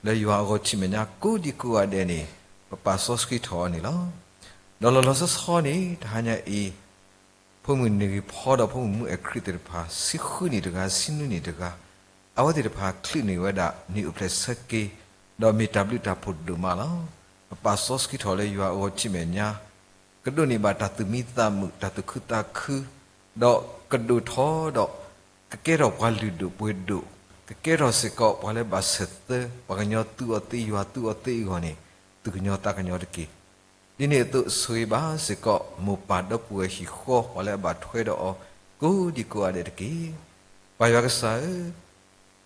လၢယွၤအဂီၢ်ထံးမဲာ်ညါ ကိးဒံကိးဂၤဒဲးန့ၣ် ပပာ်စီဆှံထီၣ်အီၤန့ၣ်လီၤ. ဒီးလီၤလီၤဆီဆီန့ၣ် တဟါညါအံၤ ဖိမုၣ်နံၣ်ဂံၢ်ဖီဒီးဖိမုၣ်မုၣ်အဲၣ်ခရံာ်သ့ၣ်တဖၣ် ဆံဃုနံၣ်တဂၤ ဆံနွံနံၣ်တဂၤ, အဝဲသ့ၣ်တဖၣ်ချုးန့ၢ်ဝဲဒၣ် နံၣ်အိၣ်ဖျဲၣ်ဆၢက့ၤ, ဒီးမ့ၢ်တၢ်ဘျုးတၢ်ဖှိၣ်ဒိၣ်မးလီၤ. ပပာ်စီဆှံထီၣ်လၢယွၤအဂီၢ်ထံးမဲာ်ညါ ကဒိးန့ၢ်ဘၣ်တၢ်သူၣ်မံသးမုာ် တၢ်သူၣ်ခုသးခု, ဒီးကဒိၣ်ထီၣ်ဒီး ကကဲထီၣ်ပှၤလုၢ်ဒိၣ်ပှ့ၤဒိၣ်, ကကဲထီၣ်စ့ၢ်ကီးပှၤလၢဘၣ်ဆၢၣ်သၢ ပှၤကညီသူအီၤသ့ ယွၤသူအီၤသ့အဂီၢ်န့ၣ် သူၣ်ကညီၤသးကညီၤတက့ၢ်. ဒ်န့ၣ်အသိး ဆိၣ်ဂ့ၤဘၣ်စ့ၢ်ကီး မိၢ်ပၢ်ဒီပုၢ်ဝဲၢ်ဟံၣ်ဃီ ပှၤလၢအဘၣ်ထွဲဒီးအီၤ ကိးဒံကိးဂၤဒဲးတက့ၢ်. ပၢ်ယွၤကစၢ်ဧၢ,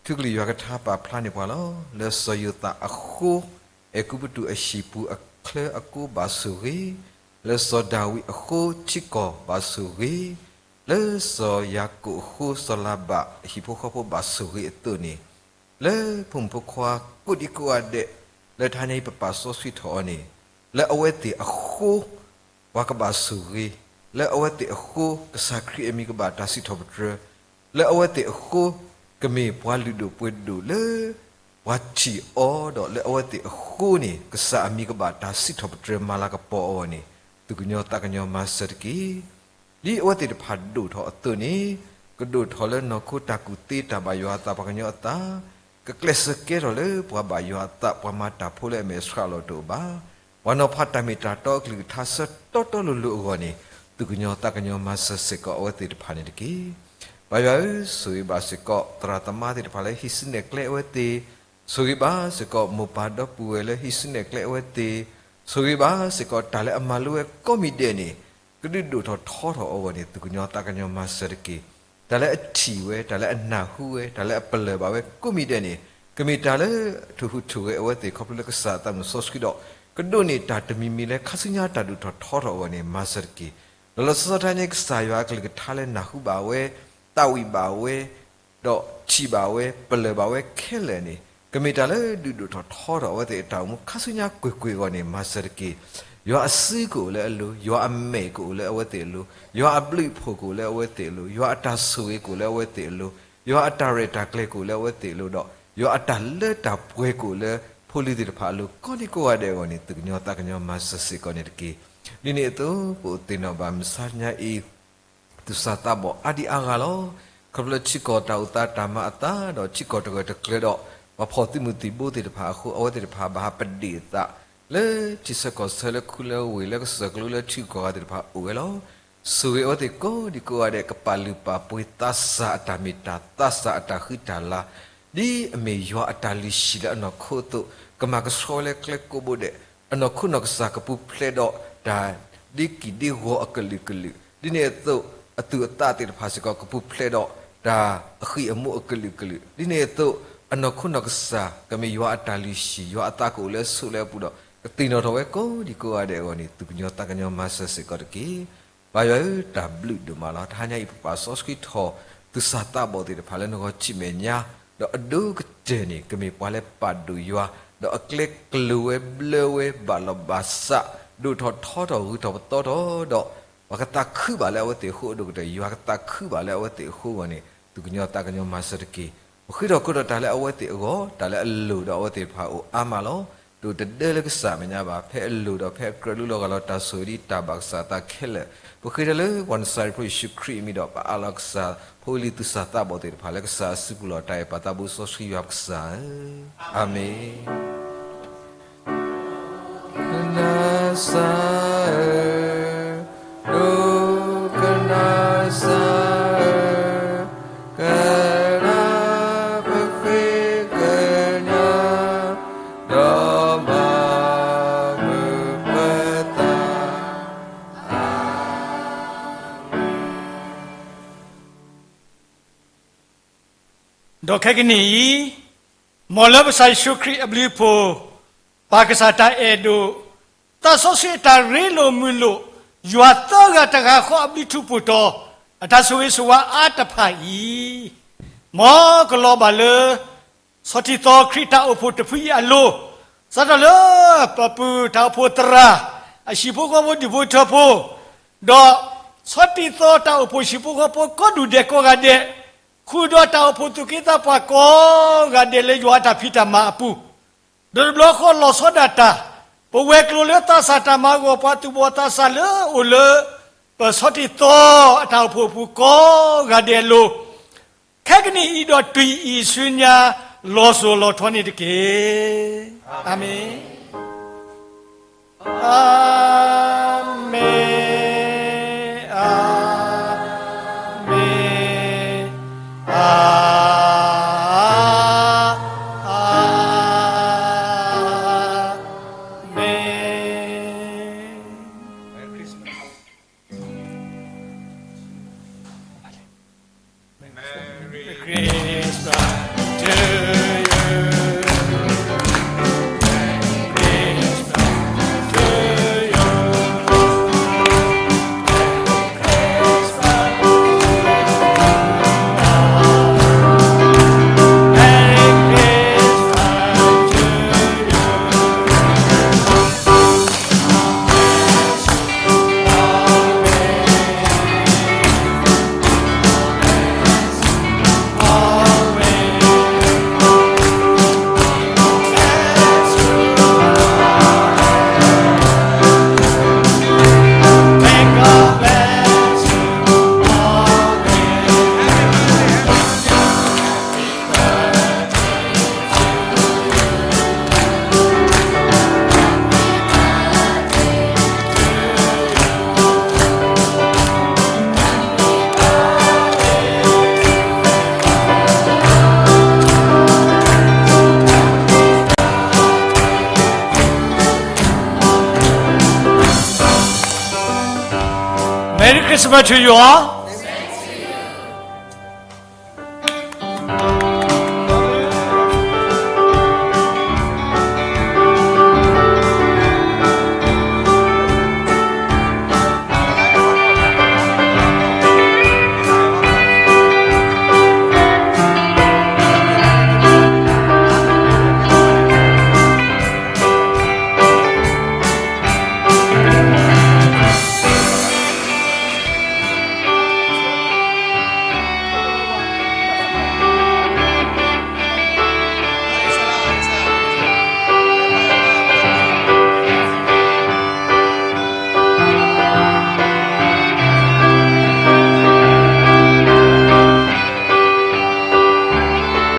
ထူကလုၢ်ယွၤကထါပာ်ဖျါန့ၢ်ပှၤလီၤ. လၢစီၤယိၤသးအဃိ, အဲၤကူပတူးအဟံၣ်ပူၤအချၢအကိးဘၣ်ဆိၣ်ဂ့ၤ, လၢစီၤဒၤဝံးအဃိထံကီၢ်ဘၣ်ဆိၣ်ဂ့ၤ, လၢစီၤယၤကိာ်အဃိစီၤလၤဘၣ်အဟံၣ်ဖိဃီဖိဘၣ်ဆိၣ်ဂ့ၤအသိးန့ၣ်, လၢဖိမုၣ်ဖိခွါကိးဒံကိးဂၤဒဲး လၢတဟါန့ၣ်ပပာ်စီဆှံထီၣ်အီၤန့ၣ်, လၢအဝဲသ့ၣ်အဃိ ပှၤကဘၣ်ဆိၣ်ဂ့ၤ, လၢအဝဲသ့ၣ်အဃိ ကစၢ်ခရံာ်အမံၤကဘၣ်တၢ်စံးထီၣ်ပတြၢၤ, လၢအဝဲသ့ၣ်အဃိ ကမ့ၢ်ပှၤလုၢ်ဒိၣ်ပှ့ၤဒိၣ်လၢ ပှၤထံၣ်အီၤဒီး လၢအဝဲသ့ၣ်အဃိန့ၣ် ကစၢ်အမံၤကဘၣ်တၢ်စံးထီၣ်ပတြၢၤမၤလၤကပီၤအီၤန့ၣ် သူၣ်ကညီၤသးကညီၤမၤစၢၤတက့ၢ်. ဒ်အဝဲသ့ၣ်တဖၣ်ဒိၣ်ထီၣ်အသိးန့ၣ်, ကဒိၣ်ထီၣ်လၢနီၢ်ခိတၢ်ကူၣ်သ့ တၢ်ဘၣ်ယွၤအသး ပှၤကညီအသး, ကကျဲးစၢးကဲထီၣ်လၢပှၤဘၣ်ယွၤအသး ပှၤမၤတၢ်ဖိလၢအမဲာ်ဆှးလီၤတအိၣ်ဘၣ်. ပှၤနီၤဖးတၢ်မ့ၢ်တၢ်တီအကလုၢ်ကထါဆၢတီတီလိၤလိၤအဂီၢ်န့ၣ်, သူၣ်ကညီၤသးကညီၤမၤစၢၤစ့ၢ်ကီးအဝဲသ့ၣ်တဖၣ်န့ၣ်တက့ၢ်. ပၢ်ယွၤဧၢ, ဆိၣ်ဂ့ၤဘၣ်စ့ၢ်ကီး သရၣ်သမါသ့ၣ်တဖၣ်လၢဟံးစုနဲၣ်ကျဲအဝဲသ့ၣ်, ဆိၣ်ဂ့ၤဘၣ်စ့ၢ်ကီး မိၢ်ပၢ်ဒီပုၢ်ဝဲၢ်လၢဟံးစုနဲၣ်ကျဲအဝဲသ့ၣ်, ဆိၣ်ဂ့ၤဘၣ်စ့ၢ်ကီး တၢ်လၢအမၤလိဝဲကိးမံၤဒဲးန့ၣ် ကဒုးဒိၣ်ထီၣ်ထီထီၣ်အဂီၢ်န့ၣ် သူၣ်ကညီၤသးကညီၤမၤစၢၤတက့ၢ်. တၢ်လၢအထံၣ်ဝဲ, တၢ်လၢအနၢ်ဟူဝဲ, တၢ်လၢအပလၢၢ်ဘၣ်ဝဲကိးမံၤဒဲးန့ၣ် ကမ့ၢ်တၢ်လၢထိၣ်ဟူးထိၣ်ဂဲၤအဝဲသ့ၣ် ခီဖျိလၢကစၢ်အသးမုၢ်စီဆှံဒီး ကဒိးန့ၢ်တၢ်တမံၤမံၤလၢခါဆူညါတၢ်ဒိၣ်ထီၣ်ထီထီၣ်အဂီၢ်န့ၣ် မၤစၢၤတက့ၢ်. လီၤလီၤဆီဆီတဟါညါ ကစၢ်ယွၤအကလုၢ်ကထါလၢနၢ်ဟူဘၣ်ဝဲ, သးဝံၣ်ဘၣ်ဝဲ ဒီးထံၣ်ဘၣ်ဝဲ, ပလၢၢ်ဘၣ်ဝဲခဲလၢာ်န့ၣ် ကမ့ၢ်တၢ်လၢဒုးဒိၣ်ထီၣ်ထီထီၣ်အဝဲသ့ၣ်အတၢ်အိၣ်မူခါဆူညါကွ့ၢ်ကွ့ၢ်အဂီၢ်န့ၣ် မၤစၢၤတက့ၢ်. ယွၤအစုကအိၣ်လၢအလိၤ, ယွၤအမဲာ်ကအိၣ်လၢအဝဲသ့ၣ်အလိၤ, ယွၤအဘျုးအဖှိၣ်ကအိၣ်လၢအဝဲသ့ၣ်အလိၤ, ယွၤအတၢ်ဆိၣ်ဂ့ၤကအိၣ်လၢအဝဲသ့ၣ်အလိၤ, ယွၤအတၢ်ရဲၣ်တၢ်ကျဲၤကအိၣ်လၢအဝဲသ့ၣ်အလိၤဒီး ယွၤအတၢ်လၢတၢ်ပှဲၤကအိၣ်လၢဖိလံၤသ့ၣ်တဖၣ်အလိၤ ကိးဒံကိးဂၤဒဲးအဂီၢ်န့ၣ် သူၣ်ကညီၤသးကညီၤမၤစၢၤစ့ၢ်ကီးန့ၣ်တက့ၢ်. ဒ်န့ၣ်အသိး ပအိၣ်သ့ၣ်နီၣ်ဘၣ်မုၢ်ဆါညါအံၤ သူၣ်စၢ်သးဘီၣ်အါဒံအါဂၤလီၤ. ခီဖျိလၢထံကီၢ်တၢ်အိၣ်သးတၢ်မၤအသး ဒီးထံကီၢ်တဂၢၢ်တကျၢၤဒီး ပှၤဖီၣ်သုးမုၢ်သံၣ်ဘိသ့ၣ်တဖၣ်အဃိ အဝဲသ့ၣ်တဖၣ်ဘၣ်ဟးပဒ့ၣ်အသး လၢထံဆၢကီၢ်ဆၢလၢခူလၢဝ့ၢ်လၢကစၢၢ်ကလိလၢထံဂုၤကီၢ်ဂၤသ့ၣ်တဖၣ်အိၣ်ဝဲလီၤ. ဆိၣ်ဂ့ၤအဝဲသ့ၣ်ကိးဒံကိးဂၤဒဲး ကပာ်လုၢ်ပာ်ပှ့ၤသးစၢ်အတၢ်မ့ၢ်တၢ် သးစၢ်အတၢ်ဃံတၢ်လၤ ဒ်အမ့ၢ်ယွၤအတၢ်လုၢ်ဟံၣ်လၢအနီၢ်ခိအသိး ကမၤကဆှီဝဲလၢကျဲကိးဘိဒဲး အနီၢ်ခိနီၢ်ကစၢ်ကပူၤဖျဲးဒီးတၢ်ဒ့ကံၢ်ဒ့ဂီၤအကလုာ်ကလုာ် ဒ်န့ၣ်အသိး အသူၣ်အသးသ့ၣ်တဖၣ်စ့ၢ်ကီးကပူၤဖျဲးဒီးတၢ်အဃံအမူအကလုာ်ကလုာ် ဒ်န့ၣ်အသိး အနီၢ်ခိနီၢ်ကစၢ် ကမ့ၢ်ယွၤအတၢ်လုၢ်ဟံၣ် ယွၤအသးကအိၣ်လၢအဆိးလၢအပူၤဒီး ကသ့ၣ်နီၣ်ထီၣ်ဝဲကိးဒံကိးဂၤဒဲးအဂီၢ်န့ၣ် သူၣ်ကညီၤသးကညီၤမၤစၢၤစ့ၢ်ကီးတက့ၢ်. ပၢ်ယွၤဧၢ တၢ်ဘျုးဒိၣ်မးလီၤ. တဟါညါအံၤ ပပာ်စီဆှံထီၣ် သူၣ်စၢ်သးဘီၣ်သ့ၣ်တဖၣ်လၢနဂီၤထံးမဲာ်ညါ ဒီးအဒိကတၢၢ်န့ၣ် ကမ့ၢ်ပှၤလၢပာ်ဒိၣ်ယွၤ ဒီးအကျဲကျိၤဝဲဘျၢဝဲဘၣ်လီၤဘၣ်စး ဒိၣ်ထီၣ်ထီထီၣ်ဂုၤထီၣ်ပသီထီၣ်ဒီး ပှၤကသးခုဘၣ်လၢအဝဲသ့ၣ်အဃိ အဒိကတၢၢ် ယွၤကသးခုဘၣ်လၢအဝဲသ့ၣ်အဃိအဂီၢ်န့ၣ် သူၣ်ကညီၤသးကညီၤမၤစၢၤတက့ၢ်. ပဃ့ထီၣ်ကိးထီၣ်တၢ်လၢအဝဲသ့ၣ်အဂီၢ် တၢ်လၢအလိၣ်ဒီးအဝဲသ့ၣ်တဖၣ်အိၣ်အါမးလီၤ. တအိၣ်တဒၢလၢကစၢ်အမဲာ်ညါဘၣ် ဖဲအလိၣ်ဒီးဖဲအကြၢးလူလီၤဂာ်လီၤတၢ်ဆိၣ်ဂ့ၤဒ်တၢ်ဘၣ်ကစၢ်အသးခဲလၢာ် ပဃ့ထီၣ်လၢပှၤနစၤရ့းဖိယ့ၣ်ၡူးခရံာ်အမံၤဒီး ပအးလီၤကစၢ်ဖိလံၤသူၣ်စၢ်သးဘီၣ်သ့ၣ်တဖၣ်လၢကစၢ်အစုပူၤလီၤ. တၢ်အဲၣ်ပၢ်သးဘိစီဆှံယွၤပကစၢ်ဧၢ, အၤမ့ၣ်. ကနၣ်စၢ်ဧၢ, ဒိကနၣ်စၢ်ဧၢ, ကနၣ်ပဃ့ကညး ဒီးမၤမုာ်ပသး. ဒီးခဲကနံၣ်အံၤ, မ်လၢပကစၢ်ယ့ၣ်ၡူးခရံာ်အဘျုးအဖှိၣ်, ပၢ်ကစၢ်တၢ်အဲၣ်ဒိၣ်, သးစီဆှံအတၢ်ရ့လိာ်မုာ်လိာ်, ယွၤသၢဂၤတဂၤဃီအဘျုးထူးဖှိၣ်တီၤ, အတၢ်ဆိၣ်ဂ့ၤဆိၣ်ဝါအါတဖၣ်အံၤ, မ်ကလီၤဘၣ်လၢ ဆီၣ်တံၢ်သီခရံာ်တၢ်အိၣ်ဖှိၣ်တဖုအံၤအလိၤ, စးထီၣ်လၢပပၢ်တၢ်အိၣ်ဖှိၣ်သရၣ်, အဟံၣ်ဖိဃီဖိဒူၣ်ဖိထၢဖိ, ဒီးဆီၣ်တံၢ်သီတၢ်အိၣ်ဖှိၣ်ဟံၣ်ဖိဃီဖိကိးဒူၣ်ဒဲးကိးဂၤဒဲး, ဃုာ်ဒီးတၢ်အိၣ်ဖှိၣ်သူၣ်က့သးပှၢ်ကိးဂၤဒဲးလၢယွၤအတၢ်ဖံးတၢ်မၤအပူၤ ဒီးတဘျီဃီလီၤဆီဒၣ်တၢ်, ပဝဲၤကျိၤလၢသးစၢ်တၢ်မၤအဂီၢ် ပှၤသူၣ်ဘီၣ်သးစၢ်လၢအိၣ်လၢ ပဆီၣ်တံၢ်သီအတၢ်အိၣ်ဖှိၣ်အပူၤကိးဂၤဒဲးအလိၤ, ခဲကနံၣ်အံၤဒီးတုၤအံၤဆူညါ လီၤစိၤလီၤထီန့ၣ်တက့ၢ်. အၤမ့ၣ်. အၤမ့ၣ်, အၤမ့ၣ်, အၤမ့ၣ်. Merry Christmas. Merry Christmas to you. Merry Christmas to you. Merry Christmas to you all.